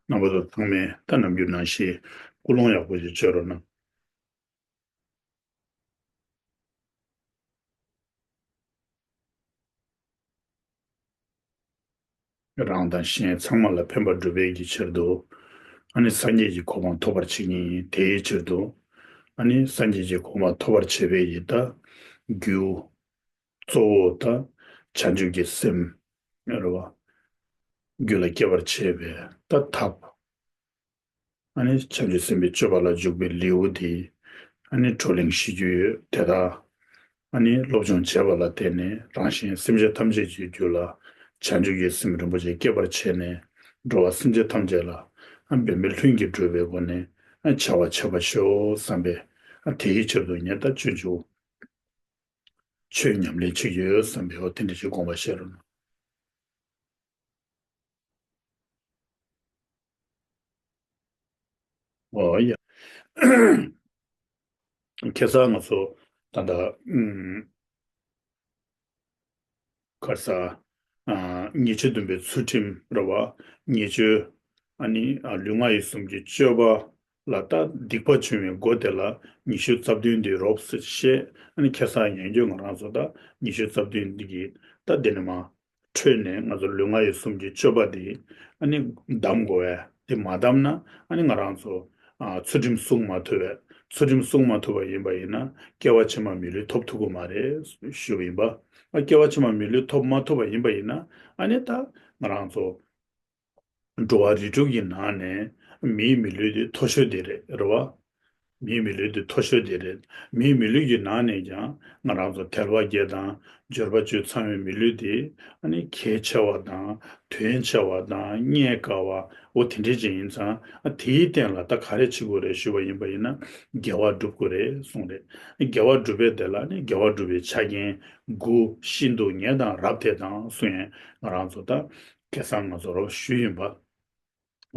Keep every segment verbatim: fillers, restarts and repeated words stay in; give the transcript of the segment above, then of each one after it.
རྣམ་པ་ཚོ་ཚང་མས་ད་ནམ་རྒྱུན་ནང་བཞིན་སྐུལ་སློང་ཡག་པོ་ཞིག་བྱེད་རོགས་གནང་། རང་དང་གཞན་ཚང་མ་ལ་ཕན་པ་སྒྲུབ་པའི་གི་ཕྱིར་དུ། ཨ་ནི་སངས་རྒྱས་ཀྱི་གོ་འཕང་ཐོབ་པར་བྱེད་ཀྱི་ཡིན། དེའི་ཕྱིར་དུ། ཨ་ནི་སངས་རྒྱས་ཀྱི་གོ་འཕང་ཐོབ་པར་བྱེད་པའི་ཡི་ད་རྒྱུ་གཙོ་བོ་ད་བྱང་ཆུབ་ཀྱི་སེམས་རེད་བ། རྒྱུད་ལ་སྐྱེ་བར་བྱེད་པའི་ད་ཐབས། ཨ་ནི་བྱང་ཆུབ་སེམས་དཔའི་སྤྱོད་པ་ལ་འཇུག་པའི་ལེའུ་དེ། ཨ་ནི་བགྲོ་གླེང་ཞུ་རྒྱུ་ཡོད་དེ་དག་ཨ་ནི་སློབ་སྦྱོང་བྱས་པ་ལ་བརྟེན་ནས་རང་གཞན་སེམས་ཅན་ཐམས་ཅད་ཀྱི་རྒྱུད་ལ་བྱང་ཆུབ་ཀྱི་སེམས་རིན་པོ་ཆེ་སྐྱེད་པར་བྱས་ནས། འགྲོ་བ་སེམས་ཅན་ཐམས་ཅད་ལ་ཨ་འབད་མེད་ལྷུན་གྱིས་གྲུབ་པའི་སྒོ་ནས་ཨ་བྱ་བ་བྱེད་པར་ཤོག་བསམ་པས། ཨ་དེའི་ཕྱིར་དུ་ངས་ད་སྤྱོད་འཇུག་ཆོས་ཉམས་ལེན་བྱེད་ཀྱི་ཡོད་བསམ་པའི་འོ་དེ་འདྲ་ཞིག་དགོངས་པ་བཞེས་རོགས་གནང་། འོ་ཡ། ཁ་སང་ང་ཚོ་ད་ལྟ་ཨུམ། ཁ་སང་ཨ་ཉེས་སྤྱོད་བསྡོམས་པའི་ཚུལ་ཁྲིམས་རེད་བ། ཉེས་སྤྱོད་ཨ་ནི་ཨ་ལུས་ངག་ཡིད་གསུམ་གྱི་སྤྱོད་པ་ལ་ད་སྡིག་པ་བྱུང་བའི་སྒོ་དེ་ལ་ཉི་ཤུ་རྩ་བདུན་འདི་རོབ་ཙམ་བཤད། ཨ་ནི་ཁ་སང་ཡང་བསྐྱར་ང་རང་ཚོ་ད་ཉི་ཤུ་རྩ་བདུན་འདི་གི་ད་འདི་ནས་མར་འཕྲོས་ནས་ང་ཚོ་ལུས་ངག་ཡིད་གསུམ་གྱི་སྤྱོད་པ་འདི་ཨ་ནི་བསྡམ་དགོས་པས། དེ་མ་བསྡམས་ན་ཨ་ནི་ང་རང་ཚོ་ཨ་ཚུལ་ཁྲིམས་སྲུང་མ་ཐུབ་པས། ཚུལ་ཁྲིམས་སྲུང་མ་ཐུབ་པ་ཡིན་པ་ཡིན་ན་སྐྱེ་བ་ཕྱི་མ་མི་ལུས་ཐོབ་ཐུབ་ཀྱི་མ་རེད་ཞུས་པ་ཡིན་པ། ཨ་སྐྱེ་བ་ཕྱི་མ་མི་ལུས་ཐོབ་མ་ཐུབ་པ་ཡིན་པ་ཡིན་ན་ཨ་ནི་ད་ང་རང་ཚོ་འགྲོ་བ་རིགས་དྲུག་གི་ནང་ནས་མིའི་མི་ལུས་དེ་མཐོ་ཤོས་དེ་རེད། རེད་བ། མིའི་མི་ལུས་དེ་མཐོ་ཤོས་དེ་རེད། མིའི་མི་ལུས་ཀྱི་ནང་ནས་ཀྱང་ང་རང་ཚོ་དལ་བ་བརྒྱད་དང་འབྱོར་པ་བཅུ་ཚང་བའི་མི་ལུས་དེ་ཨ་ནི་གལ་ཆེ་བ་དང་དོན་ཆེ་བ་དང་རྙེད་དཀའ་བ་འོ་དེ་འདྲས་ཅིག་ཡིན་ཙང་། ཨ་དེའི་སྟེང་ལ་ད་ག་རེ་བྱེད་དགོས་རེད་ཞུས་པ་ཡིན་པ་ཡིན་ན་དགེ་བ་སྒྲུབ་དགོས་རེད་གསུངས་རེད། དགེ་བ་སྒྲུབ་པའི་དེ་ལ་ནི་དགེ་བ་སྒྲུབ་པའི་ཆ་རྐྱེན་དགུ་ཤིན་ཏུ་ངེས་དང་རབ་དེ་དང་གསུངས་ཡས་ང་རང་ཚོ་ད་ཁ་སང་ང་ཚོ་རོབ་ཞུས་ཡིན་པ།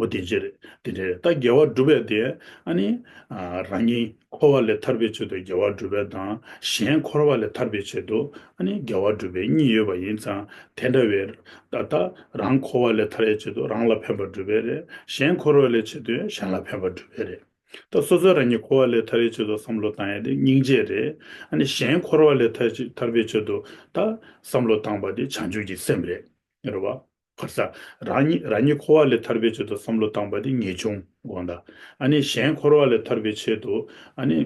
འོ་དེ་འདྲ་རེད། དེ་འདྲ་རེད། ད་དགེ་བ་སྒྲུབ་པའི་དེ་ཨ་ནི་ཨ་རང་ཉིད་འཁོར་བ་ལས་ཐར་པའི་ཆེད་དུ་དགེ་བ་སྒྲུབ་པའི་དང་གཞན་འཁོར་བ་ལས་ཐར་པའི་ཆེད་དུ་ཨ་ནི་དགེ་བ་སྒྲུབ་པའི་གཉིས་ཡོད་པ་ཡིན་ཙང་། དེ་འདྲ་བའི་ད་ལྟ་རང་འཁོར་བ་ལས་ཐར་བའི་ཆེད་དུ་རང་ལ་ཕན་པ་སྒྲུབ་པ་རེད། གཞན་འཁོར་བ་ལས་ཆེད་དུ་གཞན་ལ་ཕན་པ་སྒྲུབ་པ་རེད། ད་སོ་སོ་རང་ཉིད་འཁོར་བ་ལས་ཐར་བའི་ཆེད་དུ་བསམ་བློ་བཏང་ཡ་དེ་སྙིང་རྗེ་རེད། ཨ་ནི་གཞན་འཁོར་བ་ལས་ཐར་ཆེད་ཐར་པའི་ཆེད་དུ་ད་བསམ་བློ་བཏང་པ་དེ་བྱང་ཆུབ་ཀྱི་སེམས་རེད། རེད་བ། ཁར་ས། རང་ཉིད་རང་ཉིད་འཁོར་བ་ལས་ཐར་པའི་ཆེད་དུ་བསམ་བློ་བཏང་པ་དེ་ངེས་འབྱུང་དགོངས་དག་ཨ་ནི་གཞན་འཁོར་བ་ལས་ཐར་པའི་ཆེད་དུ་ཨ་ནི་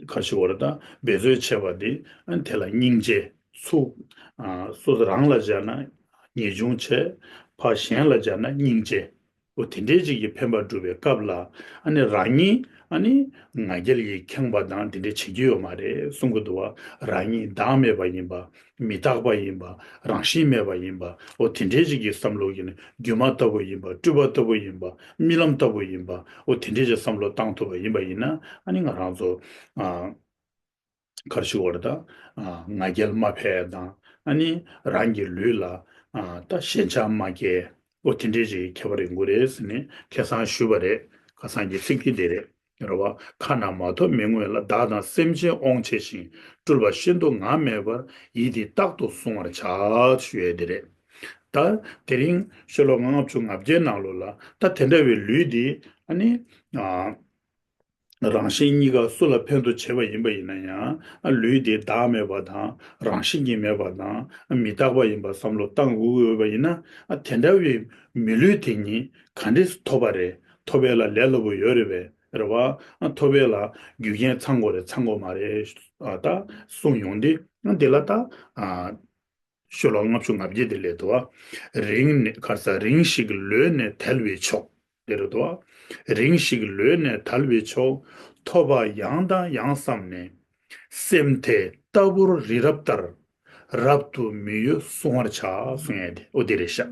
ག་རེ་ཞུ་དགོས་རེད། ད་འབད་རྩོལ་བྱས་པ་དེ་ཨ་ནི་དེ་ལ་སྙིང་རྗེ་ཚུགས། ཨ་སོ་སོ་རང་ལ་སྦྱར་ན་ངེས་འབྱུང་བྱས། ཕར་གཞན་ལ་སྦྱར་ན་སྙིང་རྗེ། འོ་དེ་འདྲའི་ཅིག་གི་ཕན་པ་སྒྲུབ་པའི་སྐབས་ལ་ཨ་ནི་རང་ཉིད་ཨ་ནི་ང་རྒྱལ་གྱིས་ཁེངས་པ་དང་དེ་འདྲ་བྱེད་རྒྱུ་ཡོད་མ་རེད་གསུང་གི་འདུག་བ། རང་ཉིད་བདག་མེད་པ་ཡིན་པ། མི་རྟག་པ་ཡིན་པ། རང་བཞིན་མེད་པ་ཡིན་པ། འོ་དེ་འདྲའི་ཅིག་གི་བསམ་བློ་གིས་ནི་སྒྱུ་མ་ལྟ་བུ་ཡིན་པ། སྤྲུལ་པ་ལྟ་བུ་ཡིན་པ། རྨི་ལམ་ལྟ་བུ་ཡིན་པ། འོ་དེ་འདྲའི་ཅིག་བསམ་བློ་བཏང་ཐུབ་པ་ཡིན་པ་ཡིན་ན་ཨ་ནི་ང་རང་ཚོ་ཨ་ག་རེ་ཞུ་དགོས་རེད། ད་ཨ་ང་རྒྱལ་མ་འཕེལ་དང་ཨ་ནི་རང་གི་ལུས་ལ་ཨ་ད་ཞེན་ཆགས་མ་སྐྱེ། འོ་དེ་འདྲའི་ཅིག་ཁྱད་པར་ཡོང་གི་རེད་ཟེར་ནས་ཁ་སང་ཞུས་པ་རེད། ཁ་སང་གི་ཚིག་དེ་དེ་རེད། རེད་བ། ཁ་ན་མ་ཐོ་མི་ངོ་ལ། བདག་དང་སེམས་ཅན་དབང་བྱས་ཤིང་། སྤྲུལ་པ་ཤིན་ཏུ་ངག་མེད་པར། ཡིད་འདི་རྟག་ཏུ་བསྲུང་བར་བྱ། ཞུ་ཡས་དེ་རེད། ད་དེ་རིང་ཤོ་ལོ་ཀ་ལྔ་བཅུ་ང་བརྒྱད་ནང་ལོགས་ལ་ད་དེ་འདྲ་བའི་ལུས་འདི་ཨ་ནི་ཨ་རང་གཞན་གཉིས་ཀ་སུ་ལ་ཕན་ཐོགས་བྱེད་པ་ཡིན་པ་ཡིན་ན་ཡང་ཨ་ལུས་འདི་བདག་མེད་པ་དང་རང་བཞིན་གྱིས་མེད་པ་དང་ཨ་མི་རྟག་པ་ཡིན་པ་བསམ་བློ་བཏང་དགོས་ཀྱི་ཡོད་པ་ཡིན་ན་ཨ་དེ་འདྲ་བའི་མི་ལུས་དེ་ཉིད་ག་འདྲས་སུ་ཐོབ་པ་རེད། ཐོབ་པའི་ལ་ལས་སླ་པོ་ཡོད་རེད་པས། རེད་བ། ཨ་ཐོབ་པའི་ལ་རྒྱུ་རྐྱེན་ཚང་དགོས་རེད་ཚང་དགོས་མ་རེད། ཨ་ད་གསུངས་ཡོང་དུས་ཨ་འདི་ལ་ད་ཨ་ཤོ་ལོ་ཀ་ལྔ་བཅུ་ང་བརྒྱད་དེ་སླེབས་འདུག་བ། རིང་ནས་ཁར་ས་རིང་ཞིག་ལོས་ནས་དལ་བའི་ཕྱོགས། དེ་རེད་འདུག་བ། རིང་ཞིག་ལོས་ནས་དལ་བའི་ཕྱོགས། ཐོབ་པ་ཡང་དང་ཡང་བསམས་ནས། སེམས་དེ་ལྟ་བུར་རི་རབ་ལྟར། རབ་ཏུ་མི་གཡོ་བསྲུང་བར་བྱ། གསུང་ཡས་དེ་ཨོ་དེ་རེད་ཤག་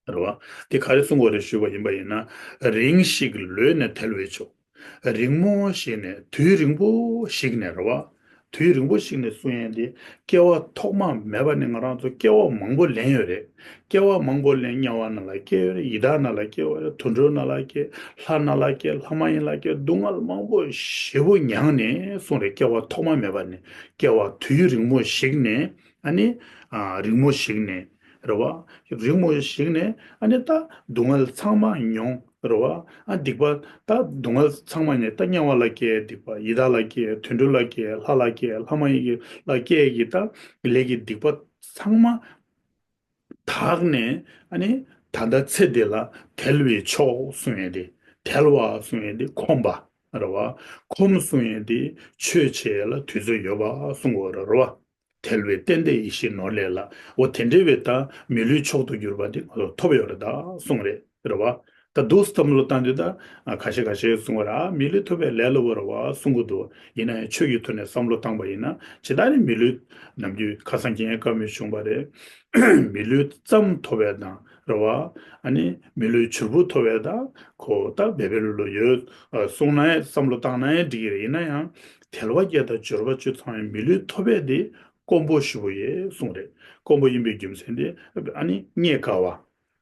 རེད་བ། དེ་ག་རེ་གསུང་དགོས་རེད་ཞུས་པ་ཡིན་པ་ཡིན་ན། རིང་ཞིག་ལོས་ནས་དལ་བའི་ཕྱོགས། རིང་མོ་ཞིག་ནས་དུས་རིང་པོ་ཞིག་ནས་རེད་བ། དུས་རིང་པོ་ཞིག་ནས་གསུང་ཡས་དེ་སྐྱེ་བ་ཐོག་མ་མེད་པ་ནས་ང་རང་ཚོ་སྐྱེ་བ་མང་པོ་ལེན་ཡོད་རེད། སྐྱེ་བ་མང་པོ་ལེན། དམྱལ་བ་ནང་ལ་སྐྱེ་ཡོད་རེད། ཡི་དྭགས་ནང་ལ་སྐྱེ་ཡོད་རེད། དུད་འགྲོ་ནང་ལ་སྐྱེ། ལྷ་ནང་ལ་སྐྱེ། ལྷ་མ་ཡིན་ལ་སྐྱེ། སྡུག་བསྔལ་མང་པོ་ཞེ་པོ་མྱངས་ནས་གསུང་རེད། སྐྱེ་བ་ཐོག་མ་མེད་པ་ནས་སྐྱེ་བ་དུས་རིང་མོ་ཞིག་ནས་ཨ་ནི་ཨ་རིང་མོ་ཞིག་ནས་ རེད་བ། རིང་མོ་ཞིག་ནས་ཨ་ནི་ད་སྡུག་བསྔལ་ཚང་མ་མྱོང་། རེད་བ། ཨ་སྡིག་པ་ད་སྡུག་བསྔལ་ཚང་མ་ནས་ད་དམྱལ་བ་ལ་སྐྱེ་སྡིག་པ། ཡི་དྭགས་ལ་སྐྱེ། དུད་འགྲོ་ལ་སྐྱེ། ལྷ་ལ་སྐྱེ། ལྷ་མ་ཡིན་གྱི་ལ་སྐྱེ་གི་ད་ལས་ཀྱི་སྡིག་པ་ཚང་མ་དག་ནས། ཨ་ནི་ད་ལྟ་ཚེ་འདི་ལ་དལ་བའི་མཆོག་གསུང་ཡས་དེ། དལ་བ་གསུང་ཡས་དེ་ཁོམ་པ་རེད་བ། ཁོམ་གསུང་ཡས་དེ་ཆོས་བྱེད་ཡས་ལ་དུས་ཚོད་ཡོད་པ་གསུང་གི་ཡོད་རེད་བ། དལ་བའི་རྟེན་འབྲེལ་ཡིད་བཞིན་ནོར་ལས་ལ། འོ་དེ་འདྲ་བའི་ད་མི་ལུས་མཆོག་ཏུ་གྱུར་པ་དེ་ང་ཚོ་ཐོབ་ཡོད་རེད་ད་གསུང་རེད། རེད་བ། ད་འདུག་བསམ་བློ་བཏང་དུས་ད་ཨ་ཁ་ཤས་ཁ་ཤས་གསུང་བ་ར། མི་ལུས་ཐོབ་པའི་ལས་སླ་པོ་རེད་བ་གསུང་གི་འདུག་ཡིན་ན་ཡང་ཆོས་ཀྱི་ཐོག་ནས་བསམ་བློ་བཏང་པ་ཡིན་ན། ཇི་ལྟར་ནི་མི་ལུས་ནམ་རྒྱུན་ཁ་སང་ཁྱེད་བཀའ་མོལ་བྱུང་བ་རེད། མི་ལུས་ཙམ་ཐོབ་པའི་དང་རེད་བ། ཨ་ནི་མི་ལུས་བྱུར་བུ་ཐོབ་པའི་དང་ཁོ་ད་བེ་བེ་ལུ་ལུ་ཡོད། ཨ་གསུང་ན་ཡང་བསམ་བློ་བཏང་ན་ཡང་འགྲིག་གི་རེད། ཡིན་ན་ཡང་དལ་བ་བརྒྱད་དང་འབྱོར་པ་བཅུ་ཚང་བའི་མི་ལུས་ཐོབ་པའི་དེ་དཀོན་པོ་ཞེ་པོ་ཡིན་གསུངས་རེད། དཀོན་པོ་ཡིན་པའི་རྒྱུ་མཚན་དེ་ཨ་ནི་རྙེད་དཀའ་བ།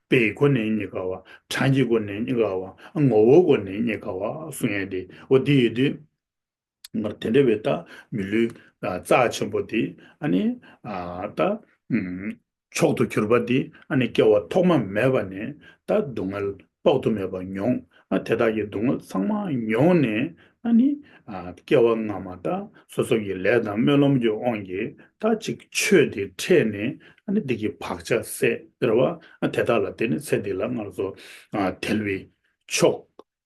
དཔེའི་སྒོ་ནས་རྙེད་དཀའ་བ། གྲངས་ཀྱི་སྒོ་ནས་རྙེད་དཀའ་བ། ངོ་བོའི་སྒོ་ནས་རྙེད་དཀའ་བ་གསུང་ཡས་དེ། འོ་དེ་ཡོད་དུས། ང་དེ་འདྲ་བའི་ད་མི་ལུས་ཨ་རྩ་ཆེན་པོ་དེ་ཨ་ནི་ཨ་ད་ཨུམ་མཆོག་ཏུ་གྱུར་པ་དེ་ཨ་ནི་སྐྱེ་བ་ཐོག་མ་མེད་པ་ནས་ད་སྡུག་བསྔལ་དཔག་ཏུ་མེད་པ་མྱོང་། ཨ་དེ་དག་གི་སྡུག་བསྔལ་ཚང་མ་མྱོང་ནས་ཨ་ནི་ཨ་སྐྱེ་བ་སྔ་མ་ད་སོ་སོ་གི་ལས་དང་སྨོན་ལམ་གྱི་དབང་གིས་ད་ཅིག་ཆོས་དེ་འཕྲད་ནས། ཨ་ནི་འདི་གི་བག་ཆགས་སད་རེད་བ། ཨ་དེ་དག་ལ་བརྟེན་ནས་ཚེ་འདི་ལ་ང་ཚོ་ཨ་དལ་བའི་མཆོག་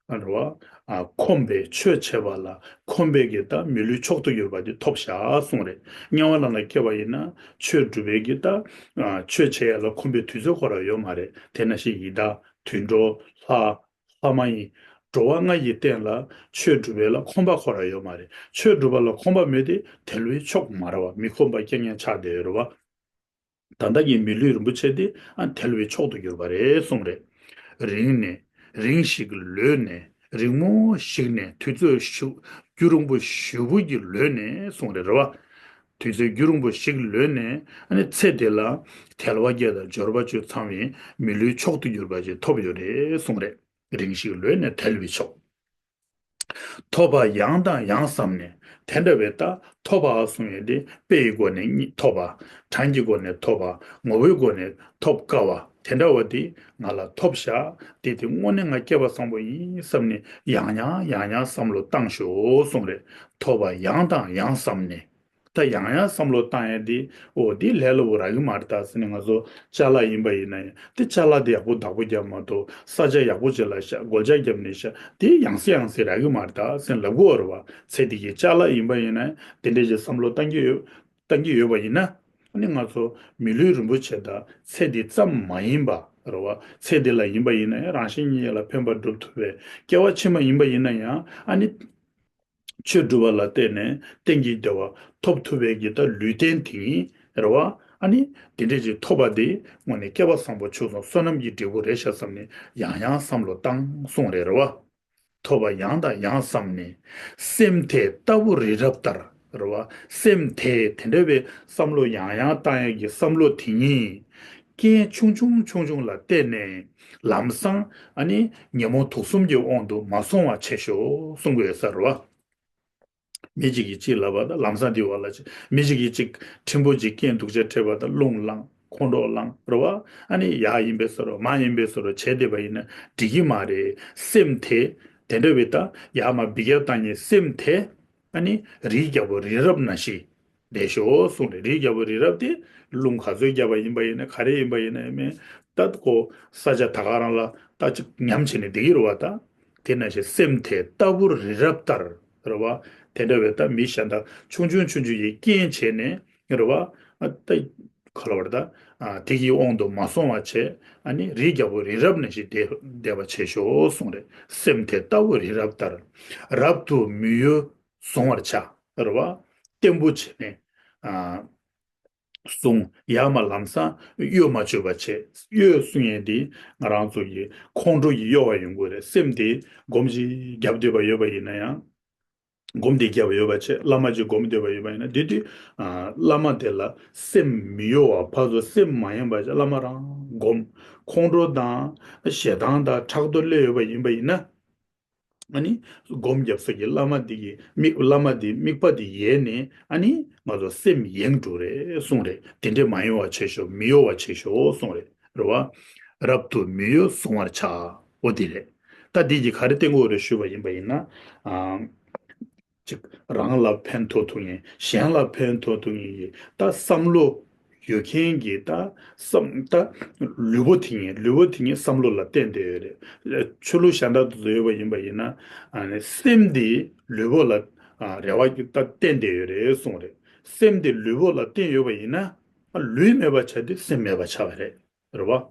རེད་བ། ཨ་ཁོམ་པའི་ཆོས་བྱེད་པ་ལ་ཁོམ་པའི་གི་ད་མི་ལུས་མཆོག་ཏུ་གྱུར་པ་དེ་ཐོབ་ཤག་གསུངས་རེད། དམྱལ་བ་ནང་ལ་སྐྱེ་བ་ཡིན་ན་ཆོས་སྒྲུབ་པའི་གི་ད་ཨ་ཆོས་བྱེད་ཡ་ལ་ཁོམ་པའི་དུས་ཚོད་ཁོ་རང་ཡོད་མ་རེད། དེ་ནང་བཞིན་ཡི་དྭགས་དུད་འགྲོ་ལྷ་ལྷ་མ་ཡིན་འགྲོ་བ་ལྔ་ཡི་སྟེང་ལ་ཆོས་སྒྲུབ་པ་ལ་ཁོམ་པ་ཁོ་རང་ཡོད་མ་རེད། ཆོས་སྒྲུབ་པ་ལ་ཁོམ་པ་མེད་དེ་དལ་བའི་མཆོག་མ་རེད་བ། མི་ཁོམ་པ་རྐྱང་རྐྱང་ཆགས་བསྡད་ཡོད་རེད་བ། ད་ལྟ་གི་མི་ལུས་རིན་པོ་ཆེ་དེ་ཨ་དལ་བའི་མཆོག་ཏུ་གྱུར་པ་རེད་གསུངས་རེད། རིང་ནས། རིང་ཞིག་ལོས་ནས། རིང་མོ་ཞིག་ནས། དུས་ཚོད་ཞུ་རྒྱུན་རིང་པོ་ཞེ་པོ་གི་ལོས་ནས་གསུངས་རེད། རེད་བ། དུས་ཚོད་རྒྱུན་རིང་པོ་ཞིག་ལོས་ནས་ཨ་ནི་ཚེ་འདི་ལ་དལ་བ་བརྒྱད་དང་འབྱོར་པ་བཅུ་ཚང་བའི་མི་ལུས་མཆོག་ཏུ་གྱུར་པ་ཅིག་ཐོབ་ཡོད་རེད་གསུངས་རེད། རིང་ཞིག་ལོས་ནས་དལ་བའི་མཆོག་ཐོབ་པ་ཡང་དང་ཡང་བསམས་ནས། དེ་འདྲ་བའི་ད་ཐོབ་པ་གསུང་ཡས་དེ་དཔེ་ཡི་སྒོ་ནས་ཐོབ་པ། གྲངས་ཀྱི་སྒོ་ནས་ཐོབ་པ། ངོ་བོའི་སྒོ་ནས་ཐོབ་དཀའ་བ་དེ་འདྲ་བ་དེ་ང་ལ་ཐོབ་ཤག་དེ་དེ་དངོས་གནས་ང་སྐལ་བ་བཟང་པོ་ཡིན་བསམས་ནས་ཡང་ཡང་ཡང་ཡང་བསམ་བློ་བཏང་ཤོག་གསུངས་རེད། ཐོབ་པ་ཡང་དང་ཡང་བསམས་ནས། ད་ཡང་ཡང་བསམ་བློ་བཏང་ཡས་དེ། འོ་དེ་ལས་སླ་པོ་རག་གི་མ་རེད་ད་ཟེར་ནས། ང་ཚོ་ཅ་ལག་ཡིན་པ་ཡིན་ན་ཡང་དེ་ཅ་ལག་དེ་ཡག་པོ་བདག་པོ་རྒྱབ་མ་གཏོགས། ས་ཆ་ཡག་པོ་ཅིག་ལ་བཞག་སྒོ་ལྕགས་བརྒྱབ་ནས་བཞག་དེ་ཡང་སེ་ཡང་སེ་རག་གི་མ་རེད་ད་ཟེར་ལབ་གི་ཡོད་རེད་བ། ཚེ་འདི་གི་ཅ་ལག་ཡིན་པ་ཡིན་ན་ཡང་དེ་འདྲ་ཅིག་བསམ་བློ་བཏང་གི་ཡོད། བཏང་གི་ཡོད་པ་ཡིན་ན། ཨ་ནི་ང་ཚོ་མི་ལུས་རིན་པོ་ཆེ་དང་ཚེ་འདི་ཙམ་མ་ཡིན་པ་རེད་བ། ཚེ་འདི་ལ་ཡིན་པ་ཡིན་ན་ཡང་རང་གཞན་གཉིས་ལ་ཕན་པ་སྒྲུབ་ཐུབ་པའི་སྐྱེ་བ་ཕྱི་མ་ཡིན་པ་ཡིན་ན་ཡང་། ཨ་ནི་ཆོས་སྒྲུབ་པ་ལ་བརྟེན་ནས་གཏན་གྱི་བདེ་བ་ཐོབ་ཐུབ་པའི་གི་ད་ལུས་རྟེན་དེ་ཡིན་རེད་བ། ཨ་ནི་དེ་འདྲས་ཅིག་ཐོབ་པ་དེ་དངོས་གནས་སྐལ་བ་བཟང་པོ་ཆུང་སོང་བསོད་ནམས་ཀྱི་འབྲས་བུ་རེད་ཤག་བསམ་ནས་ཡང་ཡང་བསམ་བློ་བཏང་གསུངས་རེད། རེད་བ། ཐོབ་པ་ཡང་དང་ཡང་བསམས་ནས། སེམས་དེ་ལྟ་བུ་རི་རབ་ལྟར། རེད་བ། སེམས་དེ་དེ་འདྲ་བའི་བསམ་བློ་ཡང་ཡང་བཏང་ཡག་གི་བསམ་བློ་དེ་ཉིད། རྐྱེན་ཆུང་ཆུང་ཆུང་ཆུང་ལ་བརྟེན་ནས་ལམ་སང་ཨ་ནི་ཉོན་མོངས་དུག་གསུམ་གྱི་དབང་དུ་མ་སོང་བ་བྱེད་ཤོག་གསུང་གི་ཡོད་ས་རེད་བ། མི་གཅིག་གིས་གཅིག་ལབ་པ་དང་ལམ་སང་དེ་བ་ལ་ཅིག་མི་གཅིག་གིས་གཅིག་ཕྲན་བུ་གཅིག་རྐྱེན་སྡུག་ཅག་འཕྲད་པ་དང་རླུང་ལངས་ཁོང་ཁྲོ་ལངས་རེད་བ། ཨ་ནི་ཡག་ཡིན་པའི་བཟོ་འདྲ་མ་ཡིན་པའི་བཟོ་འདྲ་བྱས་བསྡད་པ་ཡིན་ན་འགྲིག་གི་མ་རེད། སེམས་དེ་དེ་འདྲ་བའི་ད་ཡར་མར་འབུད་རྒྱབ་བཏང་མཁན་སེམས་དེ་ཨ་ནི་རིའི་རྒྱལ་པོ་རི་རབ་ནང་བཞིན་བསྡད་ཤོག་གསུངས་རེད། རིའི་རྒྱལ་པོ་རི་རབ་དེ་རླུང་ག་ཚོད་བརྒྱབ་པ་ཡིན་པ་ཡིན་ན་ག་རེ་ཡིན་པ་ཡིན་ན་ཡང་མིན། ད་ཁོ་ས་ཆ་ད་ག་རང་ལ་ད་ཅིག་ཉམས་བྱས་ནས་བསྡད་ཀྱི་རེད་བ་ད། དེ་ནང་བཞིན་སེམས་དེ་ལྟ་བུར་རི་རབ་ལྟར་རེད་བ། དེ་འདྲ་བའི་ད་མི་གཞན་དག་ཆུང་ཆུང་ཆུང་ཆུང་ཡི་རྐྱེན་བྱས་ནས་རེད་བ། ཨ་ད་ག་ལ་བར་ད། ཨ་དེ་གི་དབང་དུ་མ་སོང་བ་བྱས། ཨ་ནི་རིའི་རྒྱལ་པོ་རི་རབ་ནང་བཞིན་བསྡད་བསྡད་པ་བྱས་ཤོག་གསུངས་རེད། སེམས་དེ་ལྟ་བུ་རི་རབ་ལྟར། རབ་ཏུ་མི་གཡོ་གཟུང་བར་བྱ། རེད་བ། བརྟན་པོ་བྱས་ནས། ཨ། གཟུང་། ཡར་མར་ལམ་སང་གཡོ་མ་བཅུག་པ་བྱས། གཡོ་གསུང་ཡས་འདི་ང་རང་ཚོ་ཡི་ཁོང་ཁྲོ་ཡི་གཡོ་བ་ཡོང་གི་རེད། སེམས་དེ་སྒོམ་ཅིག་བརྒྱབ་བསྡད་པ་ཡོད་པ་ཡིན་ན་ཡང་། སྒོམ་དེ་བརྒྱབ་ཡོད་པ་བྱས། བླ་མ་ཅིག་སྒོམ་བསྡད་པ་ཡོད་པ་ཡིན་ན་དེ་དུས། ཨ་བླ་མ་དེ་ལ་སེམས་མི་གཡོ་བ་ཕར་ཚུར་སེམས་མ་ཡེངས་པ་བྱས་བླ་མ་རང་སྒོམ། ཁོང་ཁྲོ་དང་ཞེ་སྡང་དང་ཕྲག་དོག་སླེབས་ཡོད་པ་ཡིན་པ་ཡིན་ན། ཨ་ནི་སྒོམ་རྒྱབ་ས་གི་བླ་མ་འདི་གི་མིག་བླ་མ་འདི་དམིགས་པ་འདི་ཡལ་ནས་ཨ་ནི་ང་ཚོ་སེམས་ཡེངས་འགྲོ་རེད་གསུངས་རེད། དེ་འདྲས་མ་ཡོང་བ་བྱེད་ཤོག་མི་གཡོ་བ་བྱེད་ཤོག་གསུངས་རེད། རེད་བ། རབ་ཏུ་མི་གཡོ་གཟུང་བར་བྱ། འོ་འདི་རེད། ད་འདི་གི་ག་རེ་བསྟན་དགོས་རེད་ཞུས་པ་ཡིན་པ་ཡིན་ན། ཨ། ཅིག་རང་ལ་ཕན་ཐོགས་ཐུབ་མཁན་གཞན་ལ་ཕན་ཐོགས་ཐུབ་མཁན་གྱི་ད་བསམ་བློ་ཡོད་མཁན་གྱི་ད་བསམ་ད་ལུས་པོ་དེ་ཉིད་ལུས་པོ་དེ་ཉིད་བསམ་བློ་ལ་བརྟེན་བསྡད་ཡོད་རེད། ཆོས་ལུགས་གཞན་དག་ཏུ་ཡོད་པ་ཡིན་པ་ཡིན་ན་ཨ་ནི་སེམས་དེ་ལུས་པོ་ལ་ཨ་རེ་བ་ད་བརྟེན་བསྡད་ཡོད་རེད་གསུངས་རེད། སེམས་དེ་ལུས་པོ་ལ་བརྟེན་ཡོད་པ་ཡིན་ན་ཨ་ལུས་མེད་པ་ཆགས་དུས་སེམས་མེད་པ་ཆགས་པ་རེད། རེད་བ།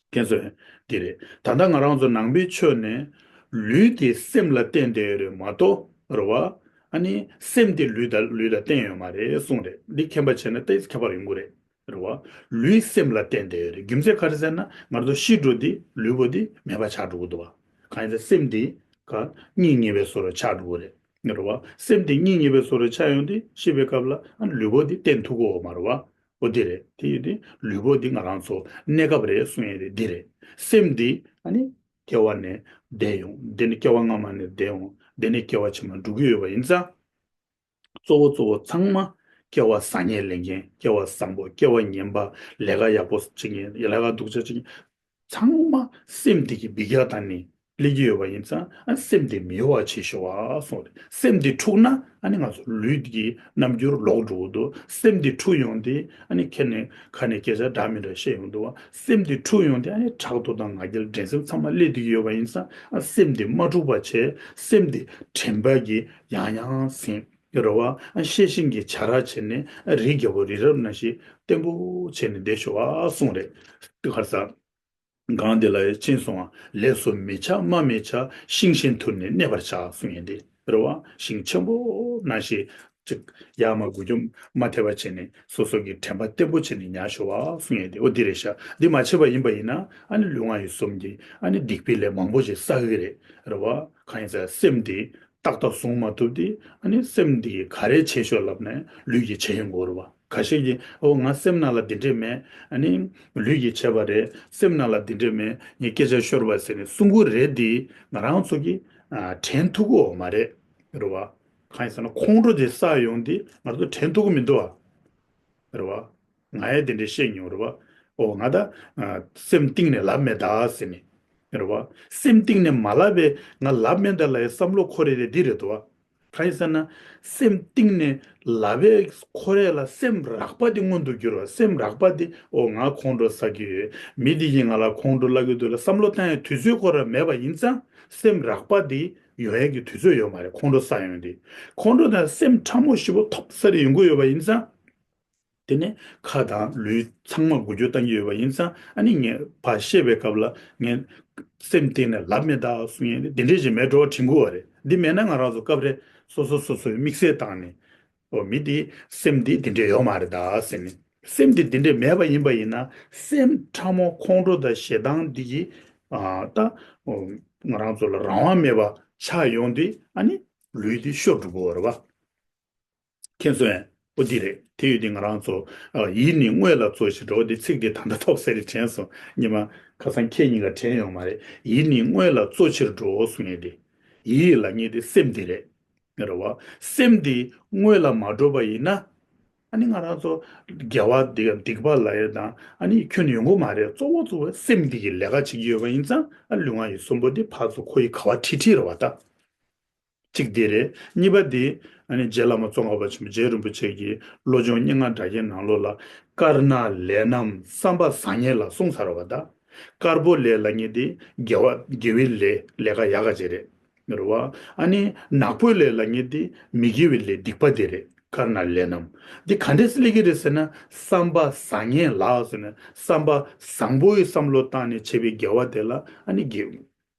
མཁྱེན་སོང་། འདི་རེད། ད་ལྟ་ང་རང་ཚོ་ནང་པའི་ཆོས་ནས་ལུས་དེ་སེམས་ལ་བརྟེན་བསྡད་ཡོད་རེད་མ་གཏོགས་རེད་བ། ཨ་ནི་སེམས་དེ་ལུས་དང་ལུས་ལ་བརྟེན་ཡོད་མ་རེད་གསུངས་རེད། འདི་མཁྱེན་པ་བྱས་ན་ཏོག་ཙམ་ཁྱད་པར་ཡོང་གི་རེད། རེད་བ། ལུས་སེམས་ལ་བརྟེན་བསྡད་ཡོད་རེད། རྒྱུ་མཚན་ག་རེ་ཟེར་ན་ང་ཚོ་ཤི་འགྲོ་དུས་ལུས་པོ་དེ་མེད་པ་ཆགས་འགྲོ་གི་འདུག་བ། གང་ཡིན་ཟེར་སེམས་དེ་ག་གཉིད་ཉལ་བའི་བཟོ་འདྲ་ཆགས་འགྲོ་གི་རེད། རེད་བ། སེམས་དེ་གཉིད་ཉལ་བའི་བཟོ་འདྲ་ཆགས་ཡོང་དུས་ཤི་བའི་སྐབས་ལ་ཨ་ནི་ལུས་པོ་དེ་བརྟེན་ཐུབ་ཀྱི་ཡོད་མ་རེད་བ། འོ་དེ་རེད། དེ་ཡིན་དུས་ལུས་པོ་འདི་ང་རང་ཚོ་གནས་སྐབས་རེད་གསུང་ཡས་རེད། འདི་རེད། སེམས་འདི་ཨ་ནི་སྐྱེ་བ་ནས་འདས་ཡོང་། འདི་ནི་སྐྱེ་བ་སྔ་མ་ནས་འདས་ཡོང་། འདི་ནི་སྐྱེ་བ་ཕྱི་མ་འགྲོ་གི་ཡོད་པ་ཡིན་ཙང་། གཙོ་བོ་གཙོ་བོ་ཚང་མ་སྐྱེ་བ་བཟང་ངན་ལེན་མཁན། སྐྱེ་བ་བཟང་པོ། སྐྱེ་བ་ངན་པ། ལས་ཀ་ཡག་པོ་བྱེད་མཁན། ལས་ཀ་སྡུག་ཅག་བྱེད་མཁན། ཚང་མ་སེམས་དེ་གི་འབུད་རྒྱག་བཏང་ནས་སླེབས་ཀྱི་ཡོད་པ་ཡིན་ཙང་ཨ་སེམས་དེ་མི་གཡོ་བ་བྱེད་ཤོག་ཨ་གསུངས་རེད། སེམས་དེ་འཁྲུགས་ན་ཨ་ནི་ང་ཚོ་ལུས་ཀྱི་རྣམ་འགྱུར་ལོག་འགྲོ་གི་འདུག་སེམས་དེ་འཁྲུགས་ཡོང་དུས་ཨ་ནི་ཁ་ནས་ཁ་ནས་སྐད་ཆ་འདྲ་མི་འདྲ་བཤད་ཡོང་འདུག་བ། སེམས་དེ་འཁྲུགས་ཡོང་དུས་ཨ་ནི་ཕྲག་དོག་དང་ང་རྒྱལ་འགྲན་སེམས་ཚང་མ་སླེབས་བསྡད་ཀྱི་ཡོད་པ་ཡིན་ཙང་ཨ་སེམས་དེ་མ་འཁྲུགས་པ་བྱས། སེམས་དེ་དྲན་པ་གིས་ཡང་ཡང་ཟིན་རེད་བ། ཨ་ཤེས་བཞིན་གྱི་བྱ་ར་བྱས་ནས་ཨ་རི་རྒྱལ་པོ་རི་རབ་ནང་བཞིན་བརྟན་པོ་བྱས་ནས་བསྡད་ཤོག་ཨ་གསུངས་རེད། དེ་གར་ས། གང་དེ་ལ་ཡང་ཕྱིན་སོང་བ། ལས་སུ་མི་ཆགས་རྨ་མི་ཆགས། ཤིང་བཞིན་དུ་ནི་གནས་པར་བྱ་གསུང་ཡས་དེ་རེད་བ། ཤིང་ཆེན་པོ་ནང་བཞིན་ཅིག་ཡར་མར་འགུལ་སྐྱོད་མ་ཐེབས་པ་བྱས་ནས་སོ་སོ་གི་དྲན་པ་བརྟན་པོ་བྱས་ནས་ཉར་ཤོག་བ་གསུང་ཡས་དེ། འོ་འདི་རེད་ཤག་འདི་མ་བྱས་པ་ཡིན་པ་ཡིན་ན་ཨ་ནི་ལུས་ངག་ཡིད་གསུམ་གྱི་ཨ་ནི་སྡིག་པའི་ལས་མང་པོ་ཞིག་བསགས་ཀྱི་རེད། རེད་བ། གང་ཡིན་ཟེར་སེམས་འདི་ཏག་ཏག་བཟུང་མ་ཐུབ་དུས་ཨ་ནི་སེམས་འདི་ག་རེ་བྱེད་ཤོག་ལབ་ན་ལུས་ཀྱིས་བྱེད་ཡོང་གི་རེད་བ། ཁ་ཤས་ཀྱིས་ཨོ་ང་སེམས་ནང་ལ་འདི་འདྲས་མེད། ཨ་ནི་ལུས་ཀྱིས་བྱས་པ་རེད། སེམས་ནང་ལ་འདི་འདྲས་མེད། ངས་སྐད་ཆ་ཤོར་བ་ཟེར་ནས་གསུང་གི་རེད། འདི་ང་རང་ཚོ་གིས་ཨ་དྲན་ཐུབ་ཀྱི་ཡོད་མ་རེད། རེད་བ། གང་ཡིན་ཟེར་ན་ཁོང་ཁྲོ་དེ་བསགས་ཡོང་དུས་ང་ཚོ་དྲན་ཐུབ་ཀྱི་མི་འདུག་བ། རེད་བ། ང་ཡང་དེ་འདྲའི་བཤད་མྱོང་རེད་བ། ཨོ་ང་ད་ཨ་སེམས་གཏིང་ནས་ལབ་མེད་ད་ཟེར་ནས། རེད་བ། སེམས་གཏིང་ནས་མ་ལབ་པས་ང་ལབ་མེད་ད་ལབ་ཡའི་བསམ་བློ་འཁོར་ཡས་དེ་འདི་རེད་འདུག་བ། གང་ཡིན་ཟེར་ན། སེམས་གཏིང་ནས་ལབ་པས་འཁོར་ཡས་ལ་སེམས་རགས་པ་དེ་མངོན་དུ་གྱུར་བ། སེམས་རགས་པ་དེ་ཨོ་ང་ཁོང་ཁྲོ་ཟ་གི་ཡོད། མི་དེ་གིས་ང་ལ་ཁོང་ཁྲོ་ལབ་ཀྱི་འདུག་ལ་བསམ་བློ་བཏང་ཡའི་དུས་ཚོད་ཁོ་རང་མེད་པ་ཡིན་ཙང་སེམས་རགས་པ་དེ་ཡོང་ཡས་ཀྱི་དུས་ཚོད་ཡོད་མ་རེད། ཁོང་ཁྲོ་ཟ་ཡོང་དུས། ཁོང་ཁྲོ་དང་སེམས་ཕྲ་མོ་ཞེ་པོ་ཐོབ་ས་རེ་ཡོང་གི་ཡོད་པ་ཡིན་ཙང་། དེ་ནས་ཁ་དང་ལུས་ཚང་མ་འགུལ་སྐྱོད་བཏང་གི་ཡོད་པ་ཡིན་ཙང་ཨ་ནི་ངས་ཕར་བཤད་པའི་སྐབས་ལ་ངས་སེམས་གཏིང་ནས་ལབ་མེད་ད་གསུང་ཡས་དེ་འདྲས་ཞིག་མེད་འགྲོ་བ་དྲན་གྱི་ཡོད་རེད། འདི་མེད་ན་ང་རང་ཚོ་སྐབས་རེ་སོ་སོ་སོ་སོའི་དམིགས་བསལ་བཏང་ནས་ཨོ་མི་དེ་སེམས་འདི་དེ་འདྲས་ཡོད་མ་རེད་ད་ཟེར་ནས། སེམས་འདི་དེ་འདྲས་མེད་པ་ཡིན་པ་ཡིན་ན་སེམས་ཕྲ་མོ་ཁོང་ཁྲོ་དང་ཞེ་སྡང་འདི་གིས་ཨ་ད་ཨོ་ང་རང་ཚོ་ལ་རང་དབང་མེད་པ་ཆགས་ཡོང་དུས་ཨ་ནི་ལུས་འདི་ཤོར་འགྲོ་གི་ཡོད་རེད་བ། མཁྱེན་སོང་ངས། ཨོ་འདི་རེད། དེ་ཡོད་དུས་ང་རང་ཚོ་ཨ་ཡིད་ནི་དངོས་ལ་གཙོ་ཆེར་འགྲོ། འོ་འདི་ཚིག་འདི་ད་ལྟ་ཐོག་ཟེར་རེ་དྲན་སོང་། ཉི་མ་ཁ་སང་ཁྱེད་གཉིས་ཀ་དྲན་ཡོང་མ་རེད། ཡིད་ནི་དངོས་ལ་གཙོ་ཆེར་འགྲོ་གསུང་ཡས་དེ། ཡིད་ལབ་མཁན་དེ་སེམས་དེ་རེད། རེད་བ། སེམས་དེ་དངོས་ལ་མ་འགྲོ་བ་ཡིན་ན། ཨ་ནི་ང་རང་ཚོ་དགེ་བ་འདི་སྡིག་པ་ལབ་ཡས་དང་ཨ་ནི་ཁྱོན་ཡོང་གི་མ་རེད། གཙོ་བོ་གཙོ་བོ་སེམས་འདི་གི་ལས་ཀ་བྱེད་ཀྱི་ཡོད་པ་ཡིན་ཙང་ཨ་ལུས་ངག་ཡིད་གསུམ་པོ་འདི་ཕར་ཚུར་ཁོ་ཡི་ག་བ་ཁྲིད་ཁྲིད་རེད་བ་ད། གཅིག་འདི་རེད། གཉིས་པ་འདི་ཨ་ནི་རྗེ་བླ་མ་ཙོང་ཁ་པ་ཆེན་པོ་རྗེ་རིན་པོ་ཆེ་གི་བློ་སྦྱོང་སྙན་ངག་སྒྲ་བརྒྱའི་ནང་ལོགས་ལ། དཀར་ནག་ལས་རྣམས་བསམ་པ་བཟང་ངན་ལ་གསུངས་ཚར་བ་ད། དཀར་པོ་ལས་ལབ་མཁན་འདི་དགེ་བ་དགེ་བའི་ལས་ལས་ཀ་ཡག་ག་ཅིག་རེད། རེད་བ། ཨ་ནི་ནག་པོའི་ལས་ལབ་མཁན་འདི་མི་དགེ་བའི་ལས་སྡིག་པ་དེ་རེད། དཀར་ནག་ལས་རྣམས། འདི་ག་འདྲས་སེ་སླེབས་ཀྱི་རེད་ཟེར་ན་བསམ་པ་བཟང་ངན་ལ་ཟེར་ན་བསམ་པ་བཟང་པོའི་བསམ་བློ་བཏང་ནས་བྱས་པའི་དགེ་བ་དེ་ལ་ཨ་ནི་དགེ་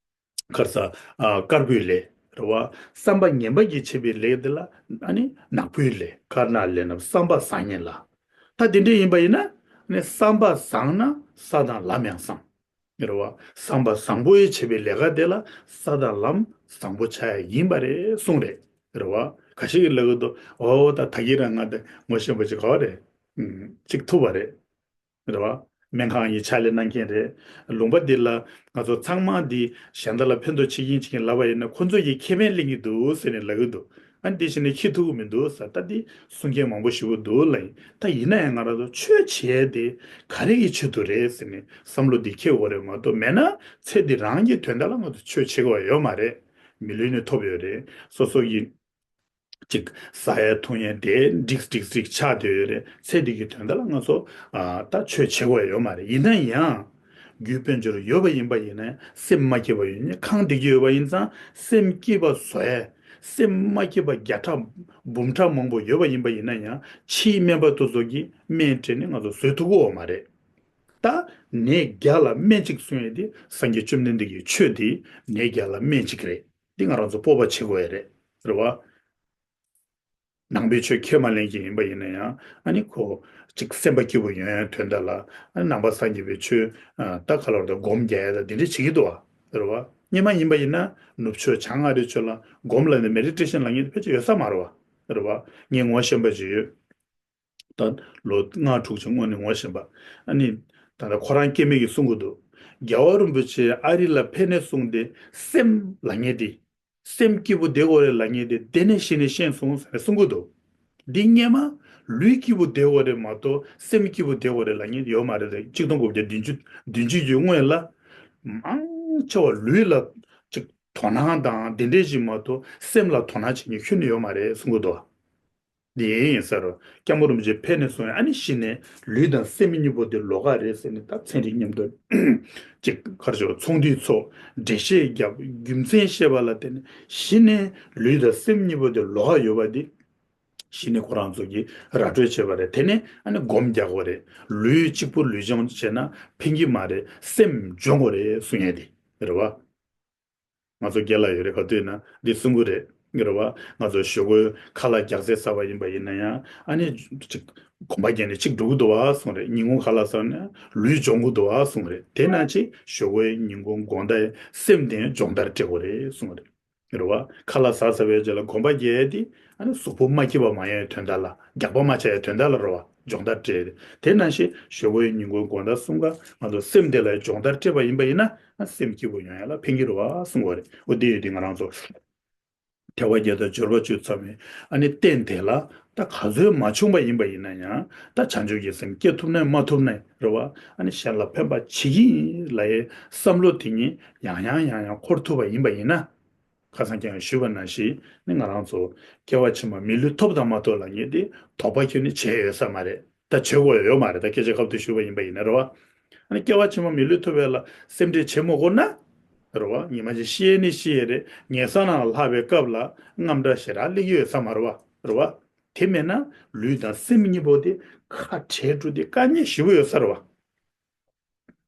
ག་རེ་ཟ། ཨ་དཀར་པོའི་ལས། རེད་བ། བསམ་པ་ངན་པ་གིས་བྱས་པའི་ལས་དེ་ལ་ཨ་ནི་ནག་པོའི་ལས། དཀར་ནག་ལས་རྣམས་བསམ་པ་བཟང་ངན་ལ། ད་དེ་འདྲ་ཡིན་པ་ཡིན་ན་ཨ་ནི་བསམ་པ་བཟང་ན་ས་དང་ལམ་ཡང་བཟང་། རེད་བ། བསམ་པ་བཟང་པོ་ཡིས་བྱས་པའི་ལས་ཀ་དེ་ལ་ས་དང་ལམ་བཟང་པོ་ཆགས་ཡ་ཡིན་པ་རེད་གསུངས་རེད། རེད་བ། ཁ་ཤས་ཀྱིས་ལབ་ཀྱི་འདུག་ཨོ་ད་ད་གིན་རང་ང་དེ་ངོ་ཤེས་པ་ཅིག་ག་བ་རེད། ཨུམ། ཅིག་ཐུག་པ་རེད། རེད་བ། སྨན་ཁང་གི་ཕྱག་ལས་གནང་མཁན་རེད། ལུང་པ་འདི་ལ་ང་ཚོ་ཚང་མ་འདི་གཞན་དག་ལ་ཕན་ཐོགས་བྱེད་ཀྱིན་བྱེད་ཀྱིན་ལབ་པ་ཡིན་ན། ཁོ་ཚོ་གིས་ཁེ་ཕན་ལེན་གྱི་འདུག་ཟེར་ནས་ལབ་ཀྱི་འདུག་ཨ་ནི་དེ་བཞིན་ནས་ཁྱི་ཐུག་གི་མི་འདུག་ཟེར། ད་འདི་གསུང་མཁན་མང་པོ་ཞིག་འདུག་ལ་ཡིན། ད་ཡིན་ན་ཡང་ང་རང་ཚོ་ཆོས་བྱེད་དེ་ག་རེ་གི་ཆེད་དུ་རེད་ཟེར་ནས་བསམ་བློ་འདི་འཁྱེར་དགོས་རེད་མ་གཏོགས། མེད་ན་ཚེ་འདི་རང་གི་དོན་དག་ལ་ང་ཚོ་ཆོས་བྱེད་དགོས་ཡོད་མ་རེད། མི་ལུས་ནི་ཐོབ་ཡོད་རེད། སོ་སོ་ཡི་ཅིག་ཟ་ཡ་འཐུང་ཡ་དེ་འགྲིག་འགྲིག་འགྲིག་ཆགས་བསྡད་ཡོད་རེད། ཚེ་འདི་གི་དོན་དག་ལ་ང་ཚོ་ཨ་ད་ཆོས་བྱེད་དགོས་ཡོད་མ་རེད། ཡིན་ན་ཡང་རྒྱུ་དཔལ་འབྱོར་ཡོད་པ་ཡིན་པ་ཡིན་ན་སེམས་མ་སྐྱིད་པ་ཡོད་ནས། ཁང་བསྡད་ཀྱི་ཡོད་པ་ཡིན་ཙང་སེམས་སྐྱིད་པ་བཟོ་ཡ། སེམས་མ་སྐྱིད་པ་བརྒྱ་ཕྲག་འབུམ་ཕྲག་མང་པོ་ཡོད་པ་ཡིན་པ་ཡིན་ན་ཡང་ཕྱིའི་སྨན་པ་དེ་ཚོ་གིས་སྨན་སྤྲད་ནས་ང་ཚོ་བཟོད་ཐུབ་ཀྱི་ཡོད་མ་རེད། ད་ནད་བརྒྱ་ལ་སྨན་གཅིག་གསུང་ཡ་དེ་སངས་རྒྱས་བཅོམ་ལྡན་འདས་ཀྱི་ཆོས་དེ་ནད་བརྒྱ་ལ་སྨན་གཅིག་རེད། འདི་ང་རང་ཚོ་སྤོབས་པ་བྱེད་དགོས་ཡ་རེད། རེད་བ། ནང་པའི་ཆོས་ཁས་མ་ལེན་མཁན་ཡིན་པ་ཡིན་ན་ཡང་། ཨ་ནི་ཁོ་ཅིག་སེམས་པ་སྐྱིད་པོ་ཡོང་ཡ་དོན་དག་ལ། ཨ་ནི་ནང་པ་སངས་རྒྱས་པའི་ཆོས་ཨ་ད་ག་ལ་བར་དུ་སྒོམ་རྒྱག་ཡ་ད་འདི་འདྲ་བྱེད་ཀྱི་འདུག་བ། རེད་བ། སྔོན་མ་ཡིན་པ་ཡིན་ན་ནུབ་ཕྱོགས་བྱང་ཨ་རིའི་ཕྱོགས་ལ་སྒོམ་ལ་ནི་མེ་ཌི་ཊེ་ཤན་ལབ་མཁན་དེ་ཕལ་ཆེར་ཡོད་ས་མ་རེད་བ། རེད་བ། ངས་ངོ་ཤེས་པ་ཅིག་ཡོད། ད་ལོ་ལྔ་དྲུག་ཅིག་སྔོན་ནས་ངོ་ཤེས་པ། ཨ་ནི་ད་ལྟ་ཁོ་རང་སྐྱེ་དམན་གྱིས་གསུང་གི་འདུག་རྒྱལ་བ་རིན་པོ་ཆེ་ཨ་རི་ལ་ཕེབས་ནས་གསུངས་ཏེ། སེམས་ལབ་མཁན་དེ། སེམས་སྐྱིད་པོ་བསྡད་དགོས་རེད་ལབ་མཁན་དེ་འདི་ནས་གཞི་ནས་ཤེས་སོང་ཟེར་ནས་གསུང་གི་འདུག་འདི་སྔོན་མ་ལུས་སྐྱིད་པོ་བསྡད་དགོས་རེད་མ་གཏོགས་སེམས་སྐྱིད་པོ་བསྡད་དགོས་རེད་ལབ་མཁན་ཡོད་མ་རེད་དེ། ཆིག་སྟོང་དགུ་བརྒྱ་བདུན་ཅུ་བདུན་ཅུ་གི་སྔོན་ལ་མང་ཆེ་བ་ལུས་ལ་ཅིག་དོ་སྣང་དང་དེ་འདྲས་ཞིག་མ་གཏོགས་སེམས་ལ་དོ་སྣང་བྱེད་མཁན་ཁྱོན་ནས་ཡོད་མ་རེད་གསུང་གི་འདུག་འདི་ཡིན་ཟེར་རོ། སྐྱབས་མགོན་རིན་པོ་ཆེ་ཕེབས་ནས་སོང་ཡང་། ཨ་ནི་གཞི་ནས་ལུས་དང་སེམས་གཉིས་པོ་དེ་ལོགས་ཀ་རེད་ཟེར་ནས། ད་ཚན་རིག་མཉམ་དུ་ཅིག་ག་རེ་ཟེར། ཚོགས་འདུའི་ཚོགས། འགྲེལ་བཤད་རྒྱབ། རྒྱུ་མཚན་བཤད་པ་ལ་བརྟེན་ནས་གཞི་ནས་ལུས་དང་སེམས་གཉིས་པོ་དེ་ལོགས་ཀ་ཡོད་པ་དེ་གཞི་ནས་ཁོ་རང་ཚོ་གིས་ར་སྤྲོད་བྱས་པ་རེད། དེ་ནས་ཨ་ནི་སྒོམ་རྒྱག་དགོས་རེད། ལུས་གཅིག་པུ་ལུས་སྦྱོང་བྱས་ན་ཕན་གྱི་མ་རེད། སེམས་སྦྱོང་དགོས་རེད་གསུང་ཡས་དེ་རེད་བ། ང་ཚོ་རྒན་ལགས་ཡོད་རེད། ག་དུས་ན་འདི་གསུང་གི་རེད། རེད་བ། ང་ཚོ་ཞོགས་ཀས་ཁ་ལག་རྒྱགས་ཚར་བ་ཡིན་པ་ཡིན་ན་ཡང་། ཨ་ནི་ཅིག་གོམ་པ་བརྒྱབ་ནས་ཅིག་འགྲོ་གི་འདུག་བ་གསུང་རེད། ཉིན་གུང་ཁ་ལག་ཟ་ནས་ལུས་སྦྱོང་གི་འདུག་བ་གསུང་རེད། དེ་ན་ཅིག་ཞོགས་ཀས་ཉིན་གུང་དགོང་དག་སེམས་དེ་སྦྱོང་བརྡར་སྤྲད་དགོས་རེད་གསུང་རེད། རེད་བ། ཁ་ལག་ཟ་ཚར་བའི་རྗེས་ལ་གོམ་པ་རྒྱག་ཡས་དེ་ཨ་ནི་གཟུགས་པོ་མ་སྐྱིད་པ་མ་ཡོང་བའི་དོན་དག་ལ། རྒྱགས་པ་མ་ཆགས་ཡའི་དོན་དག་ལ་རེད་བ། སྦྱོང་བརྡར་སྤྲད་དེ། དེ་ནང་བཞིན་ཞོགས་ཀས་ཉིན་གུང་དགོང་དག་གསུམ་ཀ་ང་ཚོ་སེམས་དེ་ལ་སྦྱོང་བརྡར་སྤྲད་པ་ཡིན་པ་ཡིན་ན། ཨ་སེམས་སྐྱིད་པོ་ཡོང་ཡ་ལ་ཕན་གྱི་རེད་བ་གསུང་བ་རེད། འོ་དེ་ཡོད་དེ་ང་རང་ཚོ་ཐེག་པ་བརྒྱད་དང་སྦྱོར་བ་བཅུ་ཚང་བའི་ཨ་ནི་རྟེན་དེ་ལ་ད་ག་ཚོད་མ་བྱུང་བ་ཡིན་པ་ཡིན་ན་ཡང་། ད་བྱང་ཆུབ་ཀྱི་སེམས་སྐྱེ་ཐུབ་ན་མ་ཐུབ་ན་རེད་བ། ཨ་ནི་གཞན་ལ་ཕན་པ་བྱེད་ཀྱི་ཡིན་ལབ་ཡའི་བསམ་བློ་དེ་ཉིད་ཡང་ཡང་ཡང་ཡང་འཁོར་ཐུབ་པ་ཡིན་པ་ཡིན་ན། ཁ་སང་ཁྱེད་ཀྱིས་ཞུས་པ་ནང་བཞིན་ནི། ང་རང་ཚོ་སྐྱེ་བ་ཕྱི་མ་མི་ལུས་ཐོབ་དང་མ་ཐོབ་ལབ་མཁན་དེ་དོགས་པ་ཁྱོན་ནས་བྱས་ཡོད་ས་མ་རེད། ད་བྱེད་དགོས་ཡོད་མ་རེད། ད་སྐད་ཆ་ཁ་ཐུག་ཞུས་པ་ཡིན་པ་ཡིན་ན་རེད་བ། ཨ་ནི་སྐྱེ་བ་ཕྱི་མ་མི་ལུས་ཐོབ་ཡས་ལ་སེམས་ཁྲལ་བྱེད་མ་དགོས་ན་རེད་བ། ཉི་མ་གཅིག་ཤི་ཡས་ནི་ཤི་ཡས་རེད། ཉལ་ས་ནང་ལ་ལྷག་པའི་སྐབས་ལ་དངངས་སྐྲག་ཞེ་དྲག་སླེབས་ཀྱི་ཡོད་ས་མ་རེད་བ། རེད་བ། དེ་མེད་ན་ལུས་དང་སེམས་གཉིས་པོ་དེ་ཁ་བྲལ་འགྲོ་དེ་དཀའ་ངལ་ཞེ་པོ་ཡོད་ས་རེད་བ།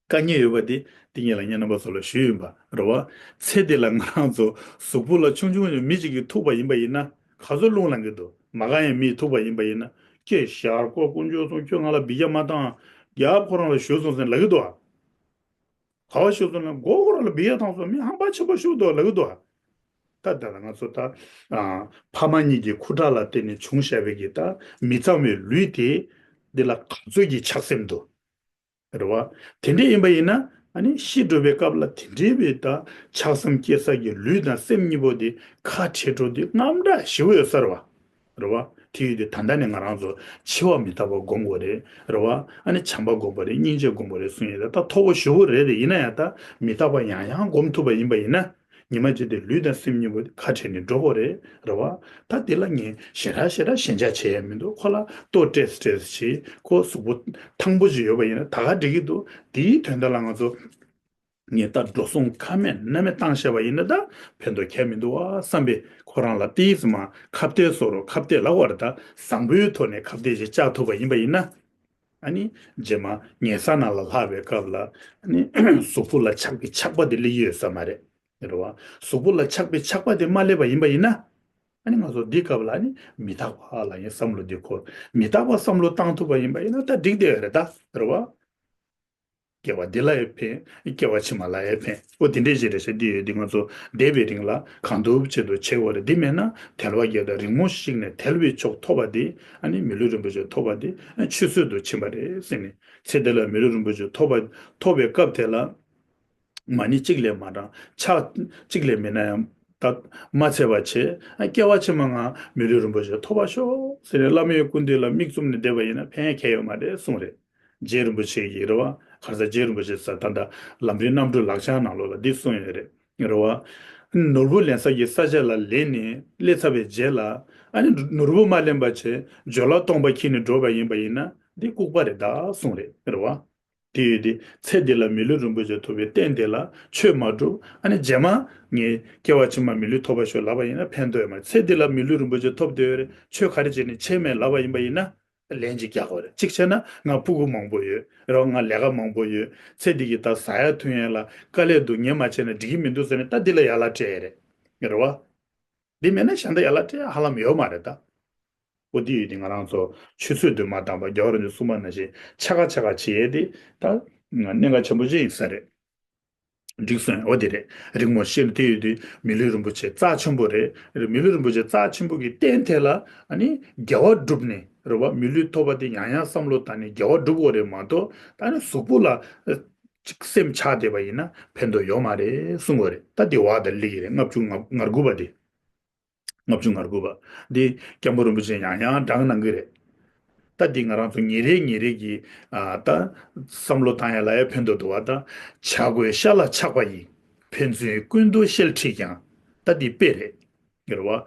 དཀའ་ངལ་ཡོད་པ་དེ་དེ་ངེད་ལ་ངས་རྣམ་པ་ཚོ་ལ་ཞུས་ཡིན་པ་རེད་བ། ཚེ་འདི་ལ་ང་རང་ཚོ་གཟུགས་པོ་ལ་ཆུང་ཆུང་ཡང་མི་གཅིག་གིས་ཐུག་པ་ཡིན་པ་ཡིན་ན། ག་ཚོད་རླུང་ལངས་ཀྱི་འདུག་མ་ག་ཡང་མིས་ཐུག་པ་ཡིན་པ་ཡིན་ན། ཁྱེད་ཞར་ཀོ་དཀོན་མཆོག་གསུམ། ཁྱོད་ང་ལ་འབུད་རྒྱག་མ་བཏང་། རྒྱབ་ཁོ་རང་ལ་ཞུ་སོང་ཟེར་ལབ་ཀྱི་འདུག་ཨ། ག་བ་ཞུ་སོང་ན། མགོ་ཁོ་རང་ལ་འབུད་རྒྱག་བཏང་སོང་། མི་ཧམ་པ་ཆེན་པོ་ཞིག་འདུག་ལབ་ཀྱི་འདུག་ཨ། ད་ད་ལྟ་ང་ཚོ་ད་ཨ་ཕ་མ་གཉིས་ཀྱི་ཁུ་ཁྲག་ལ་བརྟེན་ནས་བྱུང་བཞག་པའི་གི་ད་མི་གཙང་བའི་ལུས་དེ་འདི་ལ་ག་ཚོད་ཀྱི་ཆགས་སེམས་འདུག་རེད་བ། དེ་འདྲ་ཡིན་པ་ཡིན་ན། ཨ་ནི་ཤི་འགྲོ་བའི་སྐབས་ལ་དེ་འདྲའི་བའི་ད་ཆགས་སེམས་སྐྱེ་ས་གི་ལུས་དང་སེམས་གཉིས་པོ་དེ་ཁ་བྲལ་འགྲོ་དུས་དངངས་སྐྲག་ཞེ་པོ་ཡོད་ས་རེད་བ། རེད་བ། དེ་ཡོད་དུས་ད་ལྟ་ནས་ང་རང་ཚོ་འཆི་བ་མི་རྟག་པ་སྒོམ་དགོས་རེད། རེད་བ། ཨ་ནི་བྱམས་པ་སྒོམ་པ་རེད། སྙིང་རྗེ་སྒོམ་པ་རེད་གསུང་ཡས་ད་ད་མཐོ་པོ་ཞེ་པོ་རེད་དེ། ཡིན་ན་ཡང་ད་མི་རྟག་པ་ཡང་ཡང་སྒོམ་ཐུབ་པ་ཡིན་པ་ཡིན་ན། ཉི་མ་གཅིག་དེ་ལུས་དང་སེམས་གཉིས་པོ་ཁ་བྲལ་ནས་འགྲོ་དགོས་རེད། རེད་བ། ད་འདི་ལ་ངས་ཞེ་དྲག་ཞེ་དྲག་ཞེན་ཆགས་བྱེད་ཡས་མི་འདུག་ཁོ་ལ་ལྟོ་སྤྲད་སྤྲད་བྱེད། ཁོ་གཟུགས་པོ་ཐང་པོ་ཅིག་ཡོད་པ་ཡིན་ན་ད་ག་འགྲིག་གི་འདུག་དེའི་དོན་དག་ལ་ང་ཚོ་ངས་ད་འགྲོ་སོང་ཁ་མེད་སྣ་མེད་བཏང་བཞག་པ་ཡིན་ན་ད་ཕན་ཐོགས་ཁྱད་མི་འདུག་བ་བསམ་པས། ཁོ་རང་ལ་ཏིས་མ་ཁ་གཏད་བཟོ་རོགས། ཁ་གཏད་ལབ་པ་རེད། ད་བཟང་པོའི་ཐོག་ནས་ཁ་གཏད་ཅིག་བཅག་ཐུབ་པ་ཡིན་པ་ཡིན་ན། ཨ་ནི་རྗེས་མ་ཉལ་ས་ནང་ལ་ལྷག་པའི་སྐབས་ལ། ཨ་ནི་གཟུགས་པོ་ལ་ཆགས་པའི་ཆགས་པ་དེ་སླེབས་ཀྱི་ཡོད་ས་མ་རེད། རེད་བ། གཟུགས་པོ་ལ་ཆགས་པའི་ཆགས་པ་དེ་མ་སླེབས་པ་ཡིན་པ་ཡིན་ན། ཨ་ནི་ང་ཚོ་འདི་སྐབས་ལ་ཨ་ནི་མི་རྟག་པ་ལ་ཡང་བསམ་བློ་འདི་འཁོར། མི་རྟག་པ་བསམ་བློ་བཏང་ཐུབ་པ་ཡིན་པ་ཡིན་ན་ད་འགྲིག་བསྡད་ཡོད་རེད་ད། རེད་བ། སྐྱེ་བ་འདི་ལ་ཡང་ཕན། སྐྱེ་བ་ཕྱི་མ་ལ་ཡང་ཕན། འོ་དེ་འདྲའི་ཞིག་རེད་ཤག་འདི་ཡོད་དེ་ང་ཚོ་འདས་པའི་རིང་ལ་གང་ཐུབ་བྱེད་དུ་བྱེད་དགོས་རེད། འདི་མེད་ན་དལ་བ་བརྒྱད་དང་རིང་མོ་ཞིག་ནས་དལ་བའི་མཆོག་ཐོབ་པ་འདི། ཨ་ནི་མི་ལུས་རིན་པོ་ཆེ་ཐོབ་པ་འདི་ཆུད་ཟོས་སུ་ཕྱིན་པ་རེད་ཟེར་ནས། ཚེ་འདི་ལ་མི་ལུས་རིན་པོ་ཆེ་ཐོབ་པ་ཐོབ་པའི་སྐབས་དེ་ལ། མ་ཎི་གཅིག་ལས་མ་བགྲངས། ཕྱག་གཅིག་ལས་མིན་ན་ཡང་ད་མ་ཚད་པ་བྱས། ཨ་སྐྱེ་བ་ཕྱི་མ་ང་མི་ལུས་རིན་པོ་ཆེ་ཐོབ་པར་ཤོག་ཟེར་ནས་བླ་མའི་སྐུ་མདུན་ལ་མིག་བཙུམ་ནས་བསྡད་པ་ཡིན་ན་ཕན་ཁེ་ཡོད་མ་རེད་གསུངས་རེད། རྗེ་རིན་པོ་ཆེ་གིས་རེད་བ། ག་རེ་ཟེར། རྗེ་རིན་པོ་ཆེ་ཟེར་ད་ལྟ་ལམ་རིམ་རྣམ་གྲོལ་ལག་ཆ་ནང་ལོགས་ལ་འདི་གསུངས་ཡོད་རེད། རེད་བ། ནོར་བུ་ལེན་ས་ཀྱི་ས་ཆ་ལ་ལེན་ནས་སླེབས་ཚར་བའི་རྗེས་ལ། ཨ་ནི་ནོར་བུ་མ་ལེན་པ་བྱས་སྦྱོར་ལ་སྟོང་པ་འཁྱེར་ནས་འགྲོ་བ་ཡིན་པ་ཡིན་ན་འདི་ལྐུགས་པ་རེད་ད་གསུངས་རེད། རེད་བ། དེ་ཡོད་དེ། ཚེ་འདི་ལ་མི་ལུས་རིན་པོ་ཆེ་ཐོབ་པའི་རྟེན་དེ་ལ་ཆོས་མ་སྒྲུབ། ཨ་ནི་རྗེས་མ་ངས་སྐྱེ་བ་ཕྱི་མ་མི་ལུས་ཐོབ་པར་ཤོག་ལབ་པ་ཡིན་ན་ཕན་ཐོགས་ཡོད་མ་རེད། ཚེ་འདི་ལ་མི་ལུས་རིན་པོ་ཆེ་ཐོབ་བསྡད་ཡོད་རེད། ཆོས་ག་རེ་བྱས་ནས་བྱས་མེད་ལབ་པ་ཡིན་པ་ཡིན་ན། ལན་ཅིག་རྒྱག་དགོས་རེད། གཅིག་བྱས་ན་ང་ཕྲུ་གུ་མང་པོ་ཡོད། རེད་བ། ང་ལས་ཀ་མང་པོ་ཡོད། ཚེ་འདི་གི་ད་ཟ་ཡ་འཐུང་ཡ་ལ་དཀའ་ལས་འདུག་ངས་མ་བྱས་ན་འགྲིག་གི་མི་འདུག་ཟེར་ནས་ད་འདི་ལ་ཡ་ལ་སྤྲད་ཡ་རེད། རེད་བ། འདི་མེད་ན་གཞན་དག་ཡ་ལ་སྤྲད་ཡ་ཧ་ལམ་ཡོད་མ་རེད་ད། འོ་དེ་ཡོད་དེ་ང་རང་ཚོ་ཆུད་ཟོས་དུ་མ་བཏང་པ་རྒྱལ་བ་རིན་པོ་ཆེས་གསུངས་པ་ནང་བཞིན་ཆ་ག་ཆ་ག་བྱེད་ཡས་དེ་ད་གནད་འགག་ཆེན་པོ་ཅིག་ཡིན་ས་རེད། འགྲིག་སོང་། འོ་དེ་རེད། རིང་མོ་ཤེས་ན་དེ་ཡོད་དུས་མི་ལུས་རིན་པོ་ཆེ་རྩ་ཆེན་པོ་རེད། མི་ལུས་རིན་པོ་ཆེ་རྩ་ཆེན་པོ་གི་རྟེན་དེ་ལ་ཨ་ནི་དགེ་བ་བསྒྲུབ་ནས་རེད་བ། མི་ལུས་ཐོབ་པ་དེ་ཡང་ཡང་བསམ་བློ་བཏང་ནས་དགེ་བ་བསྒྲུབ་དགོས་རེད་མ་གཏོགས། ད་ནི་གཟུགས་པོ་ལ་ཅིག་སེམས་ཆགས་བསྡད་པ་ཡིན་ན་ཕན་ཐོགས་ཡོད་མ་རེད་གསུང་གི་རེད། ད་དེ་བ་དང་ལི་ཡི་རེད། ལྔ་བཅུ་ང་དགུ་པ་དེ། ལྔ་བཅུ་ང་དགུ་པ། འདི་སྐྱབས་མགོན་རིན་པོ་ཆེས་ཡང་ཡང་བགྲངས་གནང་གི་རེད། ད་འདི་ང་རང་ཚོ་ཉིན་རེ་ཉིན་རེ་གི་ཨ་ད་བསམ་བློ་བཏང་ཡ་ལ་ཡ་ཕན་ཐོགས་འདུག་བ། ད་བྱ་རྒོད་ཤ་ལ་ཆགས་པ་ཡིས། ཕན་ཚུན་ཀུན་ཏུ་ཤེལ་ཁྲིད་ཀྱང་། ད་འདི་དཔེ་རེད། རེད་བ། བྱ་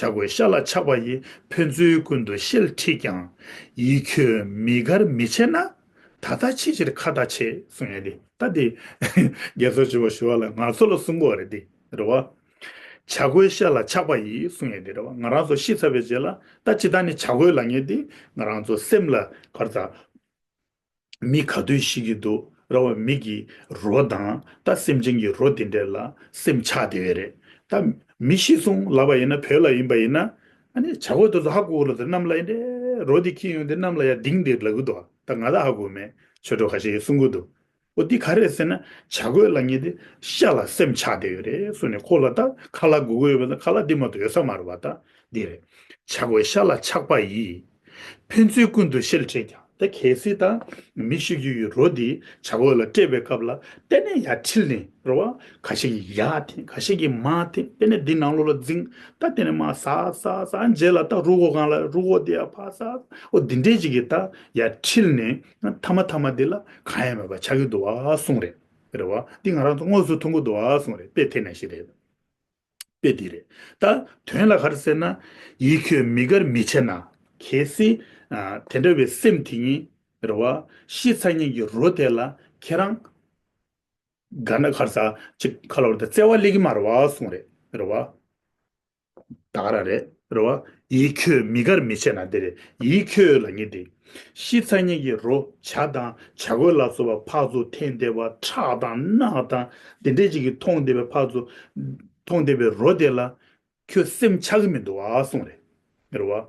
རྒོད་ཤ་ལ་ཆགས་པ་ཡིས། ཕན་ཚུན་ཀུན་ཏུ་ཤེལ་ཁྲིད་ཀྱང་། ཡིད་ཁྱོད་མི་དགར་མི་བྱེད་ན། ད་ལྟ་ཕྱི་ཕྱིར་ཁ་ལྟ་བྱེད་གསུང་ཡ་འདི། ད་འདི་རྒྱལ་སྲས་ཆེན་པོ་ཞི་བ་ལྷ་ང་ཚོ་ལ་གསུང་གི་ཡོད་རེད་འདི། རེད་བ། བྱ་རྒོད་ཤ་ལ་ཆགས་པ་ཡིས་གསུང་ཡས་དེ་རེད་བ། ང་རང་ཚོ་ཤི་ཚར་བའི་རྗེས་ལ་ད་ཅི་ད་ནི་བྱ་རྒོད་ལབ་མཁན་དེ་ང་རང་ཚོ་སེམས་ལ་ག་རེ་ཟ། མི་ག་དུས་ཤི་གི་འདུག་རེད་བ། མི་གི་རོ་དང་ད་སེམས་ཅན་གྱི་རོ་དེ་འདྲ་ལ་སེམས་ཆགས་བསྡད་ཡོད་རེད། ད་མི་ཤི་སོང་ལབ་པ་ཡིན་ན་བོད་ལ་ཡིན་པ་ཡིན་ན་ཨ་ནི་བྱ་རྒོད་དེ་ཚོ་ཧ་གོ་གི་ལ་དེ་གནམ་ལ་ཡིན་དེ་རོ་དེ་འཁྱེར་ཡོང་དེ་གནམ་ལ་ཡ་ལྡིང་དེ་ལབ་གི་འདུག་ད་ང་ད་ཧ་གོ་མེད། ཆོས་གྲོགས་ཁ་ཤས་ཀྱིས་གསུང་གི་འདུག་འོ་འདི་ག་རེ་རེད་ཟེར་ན་བྱ་རྒོད་ལབ་མཁན་དེ་ཤ་ལ་སེམས་ཆགས་བསྡད་ཡོད་རེད་གསུངས་ནས་ཁོ་ལ་ད་ཁ་ལག་དགོས་ཀྱི་ཡོད་པ་ད་ཁ་ལག་འདི་མ་གཏོགས་ཡོད་ས་མ་རེད་བ། ད་འདི་རེད། བྱ་རྒོད་ཤ་ལ་ཆགས་པ་ཡིས། ཕན་ཚུན་ཀུན་ཏུ་ཤེལ་ཁྲིད་ཀྱང་། ད་གལ་སྲིད་ད་མི་ཤི་རྒྱུ་ཡི་རོ་འདི་བྱ་རྒོད་ལ་སྤྲད་པའི་སྐབས་ལ་གཏན་ནས་ཡར་འཁྲིལ་ནས་རེད་བ། ཁ་ཤས་ཀྱིས་ཡར་འཐེན། ཁ་ཤས་ཀྱིས་མར་འཐེན། གཏན་ནས་འདི་ནང་ལོགས་ལ་འཛིང་། ད་གཏན་ནས་མར་ཟག་ཟག་ཟག་རྗེས་ལ་ད་རུ་ཁོག་སྒང་ལ་རུ་ཁོག་འདི་ཡར་ཕར་ཟག་འོ་འདི་འདྲས་ཅིག་གིས་ད་ཡར་འཁྲིལ་ནས། ཐ་མ་ཐ་མ་འདི་ལ་གང་ཡང་མེད་པ་ཆགས་ཀྱི་འདུག་བ་གསུངས་རེད། རེད་བ། འདི་ང་རང་ཚོ་དངོས་སུ་མཐོང་གི་འདུག་བ་གསུངས་རེད། དཔེ་དེ་ནང་བཞིན་རེད། དཔེ་འདི་རེད། ད་དོན་ལ་ག་རེ་ཟེར་ན། ཡིད་ཁྱོད་མི་དགར་མི་བྱེད་ན། གལ་སྲིད་ཨ་དེ་འདྲ་བའི་སེམས་དེ་ཉིད་རེད་བ། ཤི་ཚར་མཁན་གྱི་རོ་དེ་ལ་ཁྱེད་རང་དགའ་ན་ག་རེ་ཟ། ཅིག་ཁ་ལོ་བར་དུ་བརྩེ་བ་སླེབས་ཀྱི་མ་རེད་བ་གསུངས་རེད། རེད་བ། ད་ག་རང་རེད། རེད་བ། ཡིད་ཁྱོད་མི་དགར་མི་བྱེད་ན་དེ་རེད། ཡིད་ཁྱོད་ལབ་མཁན་དེ། ཤི་ཚར་མཁན་གྱི་རོ་བྱ་དང་བྱ་རྒོད་ལ་སོགས་པ་ཕར་ཚུར་འཐེན་བསྡད་པ། ཁྲག་དང་རྣག་དང་དེ་འདྲས་ཅིག་གིས་མཐོང་བསྡད་པའི་ཕར་ཚུར་མཐོང་བསྡད་པའི་རོ་དེ་ལ་ཁྱོད་སེམས་ཆགས་ཀྱི་མི་འདུག་བ་གསུངས་རེད། རེད་བ།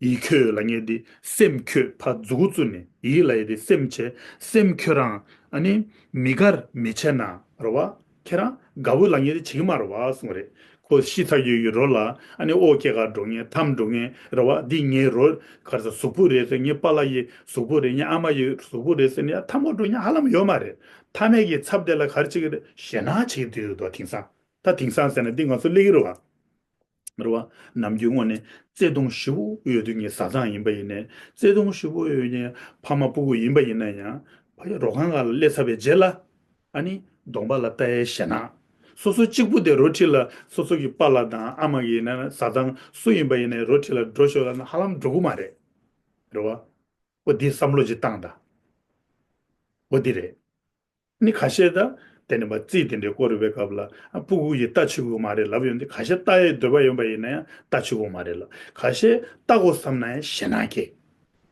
ཡིད་ཁྱོད་ལབ་མཁན་དེ་སེམས་ཁྱོད་ཕར་མཛུ་གུ་བཙུགས་ནས། ཡིད་ལབ་ཡས་དེ་སེམས་བྱས། སེམས་ཁྱོད་རང་ཨ་ནི་མི་དགར་མི་བྱེད་ན་རེད་བ། ཁྱེད་རང་དགའ་བོ་ལབ་མཁན་དེ་བྱེད་ཀྱི་མ་རེད་བ་གསུངས་རེད། ཁོ་ཤི་ཚར་ཡོད་ཀྱི་རོ་ལ་ཨ་ནི་ཨོ་སྐྱེ་གར་འགྲོ་མཁན་འཐམ་འགྲོ་མཁན་རེད་བ། འདི་ངའི་རོ་ག་རེ་ཟ་གཟུགས་པོ་རེད་ཟེར། ངའི་པཱ་ལགས་ཡི་གཟུགས་པོ་རེད། ངའི་ཨ་མ་ཡི་གཟུགས་པོ་རེད་ཟེར་ནས་ཡང་འཐམ་གར་འགྲོ་མཁན་ཧ་ལམ་ཡོད་མ་རེད། མཐའ་མའི་གི་ཚབ་དེ་ལ་ག་རེ་བྱེད་ཀྱི་རེད། ཞེད་སྣང་བྱེད་ཀྱི་འདུག་དོ་དེང་སང་། ད་དེང་སང་ཟེར་ན་འདི་ང་ཚོ་སླེབས་ཀྱི་རེད་བ། རེད་བ། ནམ་རྒྱུན་དངོས་གནས་བརྩེ་དུང་ཞེ་པོ་ཡོད་དུས་ངའི་བཟའ་ཚང་ཡིན་པ་ཡིན་ནའི། བརྩེ་དུང་ཞེ་པོ་ཡོད་ངའི་ཕ་མ་སྤུ་གུ་ཡིན་པ་ཡིན་ན་ཡང་། ཕ་གི་རོ་ཁང་སྒང་ལ་སླེབས་ཚར་བའི་རྗེས་ལ། ཨ་ནི་གདོང་པ་ལ་ལྟ་ཡའི་ཞེད་སྣང་། སོ་སོ་གཅིག་པུ་དེ་རོ་ཁྲི་ལ་སོ་སོ་གི་པཱ་ལགས་དང་ཨ་མ་གི་ཡིན་ན་བཟའ་ཚང་སུ་ཡིན་པ་ཡིན་ནའི་རོ་ཁྲི་ལ་འགྲོ་ཤོག་ལབ་ན་ཧ་ལམ་འགྲོ་གི་མ་རེད། རེད་བ། འོ་འདི་བསམ་བློ་ཅིག་བཏང་དང་། འོ་འདི་རེད། ནི་ཁ་ཤས་ད་དེ་ནས་མ་རྩིས་དེ་འདྲའི་སྐོར་རེ་བའི་སྐབས་ལ་ཨ་སྤུ་གུ་ཡིས་ལྟ་བཅུག་གི་མ་རེད་ལབ་ཡོང་དུས། ཁ་ཤས་ལྟ་ཡའི་འདོད་པ་ཡོད་པ་ཡིན་ན་ཡང་ལྟ་བཅུག་གི་མ་རེད་ལ། ཁ་ཤས་ལྟ་དགོས་བསམ་ན་ཡང་ཞེད་སྣང་སྐྱེ།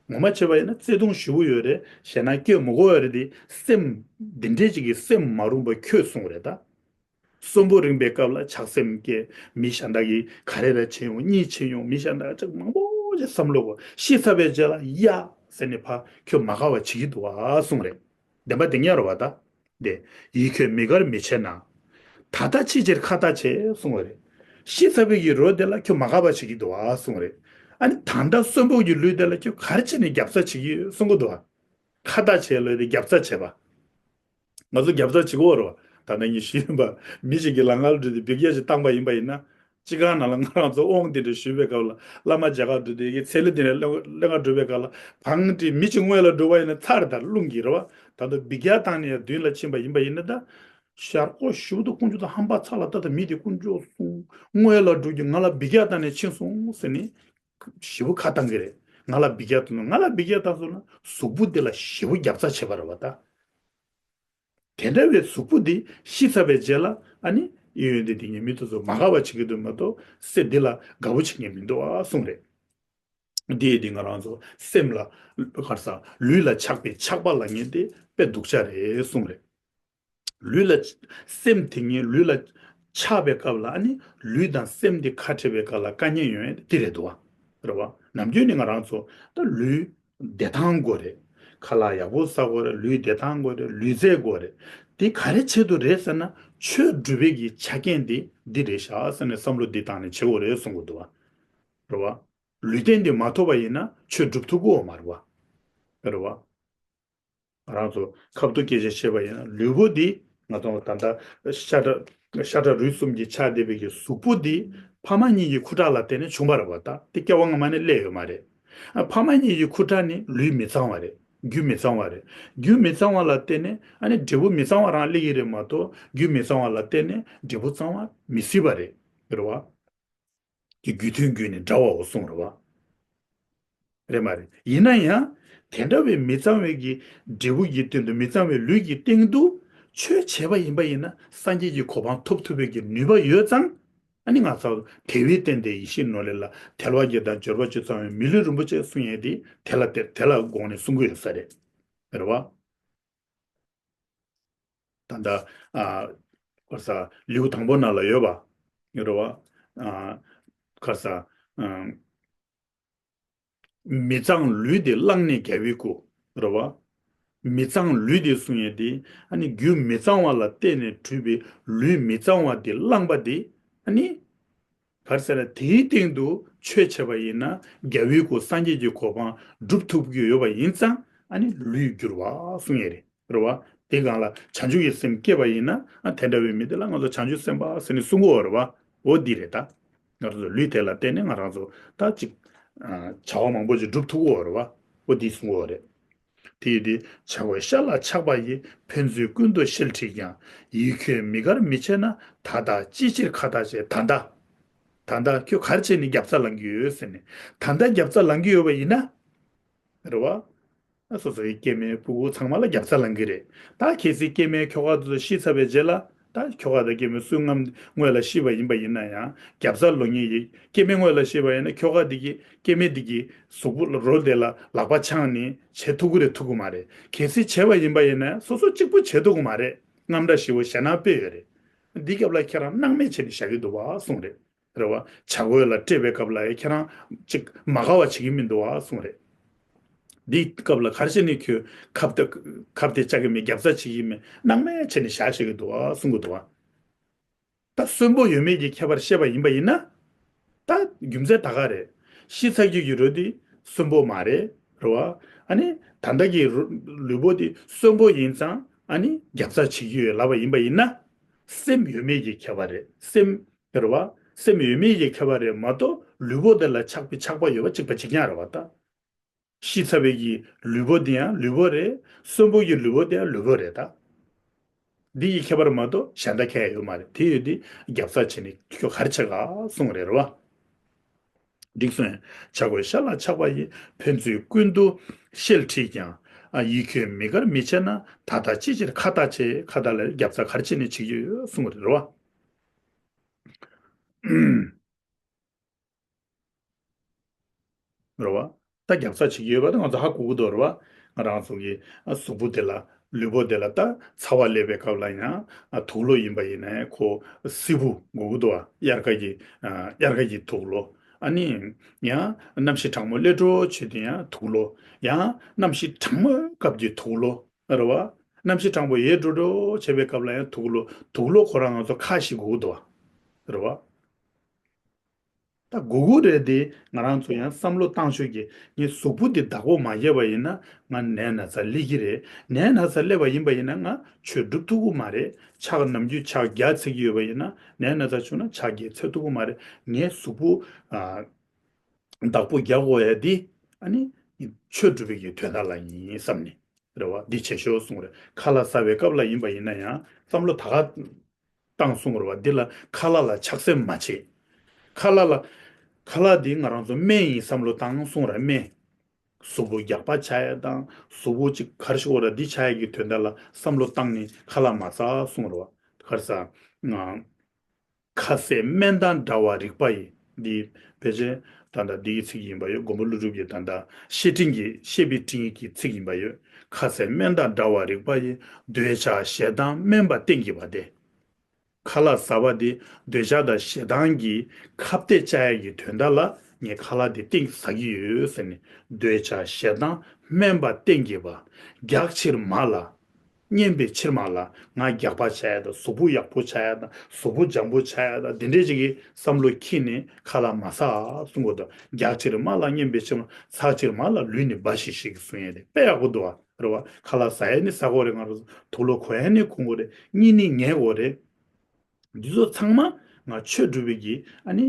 ངོ་མ་བྱས་པ་ཡིན་ན་བརྩེ་དུང་ཞེ་པོ་ཡོད་རེད། ཞེད་སྣང་སྐྱེ་མི་དགོས་ཡ་རེད་དེ། སེམས་འདི་འདྲས་ཅིག་གི་སེམས་མ་རུངས་པ་ཁྱོད་གསུངས་རེད་ད། གསོན་པོ་རིང་པའི་སྐབས་ལ་ཆགས་སེམས་སྐྱེ། མི་གཞན་དག་གིས་ག་རེ་རེ་བྱེད་ཡོང་གཉིད་ཆེ་ཡོང་། མི་གཞན་དག་ཅིག་མང་པོ་ཅིག་བསམ་བློ་གོ། ཤི་ཚར་བའི་རྗེས་ལ་ཡ་ཟེར་ནས་ཕར་ཁྱོད་མ་དགའ་བ་བྱེད་ཀྱི་འདུག་ཨ་གསུངས་རེད། བདེན་པ་བདེན་ཡ་རེད་བ་ད། དེ། ཡིད་ཁྱོད་མི་དགར་མི་བྱེད་ན། ད་ལྟ་ཅི་ཕྱིར་ཁ་ཏ་བྱེད་གསུངས་པ་རེད། ཤི་ཚར་བའི་གི་རོ་དེ་ལ་ཁྱོད་མ་དགའ་བ་བྱེད་ཀྱི་འདུག་ཨ་གསུངས་པ་རེད། ཨ་ནི་ད་ལྟ་གསོན་པོ་གི་ལུས་དེ་ལ་ཁྱོད་ག་རེ་བྱས་ནས་རྒྱབ་རྩ་བྱེད་ཀྱི་ཡོད་གསུང་གི་འདུག་ཨ། ཁ་ཏ་བྱེད་ལོས་དེ་རྒྱབ་རྩ་བྱེད་པ། ང་ཚོ་རྒྱབ་རྩ་བྱེད་ཀྱི་ཡོད་རེད་བ། ད་ནང་གི་ཤི་ཡོན་པ་མི་ཞིག་གི་ལ་ངར་འགྲོ་དེ་འབིག་རྒྱག་ཅིག་བཏང་པ་ཡིན་པ་ཡིན་ན། སྤྱི་ཁང་ནང་ལ་ང་རང་ཚོ་དབང་དེ་འདྲ་ཞུས་པའི་སྐབས་ལ་བླ་མ་མཇལ་ཁ་འགྲོ་དེ་གི་ཚེ་ལས་དེ་ནས་གླེང་ག་འགྲོ་བའི་སྐབས་ལ་བང་དེ་མི་གཅིག་སྔོན་ལ་འགྲོ་བ་ཡིན་ན་ཚར་དང་རླུང་གིས་རེད་བ། ད་ལྟ་འབིག་རྒྱག་བཏང་ནས་མདུན་ལ་ཕྱིན་པ་ཡིན་པ་ཡིན་ན་ད། ཞར་ཀོ་ཞུ་དུ་ཀུན་སྤྱོད་དང་ཧམ་པ་ཚ་ལ་ད་ད་མི་དེ་ཀུན་སྤྱོད་སོང་སྔོན་ལ་འགྲོ་རྒྱུ་ང་ལ་འབིག་རྒྱག་བཏང་ནས་ཕྱིན་སོང་ཟེར་ནས་ཞེ་པོ་ཁ་བཏང་གི་རེད། ང་ལ་འབིག་རྒྱག་བཏང་ང་ལ་འབིག་རྒྱག་བཏང་སོང་ན་གཟུགས་པོ་དེ་ལ་ཞེ་པོ་རྒྱབ་རྩ་བྱེད་པ་རེད་བ་ད། དེ་འདྲ་བའི་གཟུགས་པོ་འདི་ཤི་ཚར་བའི་རྗེས་ལ་ཨ་ནི་གཡས་གཡོན་འདི་འདི་ཉིད་མི་དེ་ཚོ་མ་དགའ་བ་བྱེད་ཀྱི་འདུག་མ་གཏོགས་སེམས་འདི་ལ་དགའ་བོ་བྱེད་མཁན་མི་འདུག་ཨ་གསུངས་རེད། འདི་ཡིས་འདི་ང་རང་ཚོ་སེམས་ལ་གར་ས་ལུས་ལ་ཆགས་པའི་ཆགས་པ་ལ་ངེས་ཏེ་དཔེ་སྡུག་ཅག་རེད་གསུངས་རེད། ལུས་ལ་སེམས་དེ་ཉིད་ལུས་ལ་ཆགས་པའི་སྐབས་ལ་ཨ་ནི་ལུས་དང་སེམས་འདི་ཁ་བྲལ་བའི་སྐབས་ལ་དཀའ་ངལ་ཡོང་ཡས་འདི་རེད་འདུག་བ། རེད་བ། ནམ་རྒྱུན་ནི་ང་རང་ཚོ་ད་ལུས་བདེ་ཐང་དགོས་རེད། ཁ་ལག་ཡག་པོ་ཟ་དགོས་རེད། ལུས་བདེ་ཐང་དགོས་རེད། ལུས་རྩལ་དགོས་རེད། དེ་ག་རེ་ཆེད་དུ་རེད་ཟེར་ན་ཆོས་སྒྲུབ་པའི་གི་ཆ་རྐྱེན་དེ་འདི་རེད་ཤག་ཟེར་ནས་བསམ་བློ་འདི་བཏང་ནས་བྱེད་དགོས་རེད་གསུང་གི་འདུག་བ། རེད་བ། ལུས་རྟེན་འདི་མ་ཐོབ་པ་ཡིན་ན་ཆོས་སྒྲུབ་ཐུབ་ཀྱི་ཡོད་མ་རེད་བ། རེད་བ། ང་རང་ཚོ་ཁ་ཐུག་སྐད་ཆ་བཤད་པ་ཡིན་ན་ལུས་པོ་འདི་ང་ཚོ་ད་ལྟ་ཤ་ཁྲག་ཤ་ཁྲག་རུས་གསུམ་གྱིས་ཆགས་བསྡད་པའི་གི་གཟུགས་པོ་འདི་ཕ་མ་གཉིས་ཀྱི་ཁུ་ཁྲག་ལ་བརྟེན་ནས་བྱུང་བ་རེད་བ། ད་དེ་སྐྱེ་བ་སྔ་མ་ནས་སླེབས་ཡོད་མ་རེད། ཨ་ཕ་མ་གཉིས་ཀྱི་ཁུ་ཁྲག་ནི་ལུས་མི་གཙང་བ་རེད། རྒྱུད་མི་གཙང་བ་རེད། རྒྱུད་མི་གཙང་བ་ལ་བརྟེན་ནས་ཨ་ནི་འབྲས་བུ་མི་གཙང་བ་རང་སླེབས་ཀྱི་རེད་མ་གཏོགས་རྒྱུད་མི་གཙང་བ་ལ་བརྟེན་ནས་འབྲས་བུ་གཙང་བ་མི་སྲིད་པ་རེད། རེད་བ། ཀྱི་རྒྱུ་མཐུན་རྒྱུད་ནི་འདྲ་བའོ་གསུངས་རེད་བ། རེད་མ་རེད། ཡིན་ན་ཡང་དེ་འདྲ་བའི་མི་གཙང་བའི་གི་འབྲས་བུ་ཡི་སྟེང་དུ་མི་གཙང་བའི་ལུས་ཀྱི་སྟེང་དུ་ཆོས་བྱས་པ་ཡིན་པ་ཡིན་ན་སངས་རྒྱས་ཀྱི་གོ་འཕང་ཐོབ་ཐུབ་པའི་གི་ནུས་པ་ཡོད་ཙང་། ཨ་ནི་ང་ཚོ་དལ་བའི་རྟེན་དེ་ཡིད་བཞིན་ནོར་ལས་ལ་དལ་བ་བརྒྱད་དང་འབྱོར་པ་བཅུ་ཚང་བའི་མི་ལུས་རིན་པོ་ཆེ་གསུང་ཡས་དེ་དེ་ལ་དེ་དེ་ལ་དགོངས་ནས་གསུང་གི་ཡོད་ས་རེད། རེད་བ། ད་ལྟ་ཨ་ཁོ་ས་ལེའུ་དང་པོ་ནང་ལ་ཡོད་པ། ཡོད་རེད་བ། ཨ་ཁོ་ས་ཨ་མི་གཙང་ལུས་དེ་བླངས་ནས་རྒྱལ་བའི་སྐུ། རེད་བ། མི་གཙང་ལུས་དེ་གསུང་ཡས་དེ་ཨ་ནི་རྒྱུ་མི་གཙང་བ་ལ་བརྟེན་ནས་གྲུབ་པའི་ལུས་མི་གཙང་བ་དེ་བླངས་པ་དེ་ཨ་ནི། ག་རེ་ཟེར་ན་དེའི་སྟེང་དུ་ཆོས་བྱས་པ་ཡིན་ན་རྒྱལ་བའི་སྐུ་སངས་རྒྱས་ཀྱི་གོ་འཕང་སྒྲུབ་ཐུབ་ཀྱི་ཡོད་པ་ཡིན་ཙང་ཨ་ནི་ལུས་བསྒྱུར་བ་གསུང་ཡས་རེད། རེད་བ། དེ་སྒང་ལ་བྱང་ཆུབ་ཀྱི་སེམས་སྐྱེས་པ་ཡིན་ན་ཨ་དེ་འདྲ་བའི་མི་དེ་ལ་ང་ཚོ་བྱང་ཆུབ་སེམས་དཔའ་ཟེར་ནས་གསུང་གི་ཡོད་རེད་བ། འོ་འདི་རེད་ད། ང་ཚོ་ལུས་དེ་ལ་བརྟེན་ནས་ང་རང་ཚོ་ད་ཅིག་ཨ་བྱ་བ་མང་པོ་ཅིག་སྒྲུབ་ཐུབ་ཀྱི་ཡོད་རེད་བ། འོ་འདི་གསུང་གི་ཡོད་རེད། དེ་ཡི་དེ་བྱ་བའི་ཤ་ལ་ཆགས་པ་ཡིས། ཕན་ཚུན་ཀུན་ཏུ་ཤེལ་ཁྲིད་ཀྱང་། ཡིད་ཁྱོད་མི་དགར་མི་བྱེད་ན། ད་ལྟ་ཅི་ཕྱིར་ཁ་ཏ་བྱེད། ད་ལྟ། ད་ལྟ་ཁྱོད་ག་རེ་བྱས་ནས་རྒྱབ་རྩ་ལངས་ཀྱི་ཡོད་ཟེར་ནས། ད་ལྟ་རྒྱབ་རྩ་ལངས་ཀྱི་ཡོད་པ་ཡིན་ན། རེད་བ། ཨ་སོ་སོ་ཡི་སྐྱེ་དམན་སྤུ་གུ་ཚང་མ་ལ་རྒྱབ་རྩ་ལངས་ཀྱི་རེད། ད་གལ་སྲིད་སྐྱེ་དམན་ཁྱོ་ག་ཚོ་ཤི་ཚར་བའི་རྗེས་ལ་ད་ཁྱོ་ག་དང་སྐྱེ་དམན་སུ་སྔ་སྔོན་ལ་ཤི་བ་ཡིན་པ་ཡིན་ན་ཡང་རྒྱབ་རྩ་ལོ་ཉེས་ཡིན། སྐྱེ་དམན་སྔོན་ལ་ཤི་བ་ཡིན་ན་ཁྱོ་ག་འདི་གི་སྐྱེ་དམན་འདི་གི་གཟུགས་པོ་ལ་རོ་དེ་ལ་ལག་པ་འཆང་ནས་བྱེད་ཐུབ་ཀྱི་རེད་ཐུབ་ཀྱི་མ་རེད། གལ་སྲིད་བྱས་པ་ཡིན་པ་ཡིན་ན་སོ་སོ་གཅིག་པུ་བྱེད་ཐུབ་ཀྱི་མ་རེད། རྔམ་དྲག་ཞེ་པོ་ཞེད་སྣང་སྤེལ་ཡོད་རེད། འདི་སྐབས་ལ་ཁྱེད་རང་སྣང་མེད་བྱས་ནས་བཞག་གི་འདུག་བ་གསུངས་རེད། རེད་བ། བྱ་རྒོད་ལ་སྤྲད་པའི་སྐབས་ལ་ཡང་ཁྱེད་རང་ཅིག་མ་དགའ་བ་བྱེད་ཀྱི་མི་འདུག་བ་གསུངས་རེད། འདིའི་སྐབས་ལ་ག་རེ་བྱས་ནས་ཁྱོད་ཁ་གཏད་ཁ་གཏད་བཅག་གི་མེད། རྒྱབ་རྩ་བྱེད་ཀྱི་མེད། སྣང་མེད་བྱས་ནས་བཞག་བཞག་གི་འདུག་བ་གསུང་གི་འདུག་བ། ད་གསོན་པོ་ཡོད་མེད་ཀྱི་ཁྱད་པར་བཤད་པ་ཡིན་པ་ཡིན་ན། ད་རྒྱུ་མཚན་ད་ག་རེད། ཤི་ཚར་རྒྱུ་གི་རོ་འདི་གསོན་པོ་མ་རེད། རེད་བ། ཨ་ནི་ད་ལྟ་གི་རོ་ལུས་པོ་འདི་གསོན་པོ་ཡིན་ཙང་ཨ་ནི་རྒྱབ་རྩ་བྱེད་ཀྱི་ཡོད་ལབ་པ་ཡིན་པ་ཡིན་ན། སེམས་ཡོད་མེད་ཀྱི་ཁྱད་པར་རེད། སེམས། རེད་བ། སེམས་ཡོད་མེད་ཀྱི་ཁྱད་པར་རེད་མ་གཏོགས་ལུས་པོ་དེ་ལ་ཆགས་པའི་ཆགས་པ་ཡོད་པ་གཅིག་པ་གཅིག་རྐྱང་རེད་བ་ད། ཤི་ཚར་བའི་གི་ལུས་པོ་དེ་ཡང་ལུས་པོ་རེད། གསོན་པོ་གི་ལུས་པོ་དེ་ཡང་ལུས་པོ་རེད་ད། འདི་ཡི་ཁྱད་པར་མ་གཏོགས་གཞན་དག་ཁྱད་ཡོད་མ་རེད། དེ་ཡོད་དེ་རྒྱབ་རྩ་བྱས་ནས་ཁྱོད་ག་རེ་བྱེད་ག་གསུངས་རེད་རེད་བ། འགྲིག་སོང་། བྱ་རྒོད་ཤ་ལ་ཆགས་པ་ཡིས། ཕན་ཚུན་ཀུན་ཏུ་ཤེལ་ཁྲིད་ཀྱང་། ཨ་ཡིད་ཁྱོད་མི་དགར་མི་བྱེད་ན། ད་ལྟ་ཅི་ཕྱིར་ཁ་ཏ་བྱེད། ཁ་ཏ་ལ་རྒྱབ་རྩ་ག་རེ་བྱས་ནས་བྱེད་ཀྱི་ཡོད་གསུངས་རེད་རེད་བ། རེད་བ། ད་རྒྱབ་རྩ་བྱེད་ཀྱི་ཡོད་པ་དེ་ང་ཚོ་ཧ་གོ་གི་འདུག་རེད་བ། ང་རང་ཚོ་གི་ཨ་གཟུགས་པོ་དེ་ལ་ལུས་པོ་དེ་ལ་ད་ཚ་བ་སླེབས་པའི་སྐབས་ལ་ཡང་ཨ་དུག་ལོག་ཡིན་པ་ཡིན་ན་ཁོ་བསིལ་པོ་དགོས་ཀྱི་འདུག་བ། དབྱར་ཁ་གི་ཨ་དབྱར་ཁ་གི་དུག་ལོག་ཨ་ནི་ཡང་གནམ་གཤིས་གྲང་མོ་སླེབས་འགྲོ་བྱེད་དུས་ཡང་དུག་ལོག་ཡང་གནམ་གཤིས་གྲང་མོའི་སྐབས་ཀྱི་དུག་ལོག་རེད་བ། གནམ་གཤིས་གྲང་པོ་ཡལ་འགྲོ་འགྲོ་བྱེད་པའི་སྐབས་ལ་ཡང་དུག་ལོག་དུག་ལོག་ཁོ་རང་ང་ཚོ་ཁ་ཞིག་དགོས་ཀྱི་འདུག་བ། རེད་བ། ད་དགོས་དགོས་རེད་དེ། ང་རང་ཚོ་ཡང་བསམ་བློ་བཏང་ཤོག་གི། ངའི་གཟུགས་པོ་འདི་བདག་པོ་མ་བརྒྱབ་པ་ཡིན་ན་ང་ནད་ན་ཚ་སླེབས་ཀྱི་རེད། ནད་ན་ཚ་སླེབས་པ་ཡིན་པ་ཡིན་ན་ང་ཆོས་སྒྲུབ་ཐུབ་ཀྱི་མ་རེད། ཕྱག་ནམ་རྒྱུན་ཕྱག་རྒྱ་ཚིག་གི་ཡོད་པ་ཡིན་ན་ནད་ན་ཚ་བྱུང་ན་ཕྱག་རྒྱ་ཚིག་ཐུབ་ཀྱི་མ་རེད། ངའི་གཟུགས་པོ་ཨ། བདག་པོ་རྒྱག་དགོས་ཡ་འདི་ཨ་ནི་ཆོས་སྒྲུབ་པའི་གི་དོན་དག་ལ་ཡིན་བསམ་ནས་རེད་བ། འདི་བྱེད་ཤོག་གསུངས་རེད། ཁ་ལག་ཟ་བའི་སྐབས་ལ་ཡིན་པ་ཡིན་ན་ཡང་བསམ་བློ་ད་ག་བཏང་གསུངས་རེད་བ། འདི་ལ་ཁ་ལག་ལ་ཆགས་སེམས་མ་བྱེད། ཁ་ལག་ལ་ཁ་ལག་འདི་ང་རང་ཚོ་སྨན་ཡིན་བསམ་བློ་བཏང་གསུངས་རེད། སྨན། གཟུགས་པོ་རྒྱགས་པ་ཆགས་ཡ་དང་གཟུགས་པོ་ཅིག་ག་རེ་ཞིག་འོ་ར་འདི་ཆགས་ཡ་གི་དོན་དག་ལ་བསམ་བློ་བཏང་ནས་ཁ་ལག་མ་ཟ་གསུངས་རེད་བ། ག་རེ་ཟ། ང་ཁ་ཟས་སྨན་དང་འདྲ་བ་རིག་པ་ཡིས། འདི་ཕལ་ཆེར་ད་ལྟ་འདིའི་ཚིག་ཡིན་པ་ཡོད། མགོན་པོ་ཀླུ་སྒྲུབ་ཀྱི་ད་ལྟ་བཤེས་སྤྲིང་གི་བཤེས་པའི་སྤྲིང་ཡིག་གི་ཚིག་ཡིན་པ་ཡོད། ཁ་ཟས་སྨན་དང་འདྲ་བ་རིག་པ་ཡིས། འདོད་ཆགས་ཞེ་སྡང་དམན་པ་གཏན་གྱིས་པ་སྟེ། ཁ་ལག་ཟ་བ་འདི་འདོད་ཆགས་དང་ཞེ་སྡང་གི་ཁ་གཏད་བཅག་ཡ་གི་དོན་དག་ལ་ངས་ཁ་ལག་འདི་གཏན་གྱིས་ཟ་གི་ཡོད་ཟེར་ནས། འདོད་ཆགས་ཞེ་སྡང་དམན་པ་གཏན་གྱིས་པ། རྒྱགས་ཕྱིར་མ་ལ། སྙན་པའི་ཕྱིར་མ་ལ་ང་རྒྱགས་པ་ཆགས་ཡ་དང་གཟུགས་པོ་ཡག་པོ་ཆགས་ཡ་དང་གཟུགས་པོ་འཇམ་པོ་ཆགས་ཡ་དང་འདི་འདྲས་ཅིག་གི་བསམ་བློ་འཁྱེར་ནས་ཁ་ལག་མ་ཟ་གསུང་གི་འདུག་རྒྱགས་ཕྱིར་མ་ལ་སྙན་པའི་ཕྱིར་མ། ཚགས་ཕྱིར་མ་ལ་ལུས་ནི་འབའ་ཞིག་ཞིག་གསུང་ཡ་དེ་དཔེ་ཡག་པོ་འདུག་བ། རེད་བ། ཁ་ལག་ཟ་ཡ་ནི་ཟ་དགོས་རེད། ང་རང་ཚོ་དུག་ལོག་གོན་ཡ་ནི་གོན་དགོས་རེད། གཉིད་ནི་ཉལ་དགོས་རེད། འདི་ཚོ་ཚང་མ་ང་ཆོས་སྒྲུབ་པའི་གི་ཨ་ནི་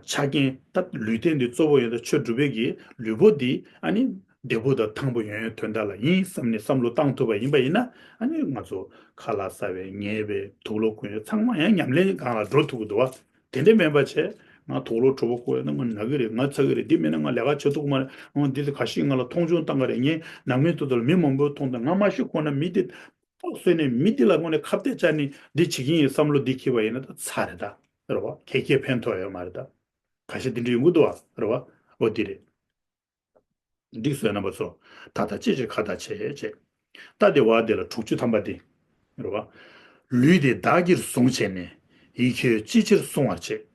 ཆ་རྐྱེན། ད་ལུས་རྟེན་འདི་གཙོ་བོ་ཡོད། ད་ཆོས་སྒྲུབ་པའི་གི་ལུས་པོ་འདི་ཨ་ནི་བདེ་པོ་དང་ཐང་པོ་ཡོང་ཡའི་དོན་དག་ལ་ཡིན་བསམ་ནས་བསམ་བློ་བཏང་ཐུབ་པ་ཡིན་པ་ཡིན་ན། ཨ་ནི་ང་ཚོ་ཁ་ལག་ཟ་བའི་ཉལ་བའི་དུག་ལོག་གོན་ཡ་ཚང་མ་ཡང་ཉམས་ལེན་སྒང་ལ་འགྲོ་ཐུབ་ཀྱི་འདུག་བ། དེ་འདྲ་མིན་པ་བྱས། ང་དུག་ལོག་གྲོད་ཁོག་ཁོག་ཡོད་ན་ང་ན་གི་རེད། ང་ཚ་གི་རེད། འདི་མིན་ན་ང་ལས་ཀ་བྱེད་ཐུབ་ཀྱི་མ་རེད། འོ་འདི་ཚོ་ག་ཤེད་ང་ལ་མཐོང་ཆུང་བཏང་གི་རེད། ངས་ནང་མི་དེ་ཚོ་ལ་མི་མང་པོས་མཐོང་དང་། ང་མ་ཤི་གོང་ན་མི་དེ་ཏོག་བཟོས་ནས་མི་དེ་ལ་དངོས་གནས་ཁ་གཏད་བཅག་ནས་འདི་བྱེད་ཀྱི་ཡིན་བསམ་བློ་འདི་འཁྱེར་བ་ཡིན་ན་ད་ཚར་རེད་ད། རེད་བ། ཁྱེད་ཁྱེད་ཕན་ཐོགས་ཡོད་མ་རེད་ད། ཁ་ཤས་དེ་འདྲ་ཡོང་གི་འདུག་བ། རེད་བ། འོ་དེ་རེད། འགྲིག་སོང་། རྣམ་པ་ཚོ། ད་ལྟ་ཅི་ཕྱིར་ཁ་ལྟ་བྱེད་བྱེད། ད་དེ་བ་དེ་ལ་དྲུག་ཅུ་ཐམ་པ་དེ། རེད་བ། ལུས་འདི་བདག་གིར་བཟུང་བྱས་ནས། ཡིད་ཁྱོད་ཅི་ཕྱིར་བསྲུང་བར་བྱེད།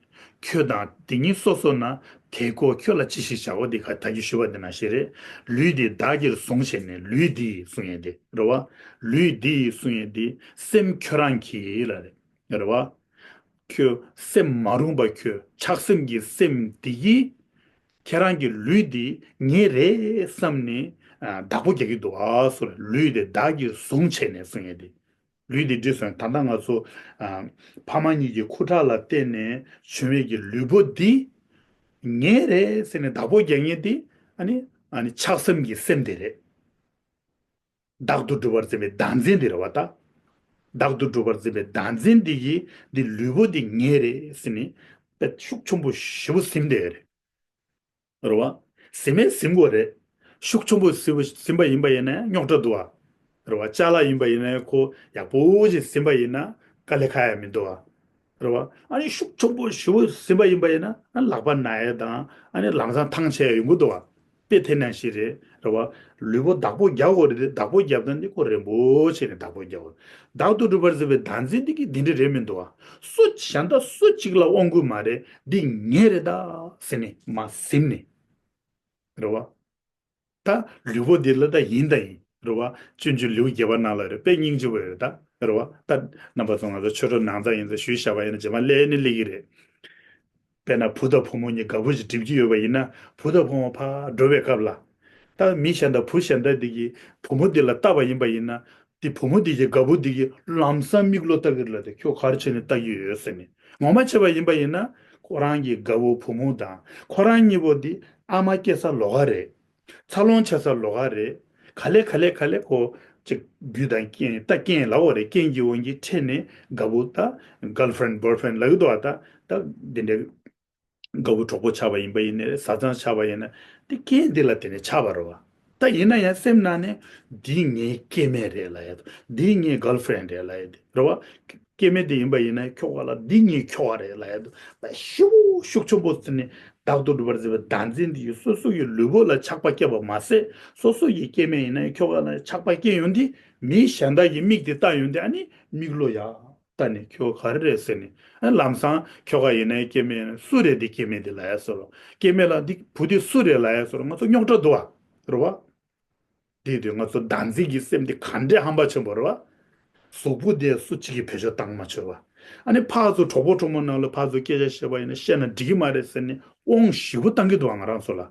ཁྱོད་དང་དེ་ཉིད་སོ་སོ་ན། དེ་ཁོ་ཁྱོད་ལ་ཅི་ཞིག་བྱའོ། འདི་ཁ་ད་གི་ཞུ་བ་འདི་ནང་བཞིན་རེད། ལུས་འདི་བདག་གིར་བཟུང་བྱས་ནས། ལུས་འདི་གསུང་ཡས་འདི་རེད་བ། ལུས་འདི་གསུང་ཡས་འདི་སེམས་ཁྱོད་རང་གིས་ལ་རེད། རེད་བ། ཁྱོད་སེམས་མ་རུངས་པ་ཁྱོད་ཆགས་སེམས་ཀྱི་སེམས་འདི་གིས་ཁྱེད་རང་གི་ལུས་འདི་ངའི་རེད་བསམ་ནས་ཨ་བདག་པོ་རྒྱག་གི་འདུག་ཨ་སོ། ལུས་འདི་བདག་གིར་བཟུང་བྱས་ནས་གསུང་ཡས་འདི། ལུས་འདི་འདྲི་སོང་། ད་ལྟ་ང་ཚོ་ཨ་ཕ་མ་གཉིས་ཀྱི་ཁུ་ཁྲག་ལ་བརྟེན་ནས་བྱུང་བའི་གི་ལུས་པོ་འདི་ངའི་རེད་ཟེར་ནས་བདག་པོ་རྒྱག་མཁན་འདི་ཨ་ནི་ཨ་ནི་ཆགས་སེམས་ཀྱི་སེམས་དེ་རེད། བདག་ཏུ་སྒྲུབ་པར་འཛིན་པའི་བདག་འཛིན་འདི་རེད་བ་ད། བདག་ཏུ་སྒྲུབ་པར་འཛིན་པའི་བདག་འཛིན་འདི་གིས་འདི་ལུས་པོ་འདི་ངའི་རེད་ཟེར་ནས་དཔེ་ཤུགས་ཆེན་པོ་ཞེ་པོ་ཟིན་བསྡད་ཡོད་རེད། རེད་བ། ཟིན་མེད་ཟིན་དགོས་རེད། ཤུགས་ཆེན་པོ་ཟིན་པ་ཟིན་པ་ཡིན་པ་ཡིན་ན་རྙོག་དྲ་འདུག་བ། རེད་བ། ཅ་ལག་ཡིན་པ་ཡིན་ན་ཁོ་ཡག་པོ་ཞིག་ཟིན་པ་ཡིན་ན་དཀའ་ལས་ཁག་ཡ་མི་འདུག་བ། རེད་བ། ཨ་ནི་ཤུགས་ཆེན་པོ་ཞེ་པོ་ཟིན་པ་ཡིན་པ་ཡིན་ན་ཨ་ལག་པ་ན་ཡ་དང་ཨ་ནི་ལམ་སང་ཐང་ཆད་ཡ་ཡོང་གི་འདུག་བ། དཔེ་དེ་ནང་བཞིན་རེད། རེད་བ། ལུས་པོ་བདག་པོ་རྒྱག་དགོས་རེད་དེ། བདག་པོ་རྒྱབ་ན་ནི་ཁོ་རན་པོ་བྱས་ནས་བདག་པོ་རྒྱག་དགོས། བདག་ཏུ་སྒྲུབ་པར་འཛིན་པའི་བདག་འཛིན་འདི་གིས་འདི་འདྲ་རེད་མི་འདུག་བ། སུ་གཞན་དག་སུ་གཅིག་ལ་དབང་དགོས་མ་རེད། འདི་ངའི་རེད་ད་ཟེར་ནས་མ་ཟིན་ནས། རེད་བ། ད་ལུས་པོ་འདི་ལ་ད་ཡིན་ད་ཡིན། རེད་བ། སྤྱོད་འཇུག་ལེའུ་བརྒྱད་པ་ནང་ལ་རེད། དཔེ་སྙིང་རྗེ་པོ་རེད་ད། རེད་བ། ད་རྣམ་པ་ཚོ་ང་ཚོ་ཆོས་གྲོགས་ནང་ཚང་ཡིན་ཙང་ཞུས་བཞག་པ་ཡིན་ན་རྗེས་མ་སླེབས་ནི་སླེབས་ཀྱི་རེད། དཔེར་ན་བུ་དང་བུ་མོ་གཉིས་དགའ་པོ་ཞིག་སྒྲིབ་ཀྱི་ཡོད་པ་ཡིན་ན། བུ་དང་བུ་མོ་ཕར་འགྲོ་བའི་སྐབས་ལ། ད་མི་གཞན་དང་བུ་གཞན་དག་འདི་གིས་བུ་མོ་འདི་ལ་བལྟ་བ་ཡིན་པ་ཡིན་ན། དེ་བུ་མོ་འདི་གིས་དགའ་པོ་འདི་གིས་ལམ་སང་མིག་བློ་ལྟ་གི་རེད་ལ། དེ་ཁྱོད་ག་རེ་བྱས་ནས་ལྟ་གི་ཡོད་ཟེར་ནས། ངོ་མ་བྱས་པ་ཡིན་པ་ཡིན་ན། ཁོ་རང་གི་དགའ་བོ་བུ་མོ་དང་ཁོ་རང་གཉིས་པོ་འདི་ཨ་མ་སྐྱེ་ས་ལོགས་ཀ་རེད། འཚར་ལོངས་བྱེད་ས་ལོགས་ཀ་རེད། ག་ལེ་ག་ལེ་ག་ལེ་ཁོ་ཅིག་རྒྱུ་དང་རྐྱེན། ད་རྐྱེན་ལབ་དགོས་རེད། རྐྱེན་གྱི་དབང་གིས་འཕྲད་ནས་དགའ་བོ་ད་གརལ་ཕ་རེན་ཌི་བོའི་ཕ་རེན་ཌི་ལབ་ཀྱི་འདུག་བ། ད་ད་འདི་འདྲའི་དགའ་བོ་གྲོགས་པོ་ཆགས་པ་ཡིན་པ་ཡིན་ནའི་རེད། བཟའ་ཚང་ཆགས་པ་ཡིན་ན་འདི་རྐྱེན་འདི་ལ་བརྟེན་ནས་ཆགས་པ་རེད་བ། ད་ཡིན་ན་ཡང་སེམས་ནང་ནས་འདི་ངའི་སྐྱེ་དམན་རེད་ལབ་ཡ་དང་། འདི་ངའི་གརལ་ཕ་རེན་ཌི་རེད་ལབ་ཡ་དེ་རེད་བ། སྐྱེ་དམན་དེ་ཡིན་པ་ཡིན་ན་ཁྱོ་ག་ལ་འདི་ངའི་ཁྱོ་ག་རེད་ལབ་ཡ་དེ་ད་ཞེ་པོ་ཤུགས་ཆེན་པོ་བརྩིས་ནས་བདག་ཏུ་སྒྲུབ་པར་འཛིན་པའི་བདག་འཛིན་འདི་ཡིས་སོ་སོ་ཡི་ལུས་པོ་ལ་ཆགས་པ་སྐྱེས་པ་མ་ཟད། སོ་སོ་ཡི་སྐྱེ་དམན་ཡིན་ན་ཁྱོ་ག་ལ་ཆགས་པ་སྐྱེ་ཡོང་དུས་མི་གཞན་དག་གིས་མིག་དེ་བལྟ་ཡོང་དུས་ཨ་ནི་མིག་བློ་ཡར་བལྟས་ནས་ཁྱོ་ག་རེ་རེད་ཟེར་ནས། ཨ་ལམ་སང་ཁྱོ་ག་ཡིན་ནའི་སྐྱེ་དམན་སུ་རེད། འདི་སྐྱེ་དམན་འདི་ལབ་ཡ་བཟོ་འདྲ། སྐྱེ་དམན་ལ་འདི་བུ་འདི་སུ་རེད་ལབ་ཡ་བཟོ་འདྲ། ང་ཚོ་རྙོག་དྲ་འདུག་བ། རེད་བ། དེ་དུས་ང་ཚོ་བདག་འཛིན་གྱི་སེམས་དེ་ག་འདྲའི་ཧམ་པ་ཆེན་པོ་རེད་བ། གཟུགས་པོ་དེ་སུ་གཅིག་གིས་བེད་སྤྱོད་བཏང་མ་ཆོག་བ། ཨ་ནི་ཕར་ཚུར་གྲོགས་པོ་གྲོགས་མོ་ནང་ལ་ཕར་ཚུར་སྐད་ཆ་བཤད་པ་ཡིན་ན་བཤད་ན་འགྲིག་གི་མ་རེད་ཟེར་ནས་དབང་ཞེ་པོ་བཏང་གི་འདུག་བ་ང་རང་ཚོ་ལ།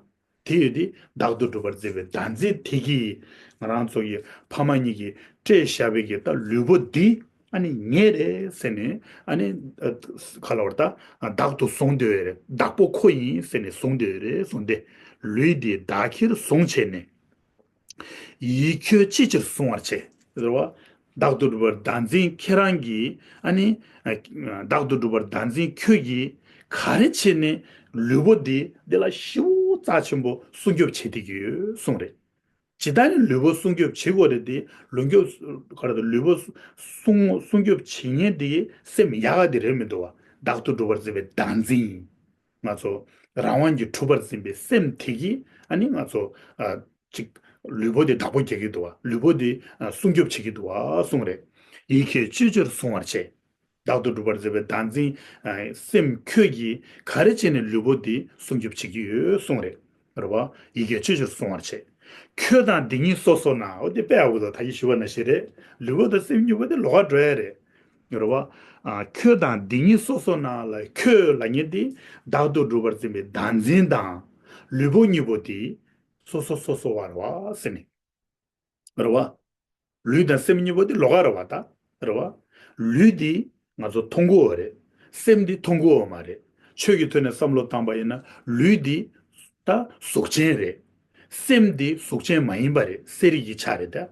དེ་ཡོད་དེ་བདག་ཏུ་སྒྲུབ་པར་མཛད་པའི་བདག་འཛིན་དེ་གིས་ང་རང་ཚོ་གི་ཕ་མ་གཉིས་ཀྱིས་སྤྲད་བཞག་པའི་གི་ད་ལུས་པོ་འདི་ཨ་ནི་ངའི་རེད་ཟེར་ནས་ཨ་ནི་ཨ་ག་ལ་བར་ད་བདག་ཏུ་བཟུང་སྡོད་ཡོད་རེད། བདག་པོ་ཁོ་ཡིན་ཟེར་ནས་བཟུང་སྡོད་ཡོད་རེད་བཟུང་སྟེ། ལུས་འདི་བདག་གིར་བཟུང་བྱས་ནས། ཡིད་ཁྱོད་ཅི་ཕྱིར་བཟུང་བར་བྱེད། རེད་བ། བདག་ཏུ་སྒྲུབ་པར་བདག་འཛིན་ཁྱེད་རང་གིས་ཨ་ནི་ཨ་བདག་ཏུ་སྒྲུབ་པར་བདག་འཛིན་ཁྱོད་ཀྱིས་ག་རེ་བྱས་ནས་ལུས་པོ་འདི་འདི་ལ་ཞེ་པོ་རྩ་ཆེན་པོ་སྲུང་སྐྱོབ་བྱེད་བསྡད་ཀྱི་ཡོད་གསུངས་རེད། ཇི་ལྟར་ནི་ལུས་པོ་སྲུང་སྐྱོབ་བྱེད་དགོས་རེད་དེ་ལུས་སྐྱོབ་ག་རེ་དང་ལུས་པོ་སྲུང་སྲུང་སྐྱོབ་བྱེད་མཁན་དེ་སེམས་ཡག་ག་དེ་རེད་མི་འདུག་བ། བདག་ཏུ་སྒྲུབ་པར་འཛིན་པའི་བདག་འཛིན་ཡིན། ང་ཚོ་རང་དབང་གིས་གྲུབ་པར་འཛིན་པའི་སེམས་དེ་གིས་ཨ་ནི་ང་ཚོ་ཨ་ཅིག་ལུས་པོ་དེ་བདག་པོ་རྒྱག་གི་འདུག་བ། ལུས་པོ་དེ་ཨ་སྲུང་སྐྱོབ་བྱེད་ཀྱི་འདུག་བ་གསུངས་རེད། ཡིད་ཁྱོད་ཅི་ཕྱིར་བཟུང་བར་བྱེད། བདག་ཏུ་སྒྲུབ་པར་མཛད་པའི་བདག་འཛིན་ཨ་སེམས་ཁྱོད་ཀྱིས་ག་རེ་བྱས་ནས་ལུས་པོ་དེ་སྲུང་སྐྱོབ་བྱེད་ཀྱི་ཡོད་གསུངས་རེད། རེད་བ། ཡིད་ཁྱོད་ཅི་ཕྱིར་བཟུང་བར་བྱེད། ཁྱོད་དང་སྡིག་ཉེས་སོ་སོ་ན། འོ་དེ་དཔེ་ཡག་པོ་འདུག་ད་གིན་ཞུས་པ་ནང་བཞིན་རེད། ལུས་པོ་དང་སེམས་གཉིས་པོ་དེ་ལོགས་ཀ་འགྲོ་ཡ་རེད། རེད་བ། ཨ་ཁྱོད་དང་སྡིག་ཉེས་སོ་སོ་ན་ལ་ཁྱོད་ལབ་མཁན་དེ་བདག་ཏུ་སྒྲུབ་པར་འཛིན་པའི་བདག་འཛིན་དང་། ལུས་པོ་གཉིས་པོ་དེ་སོ་སོ་སོ་སོ་བ་རེད་བ་ཟེར་ནས། རེད་བ། ལུས་དང་སེམས་གཉིས་པོ་དེ་ལོགས་ཀ་རེད་བ་ད། རེད་བ། ལུས་དེ་ང་ཚོ་མཐོང་གི་ཡོད་རེད། སེམས་དེ་མཐོང་གི་ཡོད་མ་རེད། ཆོས་ཀྱི་ཐོག་ནས་བསམ་བློ་བཏང་པ་ཡིན་ན་ལུས་དེ་ད་གཟུགས་ཅན་རེད། སེམས་དེ་གཟུགས་ཅན་མ་ཡིན་པ་རེད། གསལ་རིག་གི་ཆ་རེད་ད།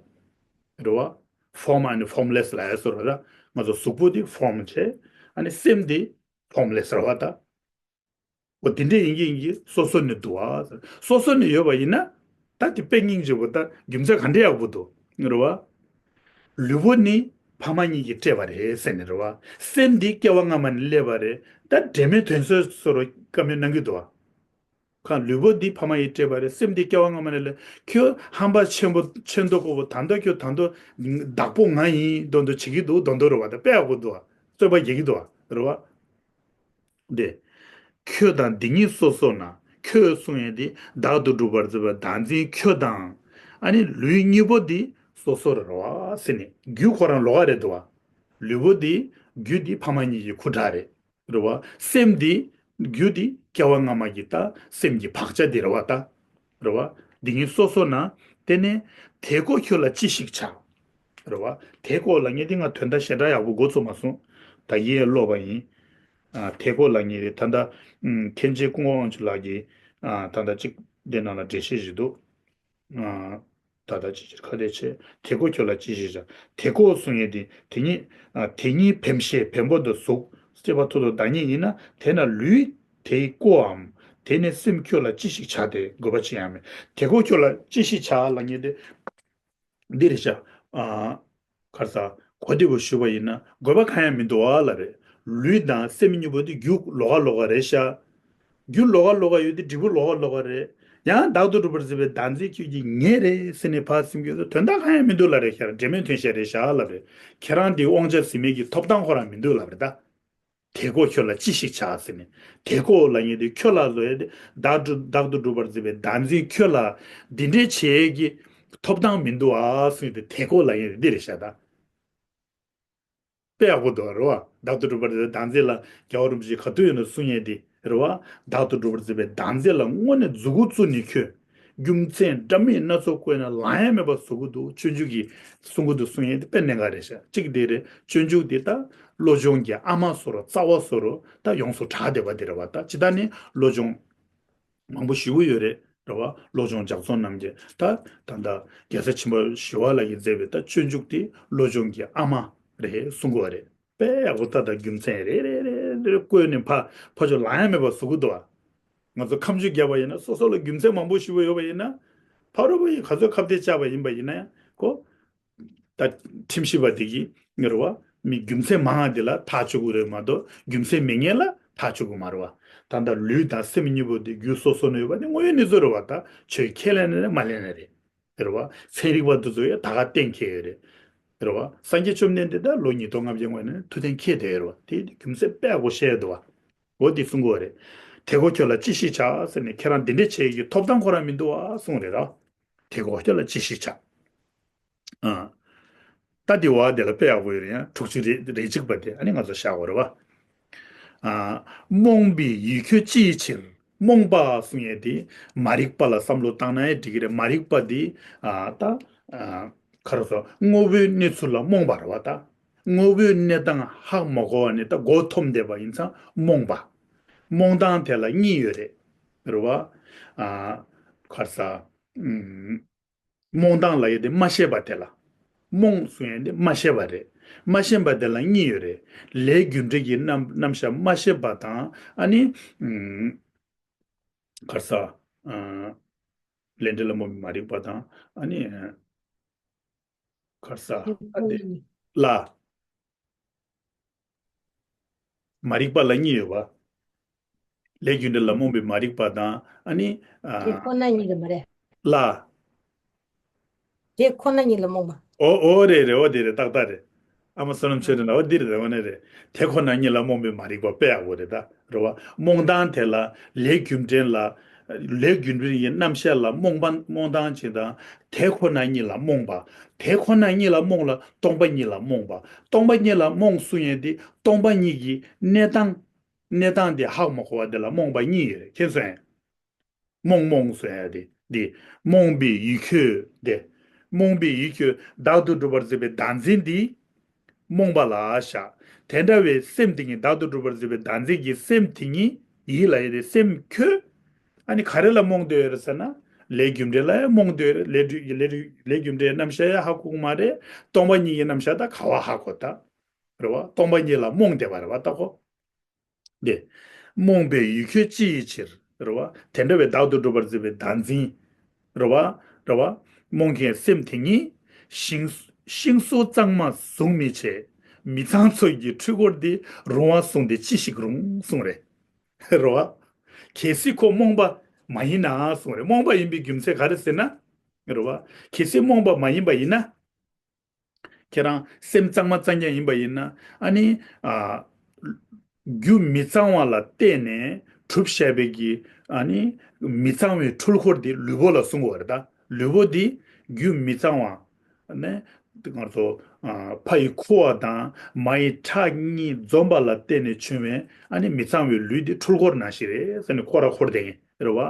རེད་བ། ཕོམ་ཨེན་ཕོམ་ལེས་ལབ་ཡ་སོ་ར། ང་ཚོ་གཟུགས་པོ་དེ་ཕོམ་བྱས། ཨ་ནི་སེམས་དེ་ཕོམ་ལེས་རེད་བ་ད། འོ་དེ་འདྲས་ཡིན་གྱི་ཡིན་གྱི་སོ་སོ་ནས་འདུག་བ། སོ་སོ་ནས་ཡོད་པ་ཡིན་ན་ད་དེ་དཔེ་སྙིང་རྗེ་པོ་ད་རྒྱུ་མཚན་ག་འདྲས་ཡག་པོ་འདུག་རེད་བ། ལུས་པོ་ནི་ཕ་མ་གཉིས་ཀྱིས་སྤྲད་པ་རེད་ཟེར་ནས་རེད་བ། སེམས་འདི་སྐྱེ་བ་སྔ་མ་ནས་སླེབས་པ་རེད། ད་འབྲེལ་མེད་དོན་སོ་སོ་རུ་བཀའ་མོལ་གནང་གི་འདུག་བ། ཁ་ལུས་པོ་འདི་ཕ་མ་ཡིས་སྤྲད་པ་རེད། སེམས་འདི་སྐྱེ་བ་སྔ་མ་ནས་ལས་ཁྱོད་ཧམ་པ་ཆེན་པོ་ཆེ་མདོག་ཁ་པོ་ད་མདོ་ཁྱོད་ད་མདོ་བདག་པོ་ང་ཡིན་མདོག་མདོག་བྱེད་ཀྱི་འདུག་མདོག་མདོག་རེད་བ། ད་དཔེ་ཡག་པོ་འདུག་བ། རྩོད་པ་རྒྱག་གི་འདུག་བ། རེད་བ། འདི། ཁྱོད་དང་སྡིག་ཉེས་སོ་སོ་ན། ཁྱོད་གསུང་ཡས་འདི་བདག་ཏུ་སྒྲུབ་པར་མཛད་པའི་བདག་འཛིན་ཁྱོད་དང་། ཨ་ནི་ལུས་གཉིས་པོ་འདི་སོ་སོ་རེད་བ་ཟེར་ནས་རྒྱུ་ཁོ་རང་ལོགས་ཀ་རེད་འདུག་བ། ལུས་པོ་འདི་རྒྱུ་འདི་ཕ་མ་གཉིས་ཀྱི་ཁུ་ཁྲག་རེད། རེད་བ། སེམས་འདི་རྒྱུ་འདི་སྐྱེ་བ་སྔ་མ་གི་ད་སེམས་ཀྱི་བག་ཆགས་འདི་རེད་བ་ད། རེད་བ། འདི་གཉིས་སོ་སོ་ན། དེ་ནས་དེ་ཀོ་ཁྱོད་ལ་ཅི་ཞིག་བྱ། རེད་བ། དེ་ཀོ་ལབ་མཁན་འདི་ང་དོན་དག་ཞེ་དྲག་ཡག་པོ་མགོ་ཚོས་མ་སོང་། ད་ཡིན་ཡང་ཀློག་པ་ཡིན། ཨ་དེ་ཀོ་ལབ་མཁན་རེད་ད་ལྟ། ཨུམ་མཁན་ཆེན་ཀུན་དགའ་དབང་ཕྱུག་ལགས་ཀྱིས་ཨ་ད་ལྟ་གཅིག་འདི་ནང་ལ་འགྲེལ་བཤད་ཞིག་འདུག་ཨ་ད་ལྟ་ཅི་ཕྱིར་ཁ་བདེ་ཆེ། དེ་ཀོ་ཁྱོད་ལ་ཅི་ཞིག་བྱ། དེ་ཀོ་གསུང་ཡས་དེ་དེ་ཉིད་ཨ་དེ་ཉིད་བེམ་ཤེས་བེམ་པོ་དང་གཟུགས་སྐྱེས་པ་ཐོག་ཏུ་བདག་ཉིད་ཡིན་ན་དེ་ན་ལུས་དེ་ཀོའམ། དེ་ནི་སེམས་ཁྱོད་ལ་ཅི་ཞིག་བྱ་སྟེ་དགོས་པ་ཅི་ཡང་མེད། དེ་ཀོ་ཁྱོད་ལ་ཅི་ཞིག་བྱ་ལབ་མཁན་དེ། འདི་རེད་ཤག་ཨ་ག་རེ་ཟ། གོ་བདེ་པོ་ཞུ་བ་ཡིན་ན་དགོས་པ་གང་ཡང་མི་འདུག་ཨ་ལབ་རེད། ལུས་དང་སེམས་གཉིས་པོ་དེ་རྒྱུ་ལོགས་ཀ་ལོགས་ཀ་རེད་ཤག་རྒྱུ་ལོགས་ཀ་ལོགས་ཀ་ཡོད་དེ་འབྲས་བུ་ལོགས་ཀ་ལོགས་ཀ་རེད། ཡང་བདག་ཏུ་སྒྲུབ་པར་མཛད་པའི་བདག་འཛིན་ཁྱོད་ཀྱི་ངའི་རེད་ཟེར་ནས་ཕར་སེམས་ཁྱོད་ཚོ་དོན་དག་གང་ཡང་མི་འདུག་ལབ་རེད་ཤག་འབྲེལ་མེད་དོན་བཤད་རེད་ཤག་ལབ་རེད། ཁྱེད་རང་དེའི་དབང་ཆ་ཟིན་མེད་ཀྱི་ཐོབ་ཐང་ཁོ་རང་མི་འདུག་ལབ་རེད་ད། དེ་ཀོ་ཁྱོད་ལ་ཅི་ཞིག་བྱ་ཟེར་ནས། དེ་ཀོ་ལབ་མཁན་དེ་ཁྱོད་ལ་བཟོ་ཡས་དེ་བདག་སྒྲུབ་བདག་ཏུ་སྒྲུབ་པར་མཛད་པའི་བདག་འཛིན་ཁྱོད་ལ་འདི་འདྲའི་བྱེད་ཀྱི་ཐོབ་ཐང་མི་འདུག་ཨ་ཟེར་ཏེ་དེ་ཀོ་ལབ་མཁན་དེ་འདི་རེད་ཤག་ད། དཔེ་ཡག་པོ་འདུག་རེད་བ། བདག་ཏུ་སྒྲུབ་པར་མཛད་པའི་བདག་འཛིན་ལ་རྒྱལ་བ་རིན་པོ་ཆེ་ག་དུས་ཡིན་ན་གསུང་མཁན་དེ་རེད་བ། བདག་ཏུ་སྒྲུབ་པར་མཛད་པའི་བདག་འཛིན་ལ་དངོས་གནས་མཛུབ་གུ་བཙུགས་ནས་ཁྱོད། རྒྱུ་མཚན་འདྲ་མིན་སྣ་ཚོགས་བཀོད་ནས་ལངས་ཡ་མེད་པ་བཟོ་གི་འདུག་སྤྱོད་འཇུག་གིས་གསུང་གི་འདུག་གསུང་ཡས་དེ་དཔེ་གནད་འགག་རེད་ཤག་གཅིག་དེ་རེད། སྤྱོད་འཇུག་དེ་ད་བློ་སྦྱོང་གི་ཨ་མ་བཟོ་འདྲ་རྩ་བ་བཟོ་འདྲ་ད་ཡོངས་སུ་གྲགས་བསྡད་པ་དེ་རེད་བ། ད་ཇི་ལྟར་ནི་བློ་སྦྱོང་མང་པོ་ཞེ་པོ་ཡོད་རེད་རེད་བ། བློ་སྦྱོང་ལྗགས་རྩོམ་རྣམས་ཀྱི་ད་ད་ལྟ་རྒྱལ་སྲས་ཆེན་པོ་ཞི་བ་ལྷ་ཡིས་མཛད་པའི་ད་སྤྱོད་འཇུག་དེ་བློ་སྦྱོང་གི་ཨ་མ་རེད་གསུང་གི་བ་རེད། དཔེ་ཡག་པོ་ད་ལྟ་རྒྱུ་མཚན་རེ་རེ་རེ་རེ་བཀོད་ནས་ཕ་ཕ་ཆོས་ལངས་ཡ་མེད་པ་བཟོ་གི་འདུག་བ། ང་ཚོ་ཁ་མཆུ་བརྒྱབ་པ་ཡིན་ན་སོ་སོ་ལ་རྒྱུ་མཚན་མང་པོ་ཞིག་ཡོད་པ་ཡིན་ན། ཕ་རོལ་པོ་ཡིས་ག་ཚོད་ཁ་གཏད་བཅག་པ་ཡིན་པ་ཡིན་ན་ཡང་ཁོ། ད་ཁྲིམས་ཞིབ་པ་དེ་གིས་ངེས་རེད་བ། མི་རྒྱུ་མཚན་མང་བ་དེ་ལ་ཐག་གཅོད་དགོས་རེད་མ་གཏོགས་རྒྱུ་མཚན་མེད་མཁན་ལ་ཐག་གཅོད་དགོས་མ་རེད་བ། ད་ལྟ་ལུས་དང་སེམས་གཉིས་པོ་དེ་རྒྱུ་སོ་སོ་ནས་ཡོད་པ་དེ་དངོས་ཡོད་གནས་ཚུལ་རེད་བ། ད་ཆོས་ཁས་ལེན་ནས་མ་ལེན་ནས་རེད། རེད་བ། ཚན་རིག་པ་དེ་ཚོ་ཡང་ད་ག་གཏན་འཁེལ་ཡོད་རེད། རེད་བ། སངས་རྒྱས་བཅོམ་ལྡན་འདས་ད་ལོ་ཉིས་སྟོང་ལྔ་བརྒྱ་སྔོན་ནས་ཐུགས་གཏན་འཁེལ་བསྡད་ཡོད་རེད་བ། དེ་རྒྱུ་མཚན་དཔེ་ཡག་པོ་བཤད་ཡོད་འདུག་བ། འོ་དེ་གསུང་གི་ཡོད་རེད། དེ་ཀོ་ཁྱོད་ལ་ཅི་ཞིག་བྱ་ཟེར་ནས་ཁྱེད་རང་འདི་འདྲས་བྱེད་ཀྱི་ཐོབ་ཐང་ཁོ་རང་མི་འདུག་བ་གསུངས་རེད་ར། དེ་ཀོ་ཁྱོད་ལ་ཅི་ཞིག་བྱ། ཨ། ད་དེ་བ་དེ་ལ་དཔེ་ཡག་པོ་ཡོད་རེད་ཡ། དྲུག་ཅུ་རེ་རེ་གཅིག་པ་དེ་ཨ་ནི་ང་ཚོ་བཞག་དགོས་རེད་བ། ཨ། རྨོངས་པའི་ཡིད་ཁྱོད་ཅི་ཡི་ཕྱིར། རྨོངས་པ་གསུང་ཡས་དེ་མ་རིག་པ་ལ་བསམ་བློ་བཏང་ན་ཡང་འགྲིག་གི་རེད། མ་རིག་པ་དེ་ཨ་ད་ཨ་ག་རེ་ཟེར། དངོས་པོའི་གནས་ཚུལ་ལ་རྨོངས་པ་རེད་བ་ད། དངོས་པོའི་གནས་སྟངས་ཧ་མ་གོ་བ་ནས་ད་མགོ་འཐོམས་བསྡད་པ་ཡིན་ཙང་རྨོངས་པ། རྨོངས་སྟངས་དེ་ལ་གཉིས་ཡོད་རེད། རེད་བ། ཨ་ག་རེ་ཟེར། ཨུམ། རྨོངས་སྟངས་ལབ་ཡས་དེ་མ་ཤེས་པ་དེ་ལ། རྨོངས་གསུང་ཡས་དེ་མ་ཤེས་པ་རེད། མ་ཤེས་པ་དེ་ལ་གཉིས་ཡོད་རེད། ལས་རྒྱུ་འབྲས་ཀྱི་རྣམ་རྣམ་གཞག་མ་ཤེས་པ་དང་ཨ་ནི། ཨུམ། ག་རེ་ཟེར། ཨ། ལས་འབྲས་ལ་རྨོངས་པའི་མ་རིག་པ་དང་ཨ་ནི། ག་རེ་ཟེར། ཨ་དེ། ལ། མ་རིག་པ་ལ་གཉིས་ཡོད་པ། ལས་རྒྱུ་འབྲས་ལ་རྨོངས་པའི་མ་རིག་པ་དང་ཨ་ནི། ཨ། དེ་ཁོ་ན་ཉིད་ལ་མ་རེད། ལ། དེ་ཁོ་ན་ཉིད་ལ་རྨོངས་པ། ཨོ་ཨོ་རེད་རེད། ཨོ་དེ་རེད། ཏག་ཏག་རེད། ཨ་མ་བསོད་ནམས་ཆོས་སྒྲོན་ལགས། ཨོ་འདི་རེད། ཨོ་ནི་རེད། དེ་ཁོ་ན་ཉིད་ལ་རྨོངས་པའི་མ་རིག་པ་དཔེ་ཡག་པོ་རེད་ད། རེད་བ། རྨོངས་སྟངས་དེ་ལ་ལས་རྒྱུ་འབྲས་ལ། ལས་རྒྱུ་འབྲས་ཀྱི་རྣམ་གཞག་ལ་རྨོངས་པ་རྨོངས་སྟངས་ཅིག་དང་། དེ་ཁོ་ན་ཉིད་ལ་རྨོངས་པ། དེ་ཁོ་ན་ཉིད་ལ་རྨོངས་ལ་སྟོང་པ་ཉིད་ལ་རྨོངས་པ། སྟོང་པ་ཉིད་ལ་རྨོངས་གསུང་ཡས་འདི་སྟོང་པ་ཉིད་ཀྱི་གནས་སྟངས། གནས་སྟངས་དེ་ཧ་མ་གོ་བ་དེ་ལ་རྨོངས་པ་གཉིས་ཡོད་རེད། མཁྱེན་སོང་ངས། རྨོངས་རྨོངས་ཟེར་ཡ་དེ་འདི། རྨོངས་པའི་ཡིད་ཁྱོད་དེ། རྨོངས་པའི་ཡིད་ཁྱོད་བདག་ཏུ་གྲུབ་པར་འཛིན་པའི་བདག་འཛིན་འདི། རྨོངས་པ་ལ་བཞག། དེ་འདྲ་བའི་སེམས་དེ་ཉིད། བདག་ཏུ་གྲུབ་པར་འཛིན་པའི་བདག་འཛིན་གྱི་སེམས་དེ་ཉིད། ཡིད་ལ་ཡོད་དེ་སེམས་ཁྱོད། ཨ་ནི་ག་རེ་ལ་རྨོངས་བསྡད་ཡོད་རེད་ཟེར་ན། ལས་རྒྱུ་འབྲས་ལ་ཡང་རྨོངས་བསྡད་ཡོད་རེད། ལས་རྒྱུ་ལས་རྒྱུ་ལས་རྒྱུ་འབྲས་རྣམ་གཞག་ཡང་ཧ་གོ་གི་མ་རེད། སྟོང་པ་ཉིད་ཀྱི་རྣམ་གཞག་ད་ག་བ་ཧ་གོ་ད། རེད་བ། སྟོང་པ་ཉིད་ལ་རྨོངས་བསྡད་པ་རེད་བ་ད་ཁོ། དེ། རྨོངས་པའི་ཡུལ་ཁྱོད་ཅི་ཡི་ཕྱིར། རེད་བ། དེ་འདྲ་བའི་བདག་ཏུ་གྲུབ་པར་འཛིན་པའི་བདག་འཛིན། རེད་བ། རེད་བ། རྨོངས་མཁན་སེམས་དེ་ཉིད། ཤིང་ཤིང་སོགས་གཙང་མ་གཟུགས་མི་བྱེད། མི་གཙང་ཚོགས་ཀྱི་འཁྲུལ་འཁོར་འདི། རུང་བ་གསུངས་ཏེ་ཅི་ཞིག་རུང་གསུངས་རེད། རེད་བ། གལ་སྲིད་ཁོ་རྨོངས་པ་མ་ཡིན་ན་གསུངས་རེད། རྨོངས་པ་ཡིན་པའི་རྒྱུ་མཚན་ག་རེ་ཟེར་ན། རེད་བ། གལ་སྲིད་རྨོངས་པ་མ་ཡིན་པ་ཡིན་ན། ཁྱེད་རང་སེམས་གཙང་མ་གཙང་རྐྱང་ཡིན་པ་ཡིན་ན། ཨ་ནི། ཨ། རྒྱུ་མི་གཙང་བ་ལ་བརྟེན་ནས་གྲུབ་བཞག་པའི་གི། ཨ་ནི། མི་གཙང་བའི་འཁྲུལ་འཁོར་དེ་ལུས་པོ་ལ་གསུང་གི་ཡོད་རེད་ད། ལུས་པོ་དེ་རྒྱུ་མི་གཙང་བ་ནས་ང་ཚོ། ཨ། ཕ་ཡི་ཁུ་བ་དང་མ་ཡི་ཁྲག་གཉིས་འཛོམས་པ་ལ་བརྟེན་ནས་བྱུང་བའི་ཨ་ནི་མི་གཙང་བའི་ལུས་དེ་འཁྲུལ་འཁོར་ནང་བཞིན་རེད་ཟེར་ནས་འཁོར་ར་འཁོར་བསྡད་མཁན་རེད་བ།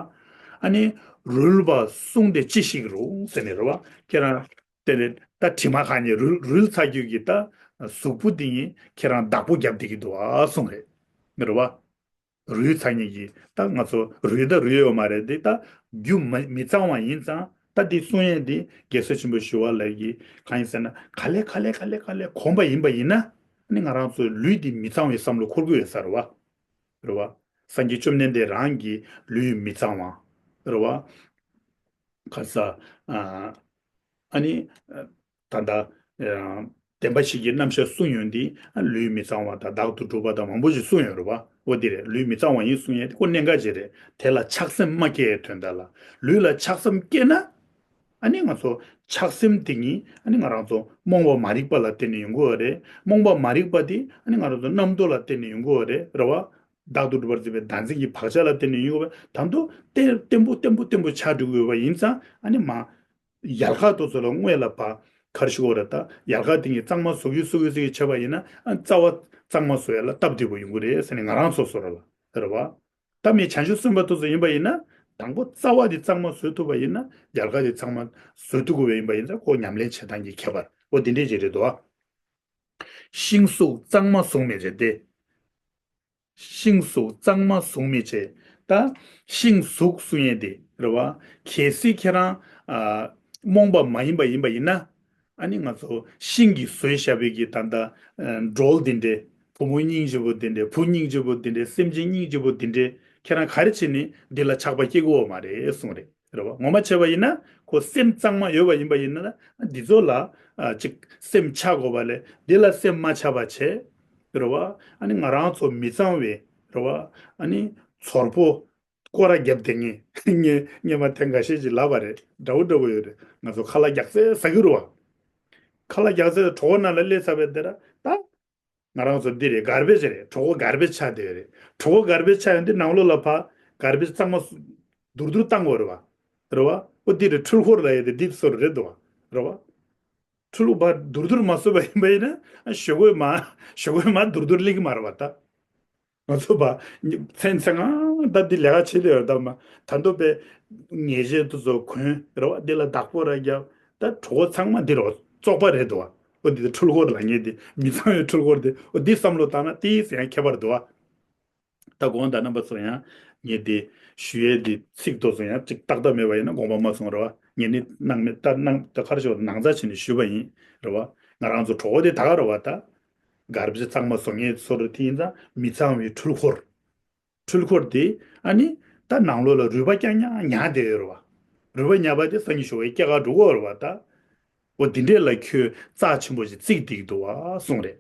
ཨ་ནི། རུལ་བ་གསུངས་ཏེ་ཅི་ཞིག་རུང་ཟེར་ནས་རེད་བ། ཁྱེད་རང་། དེ་ནས་ད་དྲི་མ་གང་ཉིད་རུལ་རུལ་ཚར་རྒྱུ་གི་ད་གཟུགས་པོ་འདི་ཉིད་ཁྱེད་རང་བདག་པོ་རྒྱབ་བསྡད་ཀྱི་འདུག་ཨ་གསུངས་རེད། རེད་བ། རུལ་ཚར་ཉིད་ཀྱི་ད་ང་ཚོ་རུལ་ད་རུལ་ཡོད་མ་རེད་དེ། ད་རྒྱུ་མ་མི་གཙང་བ་ཡིན་ཙང་ད་འདི་གསུང་ཡས་འདི་རྒྱལ་སྲས་ཆེན་པོ་ཞི་བ་ལྷ་གིས་གང་ཡིན་ཟེར་ན། ག་ལེ་ག་ལེ་ག་ལེ་ག་ལེ་གོམས་པ་ཡིན་པ་ཡིན་ན། ཨ་ནི་ང་རང་ཚོའི་ལུས་འདི་མི་གཙང་བའི་བསམ་བློ་འཁོར་གྱི་ཡོད་ས་རེད་བ། རེད་བ། སངས་རྒྱས་བཅོམ་ལྡན་འདས་རང་གི་ལུས་མི་གཙང་བ། རེད་བ། ག་ས། ཨ་ནི། ད་ལྟ། བདེན་པ་བཞི་གི་རྣམ་གཞག་གསུངས་ཡོང་དུས་ལུས་མི་གཙང་བ་དང་བདག་ཏུ་གྲུབ་པ་དང་མང་པོ་ཞིག་གསུངས་ཡོད་རེད་བ། འོ་འདི་རེད། ལུས་མི་གཙང་བ་ཡིན་གསུང་ཡས་དེ་ཁོ་གནད་འགག་ཅིག་རེད། དེ་ལ་ཆགས་སེམས་མ་སྐྱེ་ཡའི་དོན་དག་ལ། ལུས་ལ་ཆགས་སེམས་སྐྱེས་ན། ཨ་ནི་ང་ཚོ་ཆགས་སེམས་དེ་ཉིད་ཨ་ནི་ང་རང་ཚོ་རྨོངས་པ་མ་རིག་པ་ལ་བརྟེན་ནས་ཡོང་གི་ཡོད་རེད། རྨོངས་པ་མ་རིག་པ་དེ་ཨ་ནི་ང་རང་ཚོ་རྣམ་རྟོག་ལ་བརྟེན་ནས་ཡོང་གི་ཡོད་རེད། རེད་བ། བདག་ཏུ་གྲུབ་པར་འཛིན་པའི་བདག་འཛིན་གྱི་བག་ཆགས་ལ་བརྟེན་ནས་ཡོང་གི་ཡོད་པ། ད་དུང་བརྟན་བརྟན་པོ་བརྟན་པོ་བརྟན་པོ་ཆགས་འགྲོ་གི་ཡོད་པ་ཡིན་ཙང་། ཨ་ནི་མ། ཡལ་ག་དེ་ཚོ་ལ་སྔོན་ལ་ཕར་ག་རེ་ཞུ་དགོས་རེད་ད། ཡལ་ག་དེ་ཉིད་གཙང་མ་བཟོ་གི་བཟོ་གི་བཟོ་གི་བྱས་པ་ཡིན་ན། ཨ་རྩ་བ་གཙང་མ་བཟོ་ཡ་ལ་སྟབས་བདེ་པོ་ཡོང་གི་རེད་ཟེར་ནས་ང་རང་ཚོ་བཟོ་ར་ལ་རེད་བ། ད་མི་བྱང་ཆུབ་སེམས་དཔའ་དེ་ཚོ་ཡིན་པ་ཡིན་ན། དང་པོ་རྩ་བ་དེ་གཙང་མ་བཟོ་ཐུབ་པ་ཡིན་ན། ཡལ་ག་དེ་གཙང་མ་བཟོ་ཐུབ་དགོས་པ་ཡིན་པ་ཡིན་ཙང་ཁོ་ཉམས་ལེན་བྱེད་སྟངས་ཀྱི་ཁྱད་པར་འོ་དེ་འདྲས་ཅིག་རེད་དོ། ཤིང་གཟུགས་གཙང་མ་གཟུགས་མི་བྱེད་དེ། ཤིང་གཟུགས་གཙང་མ་གཟུགས་མི་བྱེད། ད་ཤིང་གཟུགས་གསུང་ཡས་དེ་རེད་བ། གལ་སྲིད་ཁྱེད་རང་ཨ་རྨོངས་པ་མ་ཡིན་པ་ཡིན་པ་ཡིན་ན། ཨ་ནི་ང་ཚོ་ཤིང་གིས་བཟོས་བཞག་པའི་གི་ད་ལྟ་ཨ་སྒྲོལ་འདི་འདྲས། བུ་མོ་སྙིང་རྗེ་པོ་འདི་འདྲས། བུ་སྙིང་རྗེ་པོ་འདི་འདྲས། སེམས་ཅན་སྙིང་རྗེ་པོ་འདི་འདྲས། ཁྱེད་རང་ག་རེ་བྱས་ནས་འདི་ལ་ཆགས་པ་སྐྱེ་གི་ཡོད་མ་རེད་གསུངས་རེད། རེད་བ། ངོ་མ་བྱས་པ་ཡིན་ན་ཁོ་སེམས་གཙང་མ་ཡོད་པ་ཡིན་པ་ཡིན་ན། འདི་ཚོ་ལ་ཨ་ཅིག་སེམས་ཆགས་དགོས་པ་ལས་འདི་ལ་སེམས་མ་ཆགས་པ་བྱས། རེད་བ། ཨ་ནི་ང་རང་ཚོ་མི་གཙང་བའི་རེད་བ། ཨ་ནི་ཚོར་པོ་སྐོར་ར་བརྒྱབ་བསྡད་མཁན་ངས་སྔོན་མ་ཐེངས་འགའ་ཤས་ཅིག་ལབ་པ་རེད། འདྲ་བོ་འདྲ་བོ་ཡོད་རེད། ང་ཚོ་ཁ་ལག་རྒྱག་ཚད་ཟ་གི་རེད་བ། ཁ་ལག་རྒྱག་ཚད་གྲོད་ཁོག་ནང་ལ་སླེབས་ཚར་བའི་དེ་ར་ད། ང་རང་ཚོ་འདི་རེད། གར་བེཇ་རེད། གྲོད་ཁོག་གར་བེཇ་ཆགས་བསྡད་ཡོད་རེད། གྲོད་ཁོག་གར་བེཇ་ཆགས་ཡོང་དུས་ནང་ལོགས་ལ་ཕར་གར་བེཇ་གཙང་མ་སུ་རྡུར་རྡུར་བཏང་དགོས་རེད་བ། རེད་བ། ཨོ་འདི་རེད། འཁྲུལ་འཁོར་ལབ་ཡས་དེ་འདི་ཚོ་རེད་འདུག་བ། རེད་བ། འཁྲུལ་བ་བསྡུར་བསྡུར་མ་བཟོས་པ་ཡིན་པ་ཡིན་ན་ཞོགས་པའི་མ་ཞོགས་པའི་མ་བསྡུར་བསྡུར་སླེབས་ཀྱི་མ་རེད་བ་ད། ང་ཚོ་བ་མཚན་མཚན་ང་ད་འདི་ལས་ཀ་བྱེད་དེ་ཡོད་ད་མ་ད་འདོད་པའི་ཉེས་ཆད་དུ་ཚོ་གོན་རེད་བ། འདི་ལ་བདག་པོ་ར་རྒྱབ། ད་གྲོགས་པོ་ཚང་མ་འདི་རོ་བཙོག་པ་རེད་འདུག་བ། ཨོ་འདི་འཁྲུལ་འཁོར་ལ་ངེས་འདི་མི་ཚང་བའི་འཁྲུལ་འཁོར་འདི་ཨོ་འདི་བསམ་བློ་བཏང་ན་ཏིས་ཡང་ཁྱད་པར་འདུག་བ། ད་དགོངས་དག་རྣམ་པ་ཚོ་ཡང་ངས་འདི་ཞུ་ཡས་འདི་ཚིག་ཏོ་ཚོ་ཡང་ཅིག་ཏག་ཏག་མེད་པ་ཡིན་ན་དགོངས་པ་མ་ཚོམ་རོགས། ངས་ནི་སྣང་མེད་ལྟར་སྣང་ད་ཁར་ཤོར་ནང་ཚ་བྱས་ནས་ཞུས་པ་ཡིན་རོགས། ང་རང་ཚོ་གྲོགས་པོ་དེ་ད་ག་རོགས་ད་གར་བྱེད་གཙང་མ་བཟོ་མཁན་ཚོར་དེ་ཡིན་ཙང་མི་ཚང་བའི་འཁྲུལ་འཁོར། འཁྲུལ་འཁོར་དེ་ཨ་ནི་ད་ནང་ལོགས་ལ་རུས་པ་རྐྱང་རྐྱང་ཉར་བསྡད་ཡོད་རོགས། རུས་པ་ཉར་པ་དེ་སང་ཉིན་ཞོགས་པའི་སྐྱེ་ཁ་འགྲོ་གི་ཡོད་རོགས་ད། འོ་འདི་འདྲས་ལ་ཁྱོད་རྩ་ཆེན་པོ་ཞིག་བརྩིགས་བསྡད་ཀྱི་འདུག་བ་གསུངས་རེད།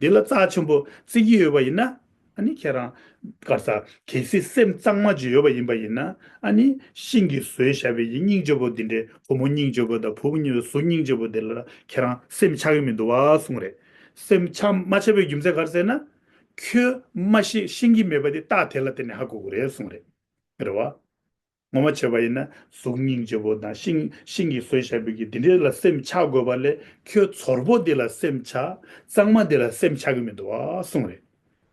འདི་ལ་རྩ་ཆེན་པོ་བརྩི་གི་ཡོད་པ་ཡིན་ན། ཨ་ནི་ཁྱེད་རང་གར་ས་གལ་སྲིད་སེམས་གཙང་མ་ཅིག་ཡོད་པ་ཡིན་པ་ཡིན་ན། ཨ་ནི་ཤིང་གིས་བཟོས་བཞག་པའི་གི་སྙིང་རྗེ་པོ་འདི་འདྲས་བུ་མོ་སྙིང་རྗེ་པོ་དང་བུ་མོ་གཉིས་གཟུགས་སྙིང་རྗེ་པོ་འདི་ལ་ཁྱེད་རང་སེམས་ཆགས་ཀྱི་མི་འདུག་བ་གསུངས་རེད། སེམས་ཆགས་མ་ཆགས་པའི་རྒྱུ་མཚན་ག་རེ་ཟེར་ན། ཁྱོད་མ་ཤེས་ཤེས་ཀྱི་མེད་པ་དེ་རྟགས་དེ་ལ་བརྟེན་ནས་ཧ་གོ་དགོས་རེད་གསུངས་རེད། རེད་བ། ངོ་མ་བྱས་པ་ཡིན་ན་གཟུགས་སྙིང་རྗེ་པོ་དང་ཤིང་ཤིང་གིས་བཟོས་བཞག་པའི་གི་འདི་འདྲའི་ལ་སེམས་ཆགས་དགོས་པ་ལས་ཁྱོད་ཚོར་པོ་འདི་ལ་སེམས་ཆགས། གཙང་མ་འདི་ལ་སེམས་ཆགས་ཀྱི་མི་འདུག་ཨ་གསུངས་རེད།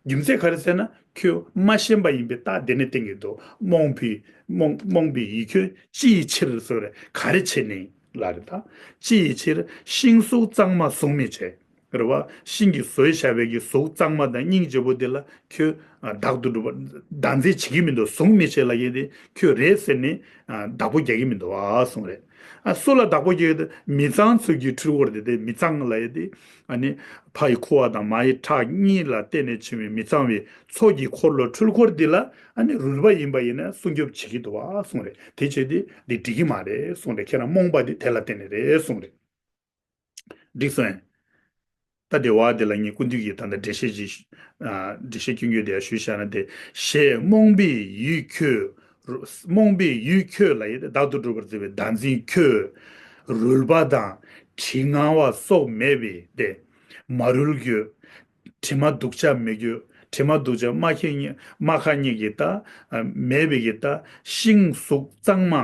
རྒྱུ་མཚན་ག་རེ་ཟེར་ན་ཁྱོད་མ་ཤེས་པ་ཡིན་པའི་རྟགས་འདི་ནས་བསྟན་གྱི་འདུག་རྨོངས་པའི་རྨོངས་རྨོངས་པའི་ཡིད་ཁྱོད་ཅི་ཡི་ཕྱིར་གསུངས་རེད། ག་རེ་བྱས་ནས་ལ་རེད་ད། ཅི་ཡི་ཕྱིར་ཤིང་གཟུགས་གཙང་མ་བཟུང་མི་བྱེད། རེད་བ། ཤིང་གིས་བཟོས་བཞག་པའི་གི་གཟུགས་གཙང་མ་དང་སྙིང་རྗེ་པོ་དེ་ལ་ཁྱོད་ཨ་བདག་ཏུ་གྲུབ་པ་བདག་འཛིན་བྱེད་ཀྱི་མི་འདུག་བཟུང་མི་བྱེད་ལབ་མཁན་དེ་ཁྱོད་རེད་ཟེར་ནས་ཨ་བདག་པོ་རྒྱག་གི་མི་འདུག་ཨ་གསུངས་རེད། ཨ་སུ་ལ་བདག་པོ་རྒྱག་གི་འདུག་མི་ཚང་ཚོས་ཀྱི་འཁྲུལ་འཁོར་དེ་དེ་མི་ཚང་ལབ་ཡས་དེ་ཨ་ནི་ཕ་ཡི་ཁུ་བ་དང་མ་ཡི་ཁྲག་གཉིས་ལ་བརྟེན་ནས་བྱུང་བའི་མི་ཚང་བའི་ཚོགས་ཀྱི་འཁོར་ལོ་འཁྲུལ་འཁོར་འདི་ལ་ཨ་ནི་རུས་པ་ཡིན་པ་ཡིན་ན་སྲུང་སྐྱོབ་བྱེད་ཀྱི་འདུག་ཨ་གསུངས་རེད། དེ་བྱས་དེ་འདི་འགྲིག་གི་མ་རེད་གསུངས་རེད། ཁྱེད་རང་རྨོངས་པ་དེ་དེ་ལ་བརྟེན་ནས་རེད་གསུངས་རེད། འགྲིག་སོང་ངས། ད་དེ་བ་དེ་ལ་ངས་སྐུ་མདུན་གྱིས་ད་ལྟ་འགྲེལ་བཤད་ཅིག་ཨ་འགྲེལ་བཤད་སྐྱོན་བརྗོད་དེ་ཞུས་བཞག་ན་དེ། ཞེས་རྨོངས་པའི་ཡུལ་ཁྱོད། རྨོངས་པའི་ཡུལ་ཁྱོད་ལ་ཡི་བདག་ཏུ་གྲུབ་པར་བརྩི་བའི་བདག་འཛིན་ཁྱོད། རུལ་པ་དང་དྲི་ང་བ་སོགས་མེད་པས་ཏེ། མ་རུལ་ཁྱོད། དྲི་མ་སྡུག་ཅག་མེད་ཁྱོད། དྲི་མ་སྡུག་ཅག་རྨ་ཁ་གཉིས་རྨ་ཁ་གཉིས་ཀྱི་ད་མེད་པའི་གི་ད་ཤིང་གཟུགས་གཙང་མ་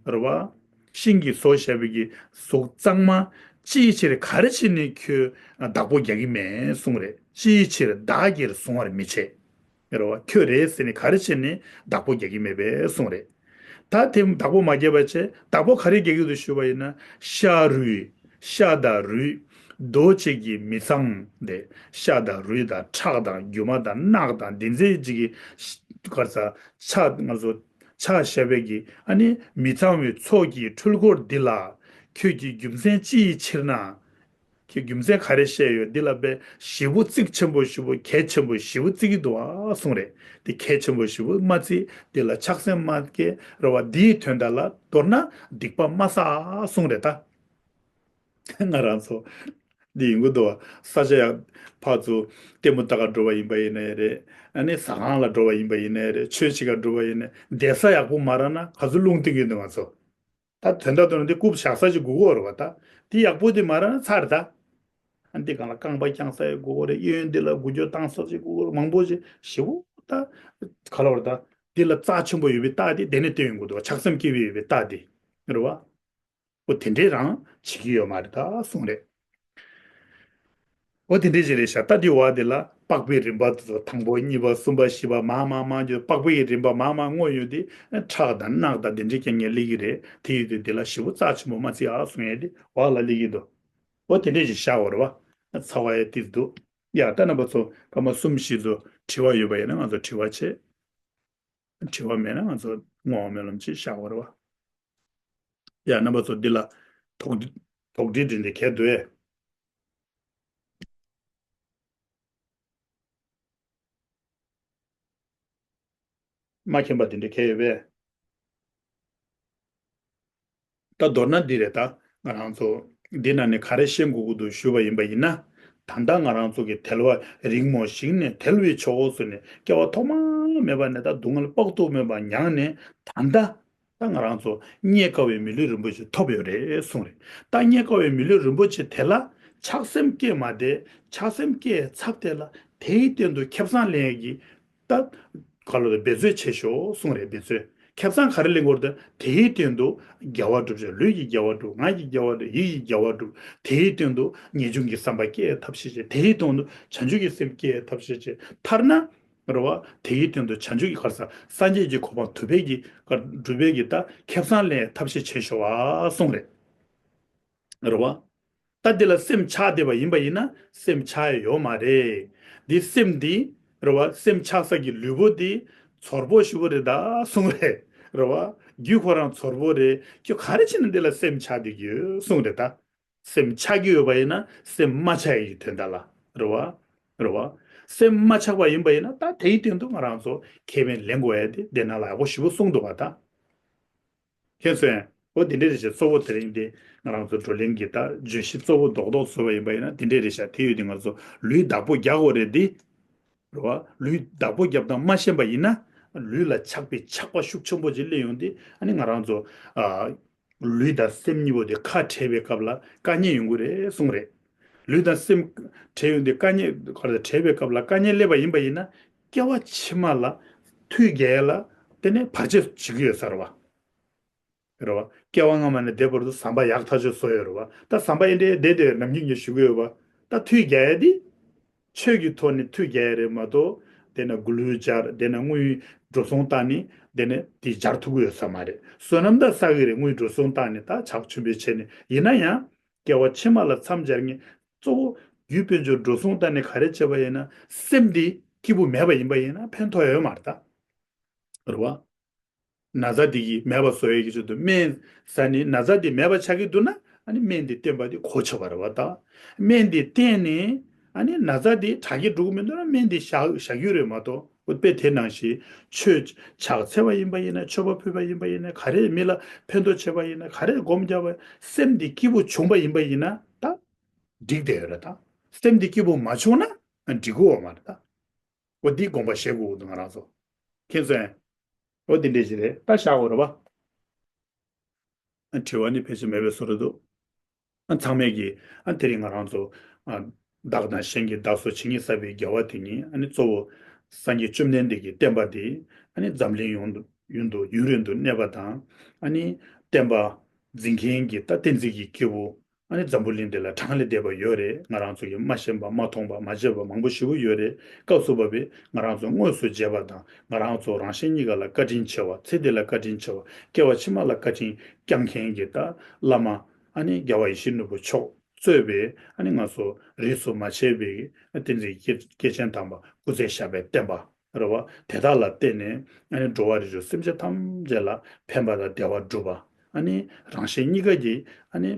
རེད་བ། ཤིང་གིས་བཟོ་བཞག་པའི་གི་གཟུགས་གཙང་མ་ཅིའི་ཕྱིར་ག་རེ་བྱས་ནས་ཁྱོད་བདག་པོ་རྒྱག་གི་མེད་གསུངས་རེད། ཅིའི་ཕྱིར་བདག་གིར་བཟུང་བར་མི་བྱེད། རེད་བ། ཁྱོད་རེད་ཟེར་ནས་ག་རེ་བྱས་ནས་བདག་པོ་རྒྱག་གི་མེད་པས་གསུངས་རེད། ད་དེ་བདག་པོ་མ་རྒྱག་པ་བྱས་བདག་པོ་ག་རེ་རྒྱག་གི་འདུག་ཞུས་པ་ཡིན་ན་ཤ་རུས། ཤ་དང་རུས། རྡོ་གཅིག་གི་མི་ཚང་སྟེ། ཤ་དང་རུས་དང་ཁྲག་དང་རྒྱུ་མ་དང་རྣག་དང་འདི་ཚོའི་གཅིག་གི་གར་ས་ཆ་ང་ཚོ་ཆ་བཞག་པའི་གི་ཨ་ནི་མི་ཚང་བའི་ཚོགས་ཀྱི་འཁྲུལ་འཁོར་འདི་ལ་ཁྱོད་ཀྱི་རྒྱུ་མཚན་ཅི་ཡི་ཕྱིར་ན། ཁྱོད་རྒྱུ་མཚན་ག་རེ་བཤད་ཡོད་འདི་ལ་དཔེ་ཞེ་པོ་གཙིགས་ཆེན་པོ་ཞེ་པོ་གལ་ཆེན་པོ་ཞེ་པོ་བརྩི་གི་འདུག་ཨ་གསུངས་རེད། འདི་གལ་ཆེན་པོ་ཞེ་པོ་མ་བརྩི་འདི་ལ་ཆགས་སེམས་མ་སྐྱེ་རེད་བ། འདིའི་དོན་དག་ལ་མདོར་ན་སྡིག་པ་མ་བསགས་གསུངས་རེད་ད། ང་རང་ཚོ་འདི་ཡིན་གྱི་འདུག་བ། ས་ཆ་ཡག་ཕར་ཚུར་ལྟད་མོ་ལྟ་ག་འགྲོ་བ་ཡིན་པ་ཡིན་ནའི་རེད། ཨ་ནི་ཟ་ཁང་ལ་འགྲོ་བ་ཡིན་པ་ཡིན་ནའི་རེད། ཆོས་བྱེད་ག་འགྲོ་བ་ཡིན་ནའི་བསྡད་ས་ཡག་པོ་མ་རག་ན་ག་ཚོད་རླུང་བསྟན་གྱི་འདུག་ང་ཚོ། ད་དོན་དག་ཏུ་ན་འདི་རྐུབ་བཞག་ས་ཅིག་དགོས་ཀྱི་ཡོད་རེད་བ། ད་འདི་ཡག་པོ་དེ་མ་རག་ན་ཚར་ད། ཨ་འདི་སྒང་ལ་རྐང་པ་བརྐྱང་ས་ཡག་དགོས་ཀྱི་རེད། གཡས་གཡོན་འདི་ལ་འགུལ་སྐྱོད་བཏང་ས་ཅིག་དགོས་ཀྱི་རེད། མང་པོ་ཅིག་ཞེ་པོ་ད་ག་ལ་བར་ད་འདི་ལ་རྩ་ཆེན་པོ་ཡོད་པའི་རྟགས་དེ་དེ་ནས་སྟོན་ཡོང་གི་འདུག་བ། ཆགས་སེམས་སྐྱེ་བའི་ཡོད་པའི་རྟགས་དེ་རེད་བ། འོ་དེ་འདྲས་རང་བྱེད་ཀྱི་ཡོད་མ་རེད་ད་གསུངས་རེད། འོ་དེ་འདྲས་ཅིག་རེད་ཤག་ད་འདི་བ་དེ་ལ་པགས་པའི་རིམ་པ་དེ་ཚོ་དང་པོ་གཉིས་པ་གསུམ་པ་བཞི་པ་མར་མར་མར་འགྱོ། པགས་པའི་རིམ་པ་མར་མར་བསྔོ་ཡོང་དུས་ཁྲག་དང་རྣག་དང་དེ་འདྲས་ཀྱང་ངས་སླེབས་ཀྱི་རེད། དེ་ཡོད་དུས་དེ་ལ་ཞེ་པོ་རྩ་ཆེན་པོ་མ་བརྩི་ཨ་གསུང་ཡས་དེ་བ་ལ་སླེབས་ཀྱི་འདུག་འོ་དེ་འདྲས་ཅིག་བཞག་པ་རེད་བ། ཚ་བ་ཡ་དེ་འདུག་ཡ་ད་རྣམ་པ་ཚོ་སྐར་མ་གསུམ་བཞི་ཚོ་དྲི་བ་ཡོད་པ་ཡིན་ན་ང་ཚོ་དྲི་བ་བྱེད། དྲི་བ་མེད་ན་ང་ཚོ་བསྔོ་བ་སྨོན་ལམ་ཅིག་བཞག་པ་རེད་བ། ཡ་རྣམ་པ་ཚོ་འདི་ལ་དོགས་དོགས་འདྲི་འདྲི་འདི་གས་འདུག་ཨེ། མ་མཁྱེན་པ་དེ་འདྲ་གས་ཡོད་པས། ད་མདོར་ན་འདི་རེད་ད། ང་རང་ཚོ་འདི་ནང་ནས་ག་རེ་ཤེས་དགོས་ཀྱི་འདུག་ཞུས་པ་ཡིན་པ་ཡིན་ན། ད་ལྟ་ང་རང་ཚོ་གི་དལ་བ་རིང་མོ་ཞིག་ནས་དལ་བའི་ཕྱོགས་སུ་ནས་སྐྱེ་བ་ཐོག་མ་མེད་པ་ནས་ད་སྡུག་བསྔལ་དཔག་ཏུ་མེད་པ་མྱངས་ནས་ད་ལྟ། ད་ང་རང་ཚོ་རྙེད་དཀའ་བའི་མི་ལུས་རིན་པོ་ཆེ་ཐོབ་ཡོད་རེད་གསུངས་རེད། ད་རྙེད་དཀའ་བའི་མི་ལུས་རིན་པོ་ཆེ་དེ་ལ་ཆགས་སེམས་སྐྱེས་མ་བསྡད། ཆགས་སེམས་སྐྱེས་ཚར་དེ་ལ་དེའི་སྟེང་དུ་ཁེ་བཟང་ལེན་ཡས་ཀྱི་ད་ག་ལོ་རེད་འབད་རྩོལ་བྱེད་ཤོག་གསུངས་རེད། འབད་རྩོལ་ ཁེ་བཟང་ག་རེ་ལེན་དགོས་རེད། དེའི་སྟེང་དུ་དགེ་བ་སྒྲུབ་བྱ། ལུས་ཀྱི་དགེ་བ་སྒྲུབ། ངག་གི་དགེ་བ་སྒྲུབ། ཡིད་ཀྱི་དགེ་བ་སྒྲུབ། དེའི་སྟེང་དུ་ངེས་འབྱུང་གི་བསམ་པ་སྐྱེ་ཐབས་ཤེས་བྱེད། དེའི་སྟེང་དུ་བྱང་ཆུབ་ཀྱི་སེམས་སྐྱེ་ཐབས་ཤེས་བྱེད། མཐར་ན། རེད་བ། དེའི་སྟེང་དུ་བྱང་ཆུབ་ཀྱི་ག་རེ་ཟ། སངས་རྒྱས་ཀྱི་གོ་འཕང་ཐོབ་པའི་གི་ག་སྒྲུབ་པའི་གི་ད་ཁེ་བཟང་ལེན་ཐབས་ཤེས་བྱེད་ཤོག་ཨ་གསུངས་རེད། རེད་བ། ད་འདི་ལ་སེམས་ཆགས་བསྡད་པ་ཡིན་པ་ཡིན་ན་སེམས་ཆགས་ཡ་ཡོད་མ་རེད། འདི་སེམས་འདི། རེད་བ། སེམས་ཆགས་ས་གི་ལུས་པོ་འདི་ཚོར་པོ་ཞེ་པོ་རེད་ད་གསུངས་རེད། རེད་བ། རྒྱུད་ཁོ་རང་ཚོར་པོ་རེད། ཁྱོད་ག་རེ་བྱས་ན་འདི་ལ་སེམས་ཆགས་བསྡད་ཀྱི་ཡོད་གསུངས་རེད་ད། སེམས་ཆགས་ཀྱི་ཡོད་པ་ཡིན་ན་སེམས་མ་ཆགས་ཡ་གི་དོན་དག་ལ། རེད་བ། རེད་བ། སེམས་མ་ཆགས་པ་ཡིན་པ་ཡིན་ན་ད་དེའི་སྟེང་དུ་ང་རང་ཚོ་ཁེ་ཕན་ལེན་དགོས་ཡ་དེ་འདི་ནང་ལ་ཡག་པོ་ཞེ་པོ་གསུངས་འདུག་བ་ད། མཁྱེན་སོང་། འོ་དེ་འདྲའི་རེད་ཤག། གཙོ་བོ་དེ་རིང་འདི་ང་རང་ཚོ་བགྲོ་གླེང་གི་ད་བརྗོད་གཞི་གཙོ་བོ་རྡོག་རྡོག་བཟོས་པ་ཡིན་པ་ཡིན་ན་དེ་འདྲའི་རེད་ཤག། དེ་ཡོད་དུས་ང་ཚོ་ལུས་བདག་པོ་རྒྱག་དགོས་རེད་འདི། རེད་བ། ལུས་བདག་པོ་རྒྱབ་སྟངས་མ་ཤེས་པ་ཡིན་ན་ལུས་ལ་ཆགས་པའི་ཆགས་པ་ཤུགས་ཆེན་པོ་ཅིག་སླེབས་ཡོང་དུས་ཨ་ནི་ང་རང་ཚོ་ཨ། ལུས་དང་སེམས་གཉིས་པོ་དེ་ཁ་བྲལ་བའི་སྐབས་ལ་དཀའ་ངལ་ཡོང་གི་རེད་གསུངས་རེད། ལུས་དང་སེམས་བྲལ་ཡོང་དུས་དཀའ་ངལ་ག་རེ་བྲལ་བའི་སྐབས་ལ་དཀའ་ངལ་སླེབས་པ་ཡིན་པ་ཡིན་ན་སྐྱེ་བ་ཕྱི་མ་ལ་མཐུ་རྒྱག་ཡ་ལ་དེ་ནས་བར་ཆད་བྱེད་ཀྱི་ཡོད་ས་རེད་བ། རེད་བ། སྐྱེ་བ་སྔ་མ་ནས་འདས་བར་དུ་ཟམ་པ་ཡག་ཐག་ཆོད་བཟོ་ཡོད་རེད་བ། ད་ཟམ་པ་ཨེ་འདྲའི་བསྡད་བསྡད་ནམ་རྒྱུན་གྱི་ཞུ་གི་ཡོད་བ། ད་མཐུ་རྒྱག་ཡ་དེ། ཆོས་ཀྱི་ཐོག་ནས་མཐུ་རྒྱག་ཡ་རེད་མ་གཏོགས། དེ་ནས་གུ་ལུས་སྦྱར། དེ་ནས་དངུལ་འགྲོ་སོང་བཏང་ནས་དེ་ནས་དེ་སྦྱར་ཐུབ་ཀྱི་ཡོད་ས་མ་རེད། བསོད་ནམས་ད་བསགས་ཀྱི་རེད། དངུལ་འགྲོ་སོང་བཏང་ནས་ད་ཕྱག་མཆོད་འབུལ་བྱས་ནས་ཡིན་ན་ཡང་། སྐྱེ་བ་ཕྱི་མ་ལ་མཚམས་སྦྱར་མཁན་གཙོ་བོ་རྒྱུ་དཔལ་འབྱོར་འགྲོ་སོང་བཏང་ནས་ག་རེ་བྱས་པ་ཡིན་ན་སེམས་དེ་སྐྱིད་པོ་མེད་པ་ཡིན་པ་ཡིན་ན་ཕན་ཐོགས་ཡོད་མ་རེད་ད། རེད་བ། ན་ཚ་འདི་གིས་མེད་པ་བཟོ་ཡས་ཀྱི་ཆེད་དུ་སྨན་ཟ་ནས་ན་ཚ་འདི་མེད་པ་ཆགས་ཀྱི་འདུག་ན་ཨ་ནི་སྨན་འདི་བསྟེན་པ་འདི་གོ་ཆོད་པ་རེད་བ་ད། སྨན་འདི་བསྟེན་ནས་ཨ་ནི་ན་ཚ་འདི་དྲག་གི་འགྲོ་གི་མི་འདུག་ན་སྨན་འདི་བཞག་བཞག་རྒྱུ་རེད་མ་གཏོགས། འོ་དཔེ་དེ་ནང་བཞིན་ཆོས་ཕྱག་འཚལ་བ་ཡིན་པ་ཡིན་ན་མཆོད་པ་ཕུལ་བ་ཡིན་པ་ཡིན་ན་ག་རེ་མི་ལ་ཕན་ཐོགས་བྱས་པ་ཡིན་ན་ག་རེ་སྒོམ་རྒྱབ་པ་སེམས་འདི་སྐྱིད་པོ་བྱུང་པ་ཡིན་པ་ཡིན་ན་ད་འགྲིག་བསྡད་ཡོད་རེད་ད། སེམས་འདི་སྐྱིད་པོ་མ་བྱུང་ན་འགྲིག་གི་ཡོད་མ་རེད་ད། འོ་འདི་དགོངས་པ་བཞེས་དགོས་འདུག་ང་རང་ཚོ། མཁྱེན་སོང་། འོ་འདི་འདྲས་ཞིག་རེད་ད་བཞག་དགོས་རེད་པ། ཨ་དྲི་བ་ནི་ཕལ་ཆེར་མེད་པའི་བཟོ་འདྲ་འདུག་ཨ་ཚང་མས་ཀྱིས་ཨ་དེ་རིང་ང་རང་ཚོ་ཨ་བདག་དང་གཞན་གྱི་བདག་སོགས་ཇི་སྙེད་བསགས་པའི་དགེ་བ་དེ་ཉིད་ཨ་ནི་གཙོ་བོ་སངས་རྒྱས་བཅོམ་ལྡན་འདས་ཀྱི་བསྟན་པ་དེ་ཨ་ནི་འཛམ་གླིང་ཡོངས་སུ་ཡུན་དུ་ཡུན་རིང་དུ་གནས་པ་དང་ཨ་ནི་བསྟན་པ་འཛིན་མཁན་གྱི་ད་བསྟན་འཛིན་གྱི་སྐྱེས་བུ། ཨ་ནི་འཛམ་བུ་གླིང་འདི་ལ་གྲངས་ལས་འདས་པ་ཡོད་རེད། ང་རང་ཚོ་གིས་མ་ཤེས་པ་མ་མཐོང་པ་མ་བརྗེད་པ་མང་པོ་ཞེ་པོ་ཡོད་རེད། སྐབས་སུ་བབས་པའི་ང་རང་ཚོ་དངོས་སུ་མཇལ་བ་དང་ང་རང་ཚོ་རང་གཞན་གཉིས་ཀ་ལ་བཀའ་དྲིན་ཆེ་བ་ཚེ་འདི་ལ་བཀའ་དྲིན་ཆེ་བ་སྐྱེ་བ་ཕྱི་མ་ལ་བཀའ་དྲིན་བསྐྱངས་མཁན་གྱི་ད་བླ་མ་ཨ་ནི་རྒྱལ་བ་ཡིད་བཞིན་ནོར་བུ་མཆོག་གཙོས་པའི་ཨ་ནི་ང་ཚོ་རིས་སུ་མ་ཆད་པའི་བསྟན་འཛིན་སྐྱེས་ཆེན་དམ་པ་སྐུ་ཚེ་ཞབས་པད་བརྟན་པ། རེད་བ། དེ་དག་ལ་བརྟེན་ནས་ཨ་ནི་འགྲོ་བ་རིགས་དྲུག་སེམས་ཅན་ཐམས་ཅད་ལ་ཕན་པ་དང་བདེ་བ་སྒྲུབ་པ། ཨ་ནི་རང་གཞན་གཉིས་ཀ་གིས་ཨ་ནི་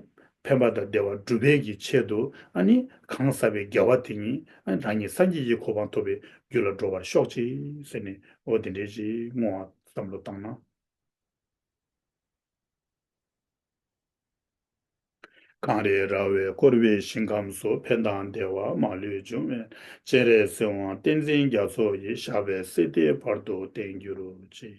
ཕན་པ་དང་བདེ་བ་སྒྲུབ་པའི་གི་ཆེད་དུ་ཨ་ནི་གང་བསགས་པའི་དགེ་བ་དེ་ཉིད་ཨ་ནི་རང་ཉིད་སངས་རྒྱས་ཀྱི་གོ་འཕང་ཐོབ་པའི་རྒྱུ་ལ་འགྲོ་བར་ཤོག་ཅིག་ཟེར་ནས་འོ་དེ་འདྲའི་ཅིག་བསྔོ་བ་བསམ་བློ་བཏང་ན། གངས་རི་ར་བས་བསྐོར་བའི་ཞིང་ཁམས་སུ། ཕན་དང་བདེ་བ་མ་ལུས་འབྱུང་བའི། སྤྱན་རས་གཟིགས་དབང་བསྟན་འཛིན་རྒྱ་མཚོ་ཡི། ཞབས་པད་སྲིད་མཐའི་བར་དུ་བརྟན་གྱུར་ཅིག་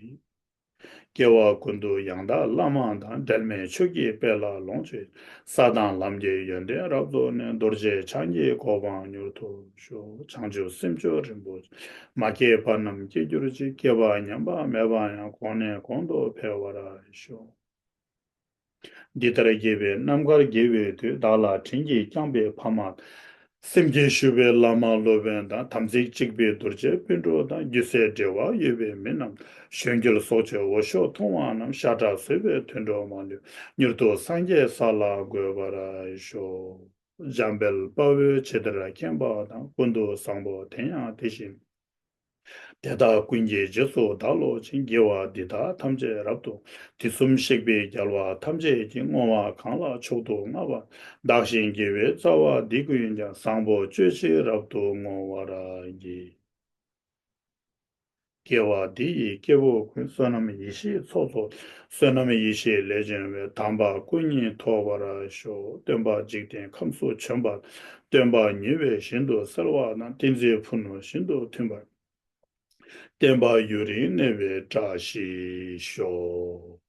སྐྱེ་བ་ཀུན་ཏུ་ཡང་དག་བླ་མ་དང་། འབྲལ་མེད་ཆོས་ཀྱི་དཔལ་ལ་ལོངས་སྤྱོད། ས་དང་ལམ་གྱི་ཡོན་ཏན་རབ་རྫོགས་ནས། རྡོ་རྗེ་འཆང་གི་གོ་འཕང་མྱུར་ཐོབ་ཤོག་བྱང་ཆུབ་སེམས་མཆོག་རིན་པོ་ཆེ། མ་སྐྱེས་པ་རྣམས་སྐྱེ་གྱུར་ཅིག་སྐྱེས་པ་ཉམས་པ་མེད་པ་ཡང་། གོང་ནས་གོང་དུ་འཕེལ་བར་ཤོག་འདི་ལྟར་དགེ་བའི་རྣམ་དཀར་དགེ་བའི་མཐུས། བདག་ལ་དྲིན་གྱིས་བསྐྱངས་པའི་ཕ་མ། སེམས་བསྐྱེད་ཞུ་བའི་བླ་མ་སློབ་དཔོན་དང་། དམ་ཚིག་གཅིག་པའི་གདུལ་བྱའི་སྤུན་གྲོགས་དང་། རྒྱུ་ཟས་འབྲེལ་བ་ཡོད་པའི་མི་རྣམས། གཞོན་སྐྱེས་སྲོག་གཅོད་འོ་ཞོ་འཐུང་བ་རྣམས། ཤ་ཁྲག་ཟོས་པའི་དུད་འགྲོ་མ་ལུས། མྱུར་དུ་སངས་རྒྱས་ས་ལ་འགོད་པར་ཤོག་འཇམ་དཔལ་དཔའ་བོས་ཇི་ལྟར་མཁྱེན་པ་དང་། ཀུན་ཏུ་བཟང་པོ་དེ་ཡང་དེ་བཞིན། དེ་དག་ཀུན་གྱི་རྗེས་སུ་བདག་སློབ་ཅིང་། དགེ་བ་འདི་དག་ཐམས་ཅད་རབ་ཏུ། དུས་གསུམ་གཤེགས་པའི་རྒྱལ་བ་ཐམས་ཅད་ཀྱིས། བསྔོ་བ་གང་ལ་མཆོག་ཏུ་བསྔགས་པ། བདག་གཞན་དགེ་བའི་རྩ་བ་འདི་ཀུན་ཀྱང་། བཟང་པོ་སྤྱོད་ཕྱིར་རབ་ཏུ་བསྔོ་བར་བགྱི། དགེ་བ་འདི་ཡིས་སྐྱེ་བོ་ཀུན། བསོད་ནམས་ཡེ་ཤེས་ཚོགས་རྫོགས། བསོད་ནམས་ཡེ་ཤེས་ལས་བྱུང་བའི། དམ་པ་སྐུ་གཉིས་ཐོབ་པར་ཤོག་སྟོན་པ་འཇིག་རྟེན་ཁམས་སུ་བྱོན་པ། སྟོན་པ་ཉེ་བའི་ཞིང་དུ་གསལ་བ་དང་། ཏིང་འཛིན་ཕུ་ནུ་བཞིན་དུ་མཐུན་པར། བསྟན་པ་ཡུན་རིང་གནས་པའི་བཀྲ་ཤིས་ཤོག